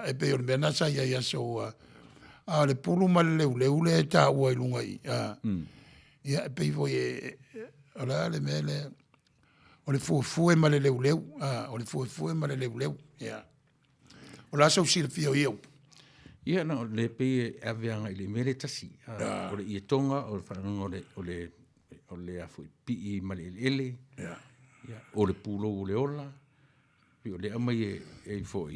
e pei o le mea lena sa i ai i aso ua, a o le pulu ma le leuleu lea e taua i luga i, ia, e pei foi e, o le a le mea lea, o le fuefue ma le leuleu, o le fuefue ma le leuleu, ia. O le a sou silafia o ia upu?
Ia, na, o le pei e ave agai i le mea lea e tasi. O le ietoga, o le faalogo o le, o le, o le a foi, pii ma le eleele, ia, o le pulou o le ola, pei o lea e aumai e, e foi,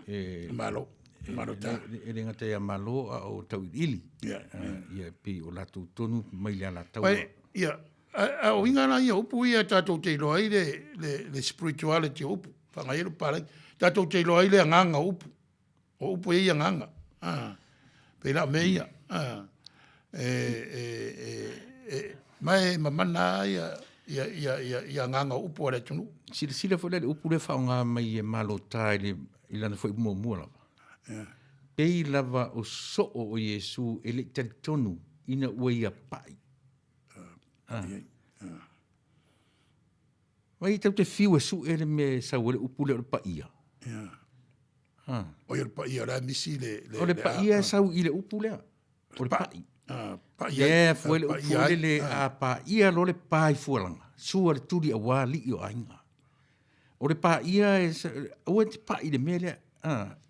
e,
Malo. Malo ta.
E le gata ia Malo a o tauiliili.
Ia.
Ia e pei o latou tonu mai le Alataua.
Pai, ia, a o uiga la ia o upu ia tatou te iloa ai le spirituality o upu. Whangai e palai. Tatou te iloa ai le agaga o upu. O upu e i agaga. Pei la o mea ia. E, ma e mamana lava ia agaga o upu a le atunuu.
Silasila foi la i le upu lea e faaaoga mai e Malota i lana foi muamua lava. Pei lava o soo o Iesu e le i talitonu ina ua ia pai. Vai tatou te fiu e sue le mea e sau ai le upu lea o le paia.
Oi o le paia o le a misi le...
O le paia e sau i le upu lea. O le pai.
Paia.
Lea fua le upu lea le a paia loa le pa i Fualaga, sua le tuli aua alii o aiga. O le paia e, aua e te pai i le mea lea.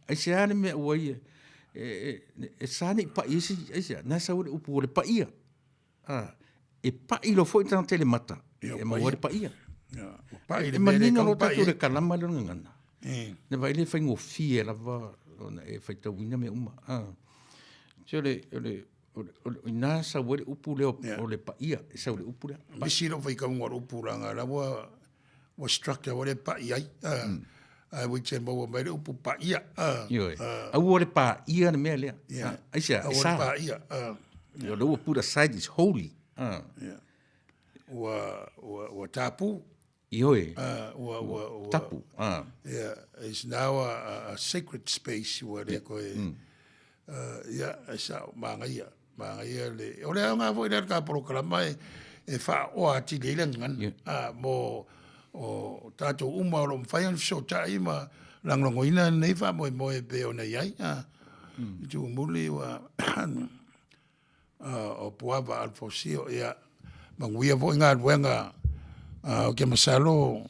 Aisea le mea ua ia, e sa ne i pai ai se, aisea, na sau ai le upu o le paia. E pai loa foi le tagata i le mata, e maua ai le paia. E manino loa tatou i le kalama lea o le gagana. Na vaai le faigofie lava ona e faitauina mea uma. So o le, o le, o le, ina sau ai le upu lea o le paia, e sau i le upu lea.
Misi lou faitauga o le upu leaga la ua ua structure ua le pai ai. Ae ua te maua mai le upu paia.
Ioe. Aua le paia le mea lea. Aisea,
e sa. Aua le paia.
O lea ua put aside is holy.
Ua, ua, ua tapu.
Ioe.
Ua, ua, ua.
Tapu.
Yeah, it's now a sacred space ua le koe. Ia, e sao, manaia, manaia le... O le aoga foi lea o le ta polokalama e, e faaoa atili ai le gagana. Yeah. Mo o tatou uma o lo o mafai ona fesootai ma lagolagoina lenei faamoemoe e pei ona i ai. I tuumuli ua o Puava Alfosio, ia, manuia foi galuega. Ou te masalo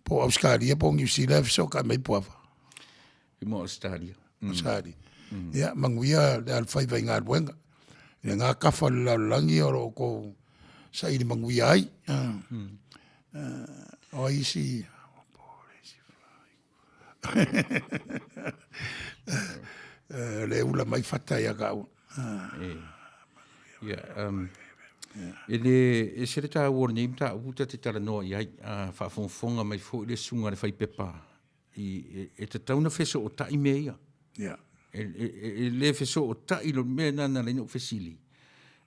po o Ausetalia po o Niu Sila e fesootai mai Puava.
I mo Ausetalia.
Ausetalia. Ia, manuia le alofaiva i galuega. I lena tafa o le lalolagi o lo o outou saili manuia ai. O ai isi... Le ula mai fata ia te au.
Ia, e le, e ese le taua o lenei mataupu ta te talanoa i ai, a faafogafoga mai foi le susuga i le faipepa i, e, e tatau ona fesootai mea ia.
Yeah.
E le fesootai lo mea na na laina ou fesili.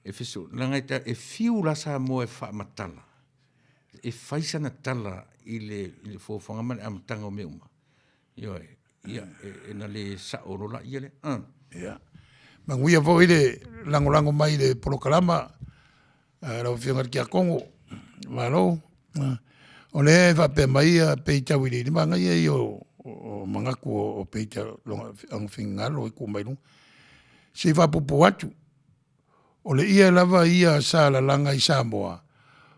E feso, leaga e, ta, e fiu la Samoa e faamatala. E fai sana tala i le, i le foafoaga ma le amataga o mea uma. Ioe, ia, e, e na le sao loa laia lea.
Ia. Manuia foi le lagolago mai i le polokalama lau Afioga i le Tiakono. Malo. O lea e faapea mai ia Peita Wiliili, manaia ia o manatu o Peita lona finagalo i tuu mai luga. Se i faapuupuu atu, O le ie lava ia sa lalaga i Samoa,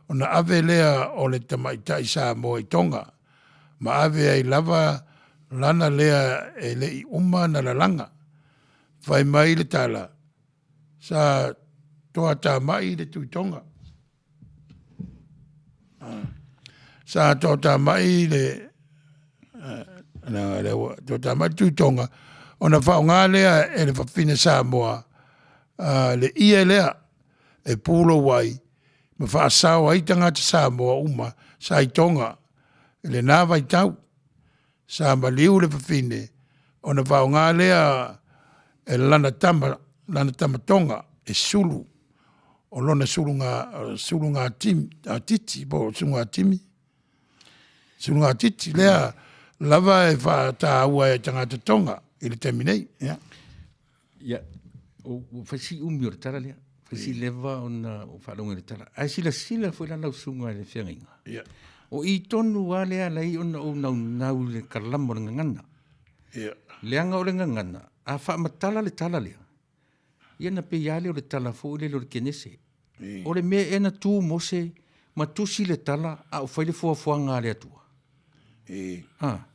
ona ave lea o le tamaitai Samoa i Toga, ma ave ai lava lana lea e le i uma na lalaga. Fai mai le tala, sa toatamai le Tuitoga. Sa toatamai le toatamai le Tuitoga ona faaaoga lea e le fafine Samoa le ie lea e pulou ai ma faasao ai tagata Samoa uma sa i Toga i lena vaitau. Sa maliu le fafine ona faaaoga lea e lana tama, lana tama Toga e sulu o lona suluga, suluga titi po o suluga timi, suluga titi lea lava e faataua e tagata Toga i le taimi nei. Ia.
Ia, ua fai si umi o le tala lea. Fai si leva ona ou faalogo i le tala. Ae silasila foi la lau susuga i le feagaiga.
Ia.
O i tonu lava lea ala ai ona ou naunau i le kalama o le gagana.
Ia.
Leaga o le gagana, a faamatala le tala lea, ia na pei lava lea o le tala foi lele o le Kenese. O le mea ea na tu Mose ma tusi le tala a o fai le foafoaga a le Atua? Ha,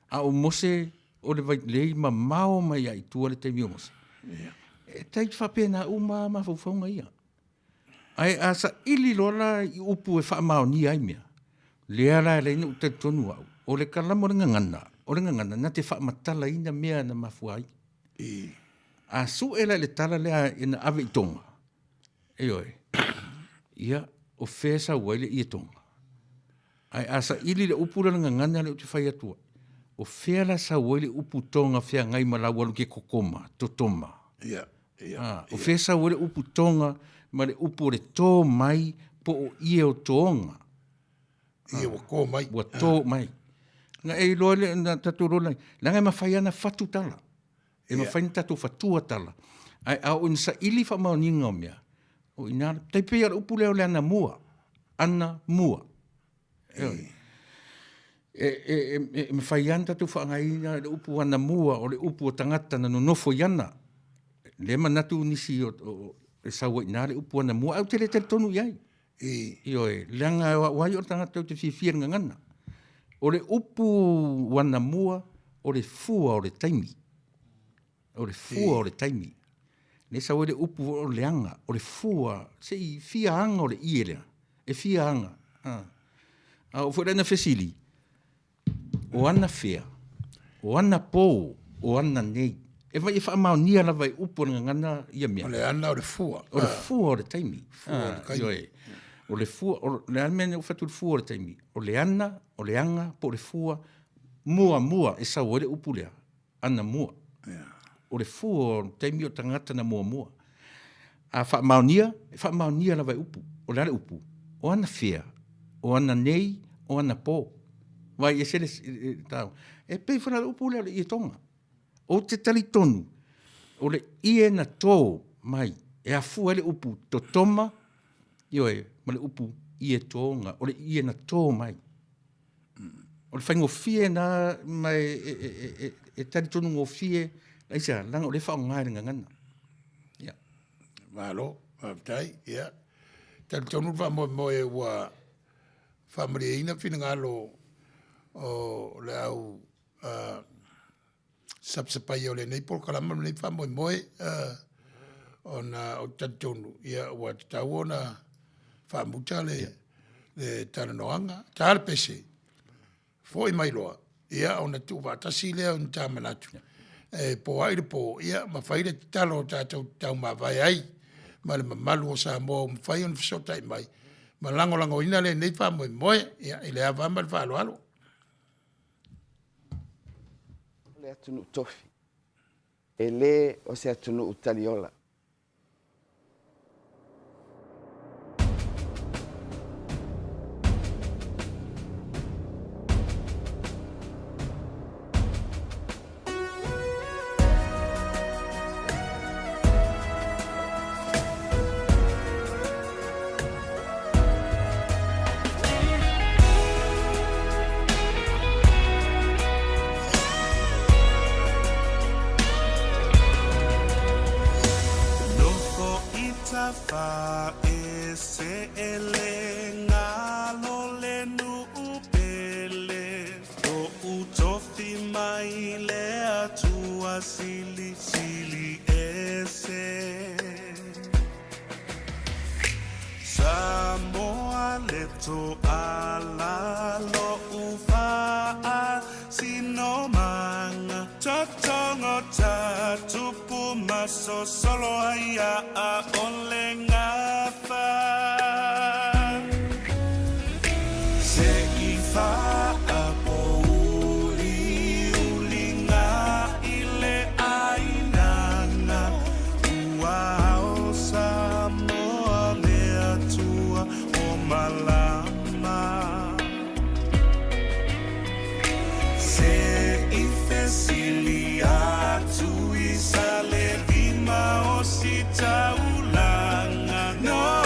a o Mose o le vai lei mamao mai lava i tua le taimi o Mose. E tai faapena uma lava mafaufauga ia. Ae a saili loa la i upu e faamaonia ai mea, lea la e ala ai ona ou talitonu au, o le kalama o le gagana, o le gagana na te faamatalaina mea na mafua ai. A suʻe la i le tala lea ina ave i Tonga, ioe, ia, o fea e sau ai le ie Tonga? Ae a saili le upu lea o le gagana lea ou te fai atu ai, o fea la sau ai le upu Tonga feagai ma lau alu ke kokoma, totoma?
Ia, ia.
A, o fea sau ai le upu Tonga ma le upu o le tō mai po o ie o Toga?
Ie ua tō mai.
Ua tō mai. Na e iloa le, na tatou iloa le, leaga e mafai lava ona fatu tala. E mafai ona tatou fatua tala. Ae a oo ina saili faamaoniga o mea, o i ina, tai pei lava o le upu lea o le anamua, anamua. Ioe. E mafai lava ona tatou faaaogaina le upu anamua, o le upu o tagata na nonofo i ana. Lea e manatu nisi e sau ai i ina le upu anamua, ae ou te le talitonu i ai. Ioe, leaga o au lava ia o le tagata ou te fiafia i le gagana. O le upu anamua, o le fua o le taimi. O le fua o le taimi. Lea e sau ai le upu o le aga, o le fua, se i fia aga o le ie lea. E fia aga. A oo foi la ina fesili, o anafea, o anapō, o ananei. E vai e faamaonia lava e upu o le gagana ia mea.
O le ana o le fua.
O le fua o le taimi. Fua o le taimi. Ioe. O le fua, o le a le mea na ou fai atu le fua o le taimi? O le ana, o le aga, po o le fua, muamua e sau ai le upu lea, anamua. O le fua o le taimi o tagata na muamua. A faamaonia, e faamaonia lava e upu. O le a le upu? O anafea, o ananei, o anapō. Vaai ese le tau. E pei foi la o le upu lea o le ietoga. Ou te talitonu, o le ie na tō mai, e afua ai le upu totoma, ioe, ma le upu ietoga, o le ie na tō mai. O le faigofie na ma e talitonu gofie, aisea, leaga o lea e faaaoga i le gagana. Ia.
Malo, faafetai. Ia, talitonu le faamoemoe ua faamalieina finagalo o le au sapasapaia o lenei polokalame ma lenei faamoemoe ona ou te talitonu ia ua tatau ona faamuta le le talanoaga. Ta le pese, foi mai loa, ia ona tuufaatasi lea o ni ta manatu e poai le po, ia ma fai le tatalo tatou te taumavae ai ma le mamalu o Samoa ua mafai ona fesootai mai ma lagolagoina lenei faamoemoe. Ia, i le ava ma le faaaloalo.
O le atunuu tofi, e le o se atunuu taliola.
Nofo i tafa e se ele ngalo le nuu pele Lo'u tofi mai le Atua silisili ese Samoa le toala lo'u faasinomaga Totogo ta tupu masosolo ai a ʻole gafa Se i faapouliuliga i le ʻāinana Ua ao Samoa le Atua o malama Se i fesili atu i Salelima o Sitaulaga No.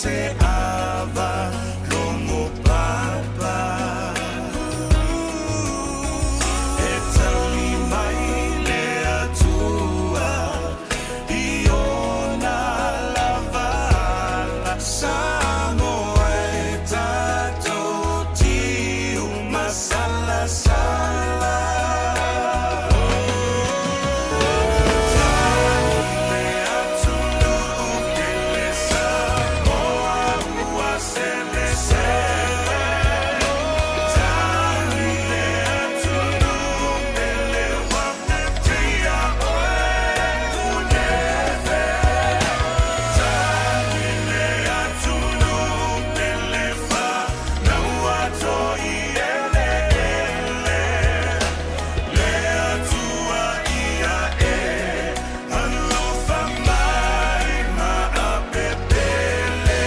se ava logo papa. E tali mai le Atua i ona lava ala. Samoa e tatou tiu masalasala. Tali le atunuu pele Samoa ua selesele. Tali le atunuu pele ua pepia oe Unefe. Tali le atunuu pele whanaua toi eleele. Le Atua ia e alofa mai ma apepele.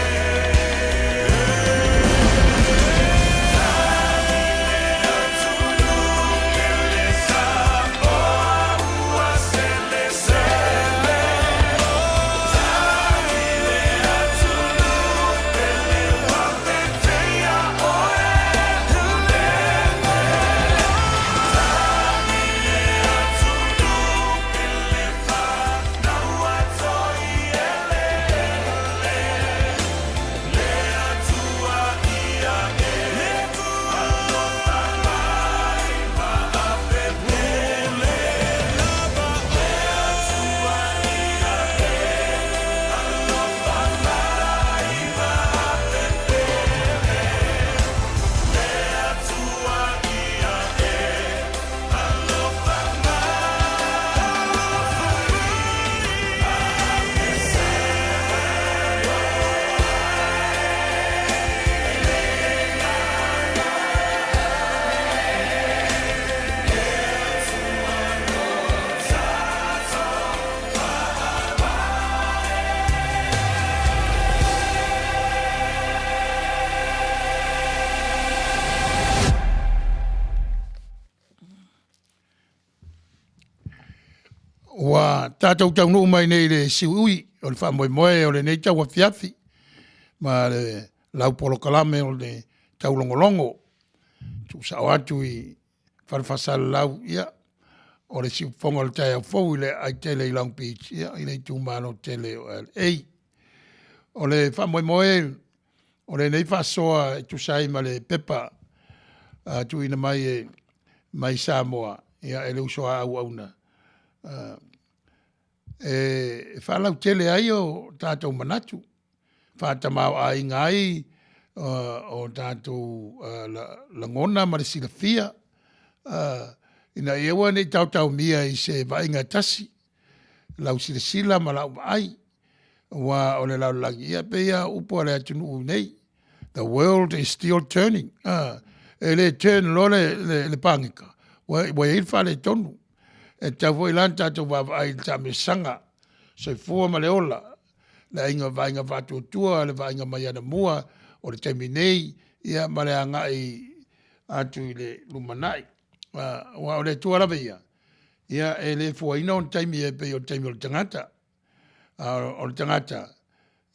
Tali le atunuu pele Samoa ua selesele. Tali le atunuu pele ua pepia oe Unefe. Tali le atunuu pele whanaua toi eleele. Le Atua ia e alofa mai ma apepele. Le Atua ia e alofa mai ma apepele. Le Atua ia e alofa mai
Ua tatou taunuu mai nei i le siuiui o le faamoemoe o lenei tauafiafi ma le lau polokalame o le taulogologo. Tuusao atu i fale faasalalau, ia, o le siufofoga o le taeao fou i le aai tele i Long Beach, ia, i le itumalo tele o LA. O le faamoemoe o lenei faasoa e tusa ai ma le pepa tuuina mai e mai Samoa, ia, e le uso a auauna, e faalautele ai o tatou manatu, faatamaoaiga ai o tatou lagona ma le silafia, ina ia aua ne i taotaomia i se vaaiga e tasi lau silasila ma lau vaai, aua o le lalolagi, ia e pei lava o upu a le atunuu nei, the world is still turning. E le turn loa le pageta ua i ai le faaletonu. E tatau foi la ona tatou vaavaai i le taamilosaga, soifua ma le ola, le aiga vaaiga faatuatua, le vaaiga mai anamua, o le taimi nei, ia ma le agai atu i le lumanai. Aua o le Atua lava ia, ia e le fuaina ona taimi e pei o le taimi o le tagata. A o le tagata,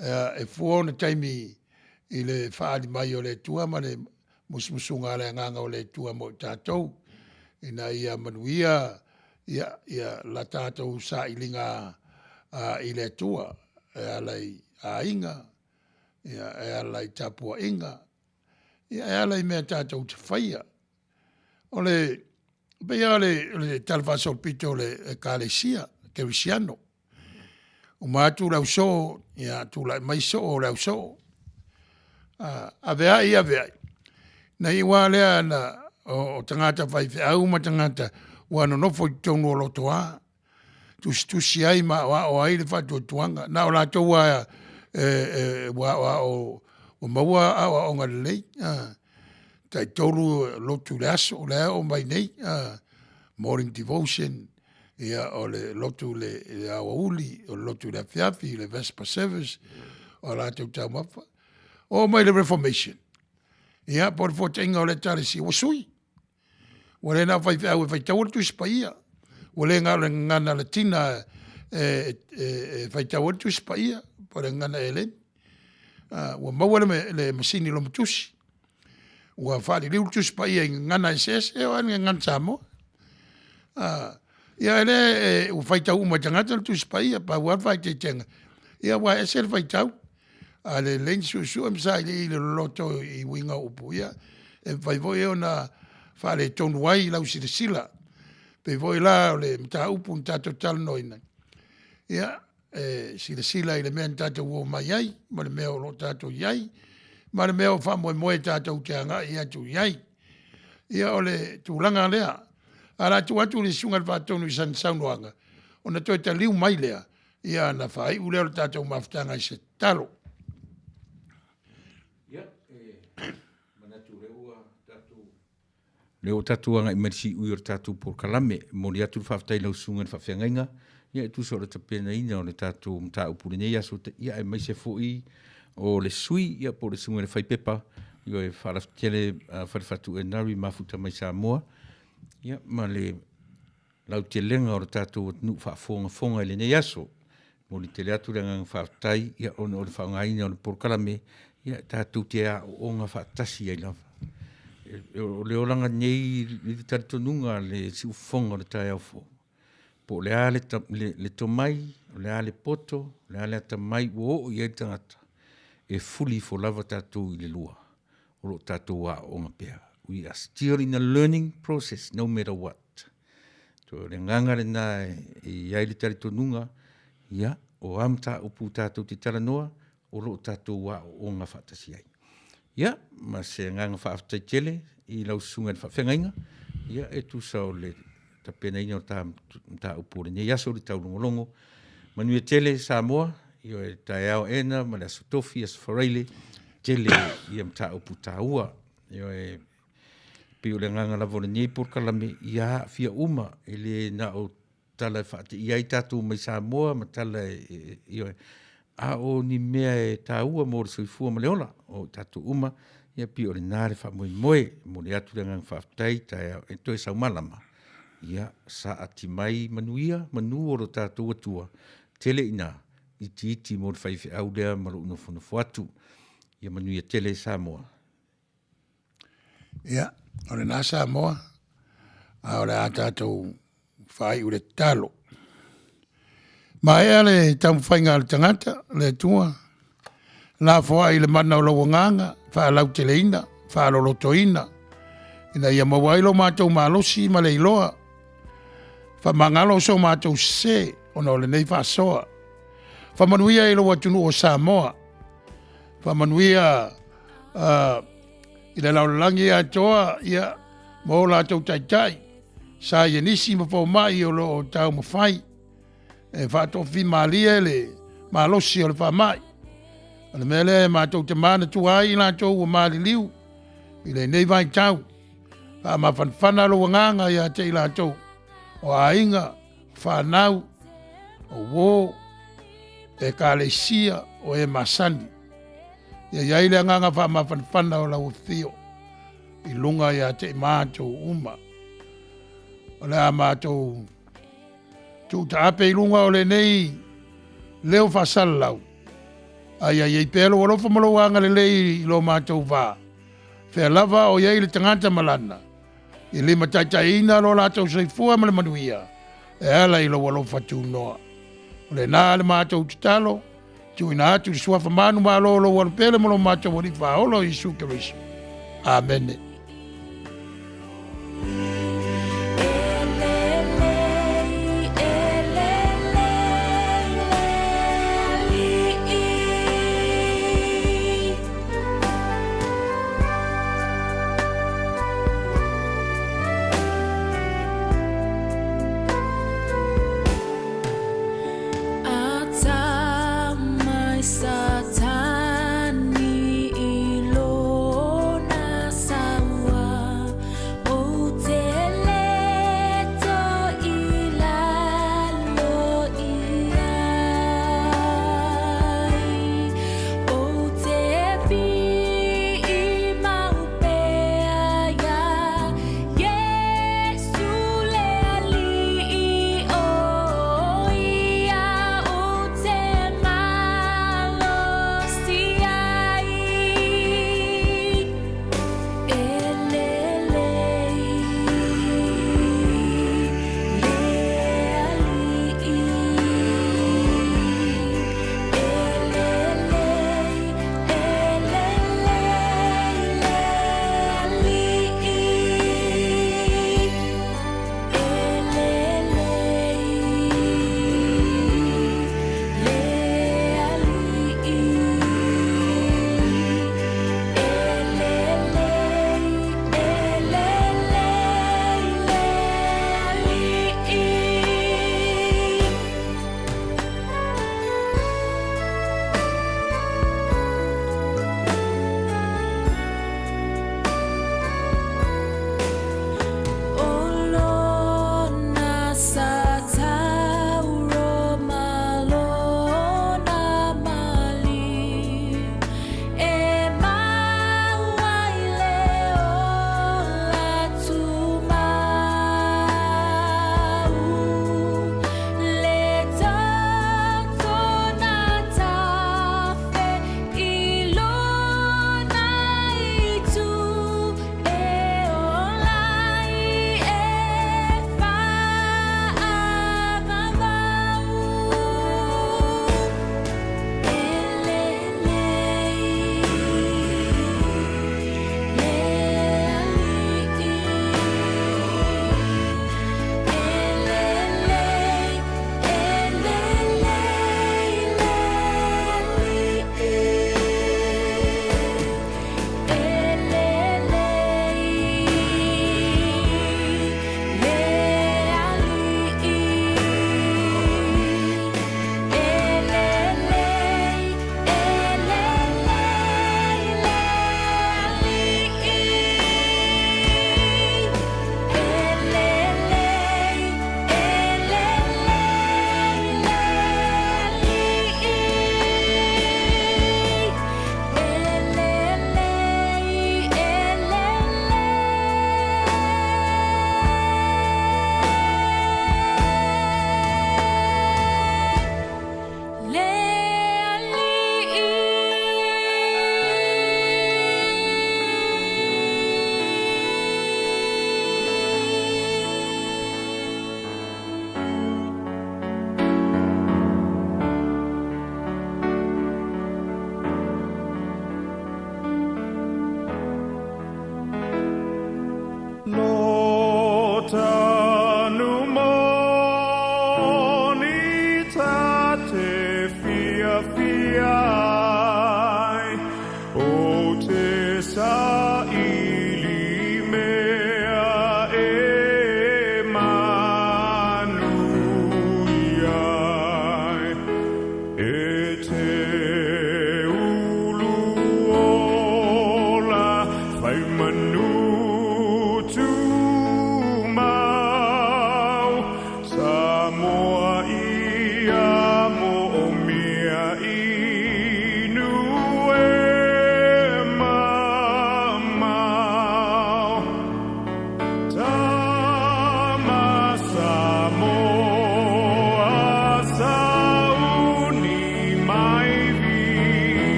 e fua ona taimi i le faaali mai o le Atua ma le musumusuga a le Agaga o le Atua mo i tatou, ina ia manuia ia, ia la tatou sailiga i le Atua e ala i aiga, ia, e ala i tapuaiga, ia, e ala i mea tatou te faia. O le pei lava o le tala faasolopito o le Ekalesia Kerisiano. Uma atu le ausoo, ia tulai mai soo o le ausoo. Aveai, aveai. Na iu lava lea na o tagata faifeau ma tagata ua nonofo i totonu o lotoa, tusitusi ai ma aoao ai le faatuatuaga. Na o latou lava e, ua aoao, ua maua aoaoga lelei. Taitolu lotu i le aso, o lea e oo mai nei. Morning devotion, ia o le lotu i le aoauli, o le lotu i le afiafi, le vesper service, o a latou taumafa. Oo mai le Reformation, ia po o le fuataiga o le Ekalesia, ua sui. Ua le na o faifeau e faitaua le Tusi Paia. Ua le na o le gagana Latina e faitau ai le Tusi Paia, po o le gagana Eleni. Ua maua le, le masini lomatusi, ua faaliliu le Tusi Paia i gagana eseese, e oo lava i le gagana Samoa. Ia e le, e, ua faitau uma e tagata le Tusi Paia, pau lava le faaeteetega, ia aua e ese le faitau, a lelei ona suesue ma sailiili loloto i uiga o upu, ia, e mafai foi ona faaletonu ai lau silasila. Pei foi la o le mataupu na tatou talanoaina, ia, e silasila i le mea na tatou omai ai ma le mea o lo o tatou i ai ma le mea o faamoemoe tatou te agai atu i ai. Ia o le tulaga lea. Ae o le a tuu atu i le Susuga i le Faatonu i sana saunoaga ona toe taliu mai lea, ia ona faaiu lea o le tatou mafutaga i se tatalo.
Ia, e manatu o lea ua tatou Lea ua tatou agai mai i le siui o le tatou polokalame. E momoli atu le faafetai i lau Susuga i le Faafeagaiga, ia e tusa o le tapenaina o le tatou mataupu i lenei aso, ia aemaise foi o le sui, ia po o le Susuga i le Faipepa, ioe, Faalafetele Falefatu Enari Mafuta mai Samoa, ia ma le lautelega o le tatou atunuu faafogafoga i lenei aso. Momoli tele atu le agaga faafetai ia ona o le faaaogaina o le polokalame ia tatou te aooga faatasi ai lava. O le olaga nei i le talitonuga a le siufofoga o le taeao fou, po o le a le, le, le tomai, o le a le poto, o le a le atamai ua oo i ai le tagata, e fuli ifo lava tatou i le lua, o lo o tatou aooga pea. We are still in a learning process no matter what. O le agaga lena e i ai le talitonuga, ia, o a mataupu tatou te talanoa, o lo o tatou aooga faatasi ai. Ia, ma se agaga faafetai tele i lau susuga i le faafeagaiga, ia, e tusa o le tapenaina o ta mataupu o lenei aso i le taulogologo. Manuia tele Samoa, ioe, taeao ena ma le Aso Tofi, Aso Faraile, tele ia mataupu taua. Ioe, pei o le agaga lava o lenei polokalame, ia aafia uma, e le na o tala e faateia ai tatou mai Samoa ma tala e, ioe, a o ni mea e taua mo le soifua ma le ola o tatou uma, ia pei o lena le faamoemoe. E momoli atu le agaga faafetai, taeao e toe saumalama, ia saati mai manuia, manu o lo tatou Atua, tele ina itiiti mo le faifeau lea ma lou nofonofo atu. Ia manuia tele Samoa.
Ia, o lena Samoa, a o le a tatou faaiu le tatalo. Maea le taumafaiga a le tagata, le Atua, lafoai le mana o lou agaga, faalauteleina, faalolotoina, ina ia maua ai lo matou malosi ma le iloa, faamagalo so matou sese ona o lenei faasoa. Faamanuia i lou atunuu o Samoa, faamanuia i le lalolagi atoa, ia, ma o latou taitai, saienisi ma fomai o lo o taumafai e faatofimalie le malosi o le faamai. O le mea lea e matou te manatua ai i latou ua maliliu i lenei vaitau. Faamafanafana lou agaga ia te i latou o aiga, fanau, o uō, ekalesia, o e masani. Ia i ai le agaga faamafanafana o lau afio i luga ia te i matou uma. O le a matou tuutaape i luga o lenei leo faasalalau, a ia i ai pea lou alofa ma lou agalelei i lo matou va, fea lava o i ai le tagata ma lana, i limataitaiina lo latou soifua ma le manuia e ala i lou alofa tunoa. O lena le matou tatalo, tuuina atu i le suafa manumalo o lou alopele ma lo matou Alii Faaola o Iesu Keriso. Amene.